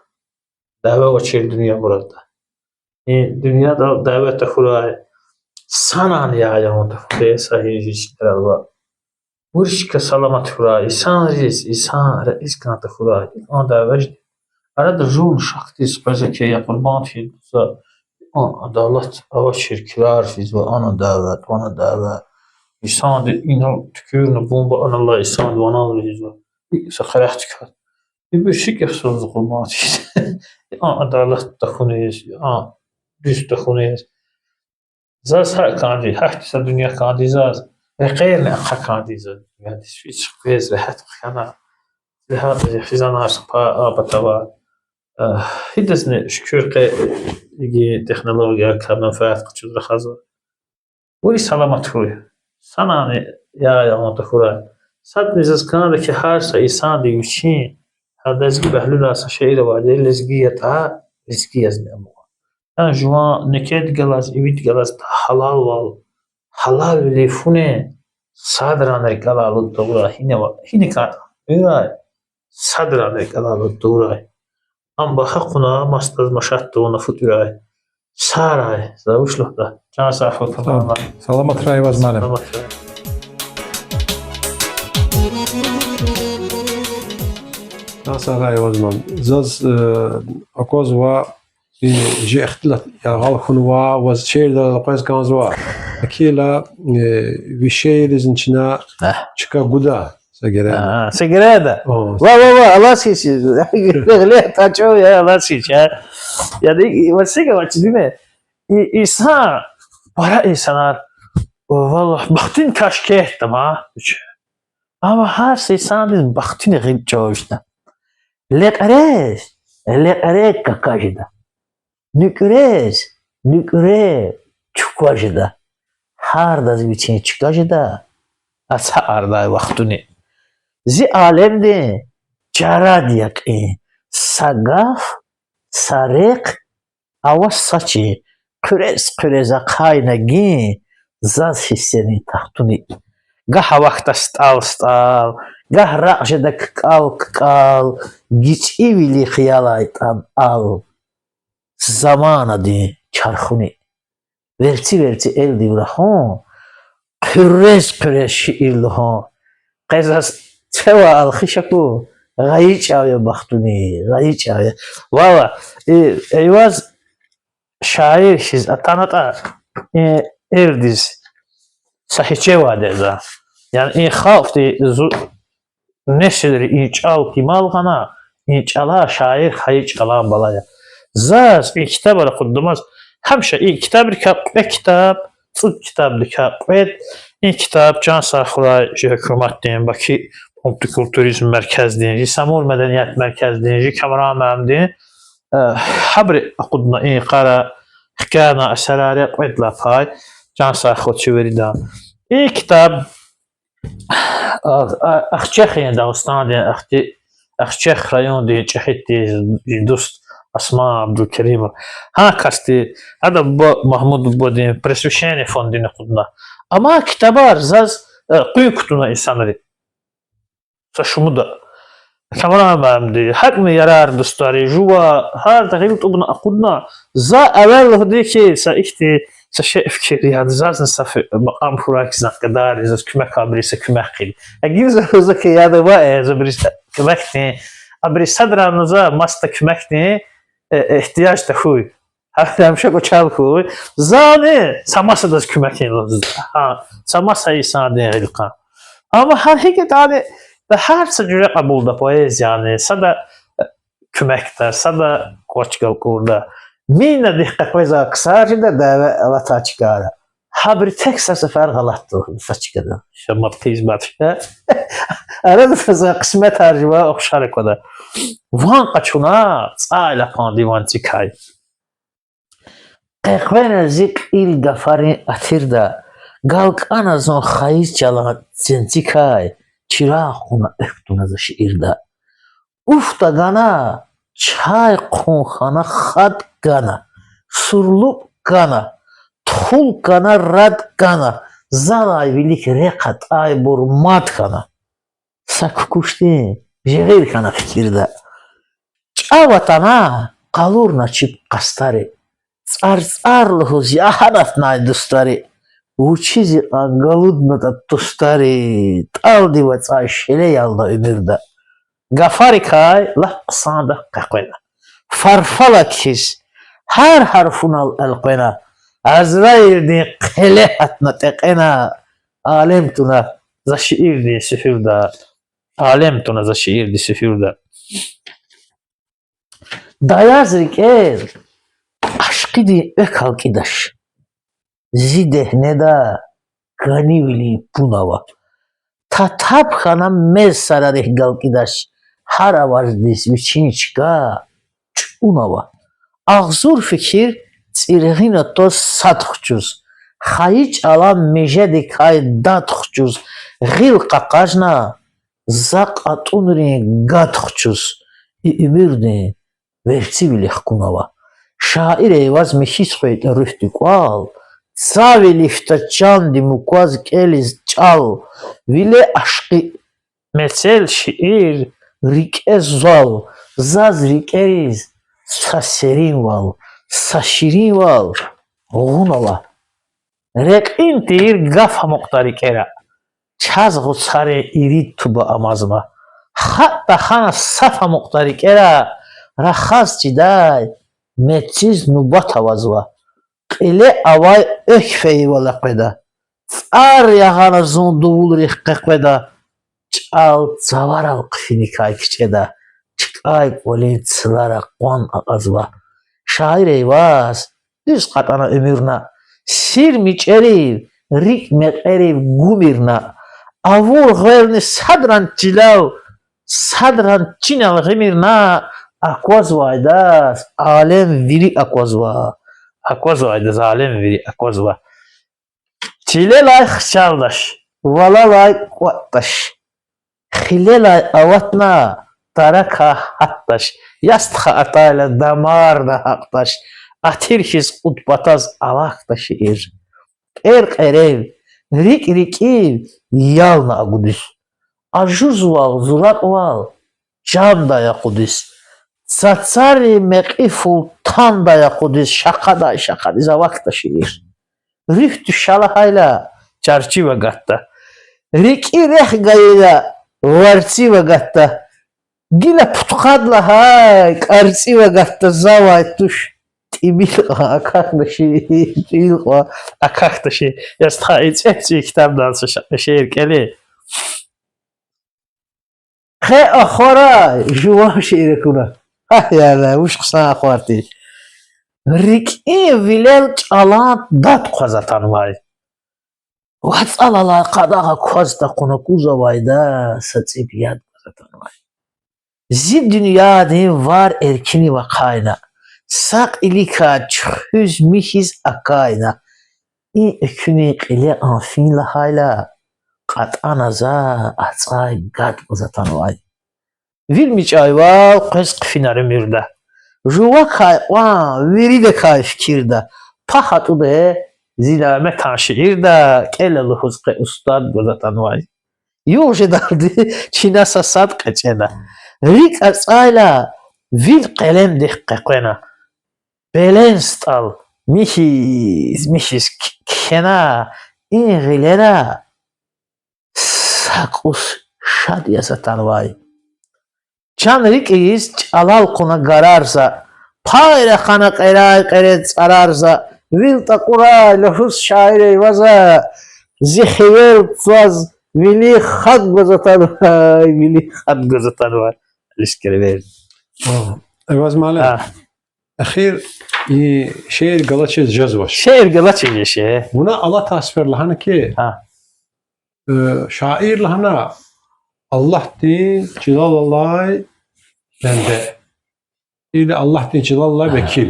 дяве авачир дуьнья мурадда. И дуьньядал дяве тахьурай, санани я-ян тахьурай, са гьи жи чилерал ва. Вири чка саламат хьурай, инсанриз, инсан рекьиз кӀан тахьурай, икьван дяве жеди. Арада жув шакдиз къвез хьайи я, къурбанд хьиз за, а, адалат авачир крар физва, ана дяве, вана дяве. Инсанди инал туькӀуьрна бумба аналлай инсанди ванал вегьизва. Са къерехдикай. Ибур шикьихъ сузва къурбанд хьиз. А, адалат тахьуниз, а, дуьз тахьуниз. Заз гьакӀ кӀанди, гьахьтин са дуьнья кӀанди заз, рекьерни ахъа кӀанди заз дуьньядиз, вич къвез регьят хъхьана, регьят хизанар са пай а патава. Э, гьидазни шукур хьуй, иги технологияр квай менфят къачуз рахазва. Вири саламат хьуй. Санани я-ян тахьурай. Садни заз кӀанда хьи, гьар са инсанди вичин, гьа лезги бягьлулай са шиир авайди я, лезги ятӀа, лезги язни ама. Яни жуван некед галаз, ивид галаз гьалалвал, гьалалвилив фуни, садрани рикӀелай алуд тавурай, гьинава, гьиникай, вирай, садрани рикӀелай алуд тавурай. Ам багьа кьуна, масадаз машат тавуна фу тӀуьрай. Сагърай, за вуч лугьуда. Чан сагъ хьуй, саламатрай ваз, малим. Саламатрай. Чан сагърай ваз, малим. Заз, э, аквазва, и жи ихтилат яргъал хьунва, ваз шиирдал элкъвез кӀанзава. Акила, э, ви шиирризни чна чка гуда са геренда. Са геренда. Ва, ва, ва, алаз хьиз, гъиле тачӀу я, алаз хьиз я. Яни, ваз сиг авачиз вине, и, инсан, пара инсанар, валлагь, бахтуни каш кехтама. Амма гьар са инсандиз бахтуни гъил чӀавуз жеда. Лекьрез, лекьре кака жеда. НуькӀрез, нуькӀре чуква жеда. Гьардаз вичин чка жеда ацукьардай вахтуни. Зи алемдин чарад я кьин са гаф, са рехъ, ава са чин, хъуьрез-хъуьрез ахъайна гин, заз гьиссерин тахтуни. Гагь авахьда стӀал-стӀал, гагь ракь жеда ккӀал-ккӀал, гичӀивилихъ ялайтӀан ал заманадин чархуни. Верци-верци элдив рахун, хъуьрез-хъуьрез шиир лугьун. Къе заз цевай алхиш аку, гъайи чӀав я бахтуни, гъайи чӀав я. Валлагь, и, Эйваз шаир хьиз атанатӀа, и элдиз са гьич авайди я за. Яни и халкьди зу-, несилри и чӀал кимел гъана, и чӀалай шаир хайи чӀалан бала я. Заз и китабар акъуддамаз, гьамиша и китабрикай кьве китаб цӀуд китабдикай кьвед. И китаб, чан сагъ хьурай, жи гьукуматдин, Баку мультикультуризм меркездин, жи Самур меденият меркездин, жи Камран муаллимдин, э, гьабуруз акъудна и йикъара, хкяна эсерар я кьвед лагьай пай, чан сагъ хьуй чи виридан. И китаб Ахчахъ я, Дагъустандин ахти, Ахчахъ райондин ЧӀехи тирди, дуст Осман Абдулкеримов. Гьа касди, ада буба, Магьмуд бубадин просвещение фондини акъудна. Амма китабар заз, э, къуьн кутуна инсанри. Са шумуда. Камран муаллимди, гьакӀни ярар-дустари, жува, гьарда гъил тӀубна акъудна, за эвел лугьуди хьи, са ихьтин, са шей фикир яда, зазни са фи-, макьам хьурай хьи, за кьадар, заз куьмек, абуруз са куьмек хъийида. Эгер за, за кьадар ва, э, за абуруз куьмекдин, абуруз садрани за масада куьмекдин, э, игьтияж тахьуй. Гьа, гьамиша кӀвачел хьуй. Зани са масадаз куьмекин лугьузва. Гьа, са маса инсандин гъил кьан. Амма гьар гьикӀ ятӀани, гьар са жуьре кьабулда поэзияни, сада, э, куьмекда, сада кӀвач галкӀурда. Минадихъ къекъвезвай ксар жеда дяве алатай чкайра. Гьабуру тек са сефер гъалатда са чкада. Ша мад хъийизвач. Арада физвай къисметар жува ухшар аквада. Ван къачуна цӀайлапандин ванцикай. Къекъвена зи кьил гафарин атирда, галкӀана зун хайи чӀалан ценцикай, чирагъ кьуна экв туна за шиирда. Уф тагана, чай хъун хьана хатӀ гана, сурлуп кана, тухул кана, рад кана, залай вилик рехъ атӀайбур мад хьана. Са кукӀушдин жигъир хьана фикирда. ЧӀав атана, къалурна чеб къастари. ЦӀарцӀар лугьуз ягьанатнай дустари. Вучиз икьван галуднатӀа тустари, тӀалдив ацӀай шеле ялна уьмуьрда. Гафарикай лап хъсанда къекъвена. Фарфалаг хьиз, гьар гьарфунал элкъвена. Азраилдин хъеле гьатна текьена, алем туна за шиирдин суьгьуьрда. Алем туна за шиирдин суьгьуьрда. Даяз рикӀел ашкъидин экв алкӀидач. Зи дегьнеда кӀанивилин пун ава. Татаб хьана мез сарарихъ галкӀидач, гьар аваздиз вичин чка чӀун ава. Агъзур фикир цӀиргъина тваз сад хчуз, хайи чӀалан межедикай дад хчуз, гъил къакъажна, за кьатӀунрин гад хчуз, и уьмуьрдин верцӀивилихъ хкун ава. Шаир Эйваз михьиз къвейтӀа руьгьдин кӀвал, цавилифда чанди мукваз кӀелиз чӀал, виле ашкъи мецел шиир рикӀе зал, заз рикӀериз са серинвал, са ширинвал гъун ава. Рекьин тийир гаф амукьда рикӀера, чаз гъуцарин ирид туба амазма. ХатӀ тахана саф амукьда рикӀера, рахаз чидай мециз нубат авазва. Кьиле авай экв фейи вал экъведа. ЦӀар ягъана зун дувулрихъ къекъведа. ЧӀал цаварал хъфиникай кичӀеда. ЧкӀай кӀвалин цлара къван акьазва. Шаир Эйваз дуьз кьатӀана уьмуьрна, сир мичӀерив, рикӀ мекьерив гумирна. Авур гъвелни садран чилел, садран чинел гъимирна, аквазвайдаз алем вири аквазва. Аквазвайдаз алем вири аквазва. Чилелай хчалдач, валалай кӀватӀдач, хилелай аватна, таракай гьатдач, я стха атайла дамарда гьакьдач, атир хьиз кьуд патаз алахьда шиир. КӀер-кьерив, рикӀ рикӀив ялна агудиз, ажузвал, зуракьвал чандай акъудиз, цацарин мекьи фул тандай акъудиз, шакъадай-шакъадиз авахьда шиир. Руьгь туш ша лагьайла, чарчив агатда. РикӀи рехъ гайила, варцив агатда. Гила пудкъад лагьай кӀарцӀив агатда, завай туш тӀимил кьван акахьда шиир, тӀимил кьван акахьда шиир. Я стха, и цӀекӀуьн китабдал са ша-, шиир кӀели. Хъе ахварай жуван шиир акуна. Агь, яла, вуч хъсан ахвар тир. РикӀин вилел чӀалан дад хъваз атанвай. ВацӀал алай къадагъа кваз такьуна кузавайда, са цӀиб яд гваз атанвай. Зи дуьньядин вар эркинив ахъайна, са кьиликай чуьхуьз михьиз акайна. И экуьнин кьиле ам фин лагьайла, кьатӀана за ацӀай гад гваз атанвай. Вил мичӀайвал къвез хъфинар уьмуьрда. Жувакай кьван виридакай фикирда. Пак атӀуда зи Няметан шиирда, кӀела лугьуз къе устад гваз атанвай. Югъ жедалди чина са сад кьечӀена. РикӀ ацӀайла, вил къелемдихъ къекъвена. Белен СтӀал михьиз-михьиз к-, кхьена, и гъилера са кӀус шад яз атанвай. Чан рикӀиз чӀалал кьуна гарар за, пай рахана кьерай-кьеред цӀарар за, вил такьурай лугьуз шаир Эйваза, зи хивел тваз вилик хатӀ гваз атанвай, вилик хатӀ гваз атанвай. Алишкер вер. Эйваз муаллим, эхир и шиир галачиз жезвач. Шиир галачиз жезвач. Вуна алатай сефер лагьана хьи, э, шаир лагьана Аллагьдин чӀалал алай бенде, или Аллагьдин чӀалал алай векил.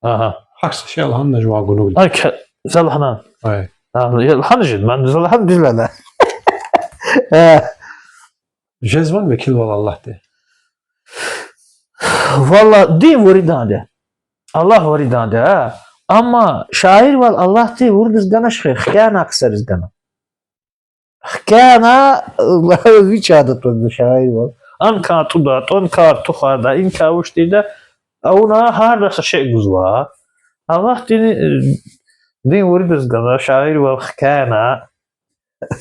Гьа са шей лагьана жуван гунугда. Ай, за лагьана. Лагьана жеда, ман за лагьана, дуьз лагьана. Жезвани векилвал Аллагьди? Валлагь, дин вириданда я. Аллагь вириданда я. Амма шаирвал Аллагьди виридаз ганач хьи, хкяна ксариз гана. Хкяна, вич адатваз шаирвал. Анкай тӀуда, тӀанкай тухвада, инкай вуч тийида, авуна гьарда са шей гузва. Аллагьди дин виридаз гана, шаирвал хкяна.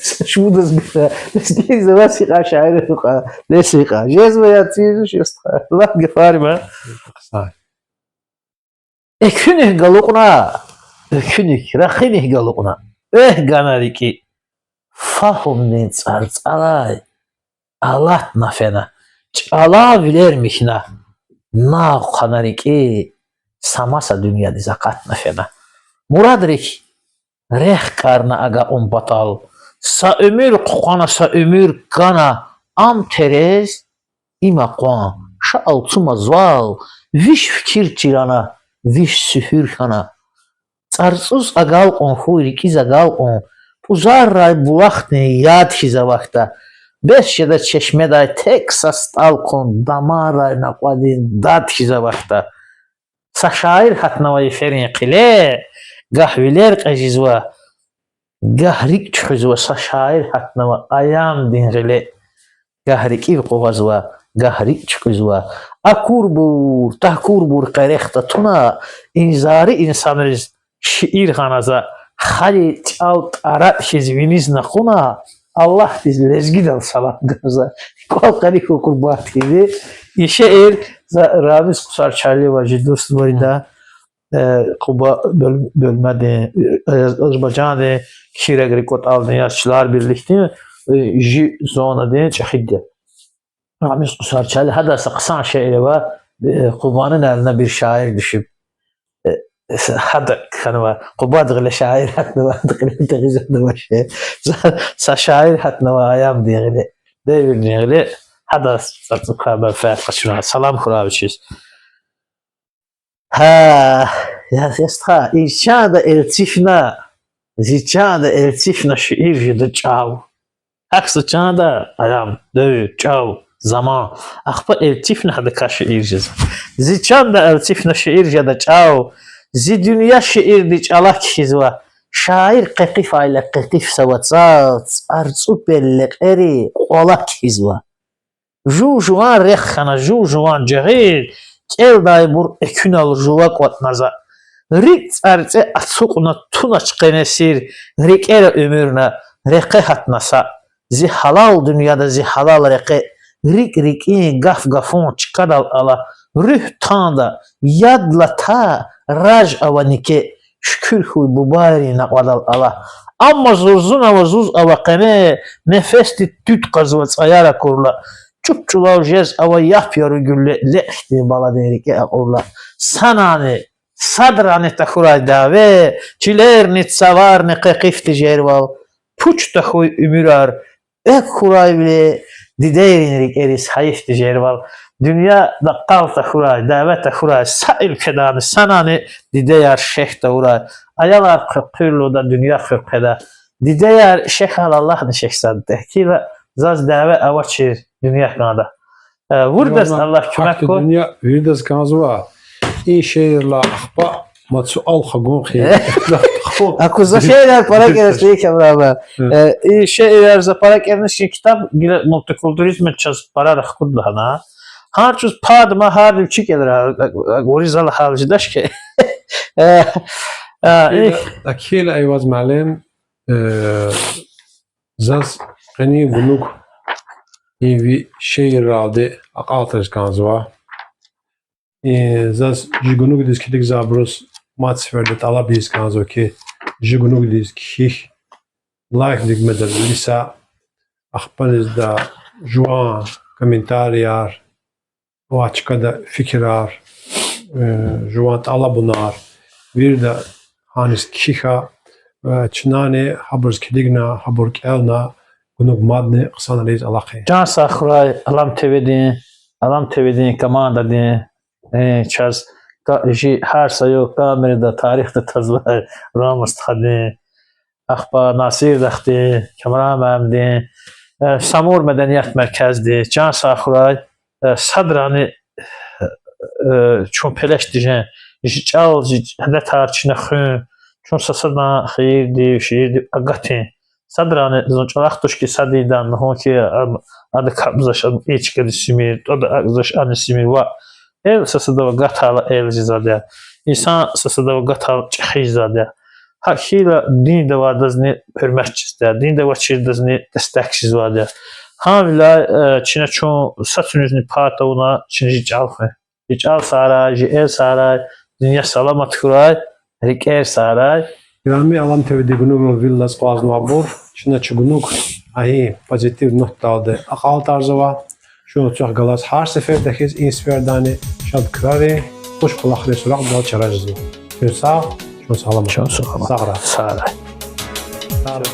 Са шумудаз гана, лезгийриз аваз гьикьван шаир ава, лезги кьван. Жезва я, цӀийиз жезвач, стха. Лагь гафари ма. Экуьнихъ галукьна, экуьнихъ, ракъинихъ галукьна, экв гана рикӀи. Фагьумдин цӀарцӀелай алатна фена, чӀала вилер михьна, накъв хъана рикӀи, са маса дуьньядиз акъатна фена. Мурадрик рехъ кӀарна агакьун патал, са уьмуьр хъукъвана, са уьмуьр кана, ам терез, им акъван, ша алцумзавал, виш фикир чирана, виш суьгьуьр хьана. ЦӀарцӀуз агалкьун хьуй, рикӀиз агалкьун, пӀузаррай булахдин яд хьиз авахьда. Бес жеда чешмедай тек са стӀал кьун, дамаррай накьвадин дад хьиз авахьда. Са шаир гьатнава йиферин хъиле, гагь вилер кьежизва, гагь рикӀ чуьхуьзва, са шаир гьатнава аямдин гъиле. Гагь рикӀив къугъвазва, гагь рикӀ чуькьуьзва. Акурбур, такурбур къерехда туна, изари инсанриз шиир гъана за, хали чӀал тӀаратӀ хьиз виниз накъуна, Аллагьдиз лезгидал салам гана за. КӀвал къаник хьуй, къурбанд хьуй. И шиир за Рамиз Къусарчалиева, жи дуст вирида, э, Къуба бёл-, бёлмедин, э, Азербайжандин кхьирагри кӀватӀалдин яз, Чилар бирликдин, э, жи зонадин чӀехиди я. Рамиз Къусарчали, гьада са хъсан шиир ава, э, Къубанин ална бир шаир дуьшуьб. Э, гьада хьанва, Къубадин гъиле шаир гьатнава, гъиле тегъизатнава ши. Са, са шаир гьатнава аямдин гъиле, девирдин гъиле, гьада цӀацӀукай менфят къачуна. Салам хьурай вичиз. Гьа, я, я стха, и чанда элцифна, зи чанда элцифна шиир жеда чӀав. Гьахьза чанда аям, девир, чӀав, заман. Ахпа элцифна гьадакай шиир жезва. Зи чанда элцифна шиир жеда чӀав. Зи дуьнья шиирдин чӀалахъ кхьизва. Шаир къекъифайла къекъифзава цӀа, цӀарцӀу пел лекьери кьвалахъ кхьизва. Жув жуван рехъ хьана, жув жуван жагъир, кӀелдайбур экуьнал жува кӀватӀна за. РикӀ цӀарцӀе ацукьна тунач къене сир, рикӀера уьмуьрна, рекье гьатна са. Зи гьалал дуьньяда зи гьалал рекье, рикӀ рикӀин, гаф гафун чкадал ала, руьгь танда, яд лата, раж ава никӀе, шукур хьуй бубайрин накьвадал Аллагь. Амма зурзун ава, зуз ава къене, нефесди туьт кьазва цӀаяр акурла. ЧӀуп-чӀулав жез ава яп-яру гуьлле, лекь хьтин баладин рикӀе акьурла. Санани, садрани тахьурай дяве, чилерни, цаварни къекъиф тежервал. пуч тахьуй уьмуьрар экв хьурайвиляй дидейрин рикӀериз гьайиф тежервал. Дуьньяда къал тахьурай, дяве тахьурай са уьлкведани, санани дидеяр шехь тавурай. Аялар хъуьр-, хъуьрелда, дуьнья хъуьркьеда. Дидеяр шехьайла, Аллагьни шехьзавайди тир. Гила заз дяве авачир дуьнья кӀанда. Э, виридаз Аллагь куьмек хьуй. Дуьнья виридаз кӀанзава. И шииррилай ахпа мад суал хгун хьи. Аку, за шиирар пара кӀелиз, Камран. Э, и шиирар за пара кӀелиз, чи китаб гила мультикультуризмда чаз пара рахкуд лагьана. Гьар чӀавуз пад ма, гьарда вичи кӀелрай, вири за лагьайла жедач хьи. Э, э, Акила, и- Акила Айваз муаллим, э, заз къенин гунуг и ви шиирралди акьалтӀариз кӀанзава. Э, заз жи гунугдиз килигзавайбуруз мад сеферда тӀалаб ийиз кӀанзава хьи, жи гунугдиз кхьихь, лайк дигмедал илиса, ахпа лизда жуван комментарияр, ва чкада фикирар, э, жуван тӀалабунар, вирида гьаниз кхьихь, э, чнани гьабуруз килигна, гьабур кӀелна, гунуг мадни хъсанриз алахъин. Чан сагъ хьурай Алам ТВ-дин, Алам ТВ-дин командадин, э, чаз ка-, жи гьар са югъ камерада, тарихда тазвай Рама стхадин, ахпа Насирдахъдин, Камран муаллимдин, э, Самур меденият меркездин, чан сагъ хьурай, э, садрани, э, чун пелеш тежен, жи чӀал, жи адетар чна хуьн, чун са садан хийирдив, шийирдив агатин. Садрани зун чӀалахъ туш хьи, сад ийидан лугьун хьи, ам, ада капӀзавач, ам и чкадиз симир, тӀвада акӀзавач, ани симир ваъ. Эл са садав агатайла эл жезвайди я. Инсан са садав агатайла чӀехи жезвайди я. ГьакӀ хьайила динда авайдазни гьуьрмет жезди я, динда авачирдазни дестек жезвайди я. Гьавиляй, э, чна чун са цуьнизни пай тавуна чна жи чӀал хуьн. Жи чӀал сагърай, жи эл сагърай, дуьнья саламат хьурай, рикӀер сагърай. Играми Алам ТВ-дин гунуграл вил алаз акъвазнавайбур, чна чи гунуг гьа и позитив нотдалди акьалтӀарзава. Чун цвехъ галаз гьар сеферда хьиз и сефердани шад крарин, хуш кӀвалахрин суракьдал чара жезва. Чун сагъ, чун саламат. Чун саламат. Сагърай. Сагърай.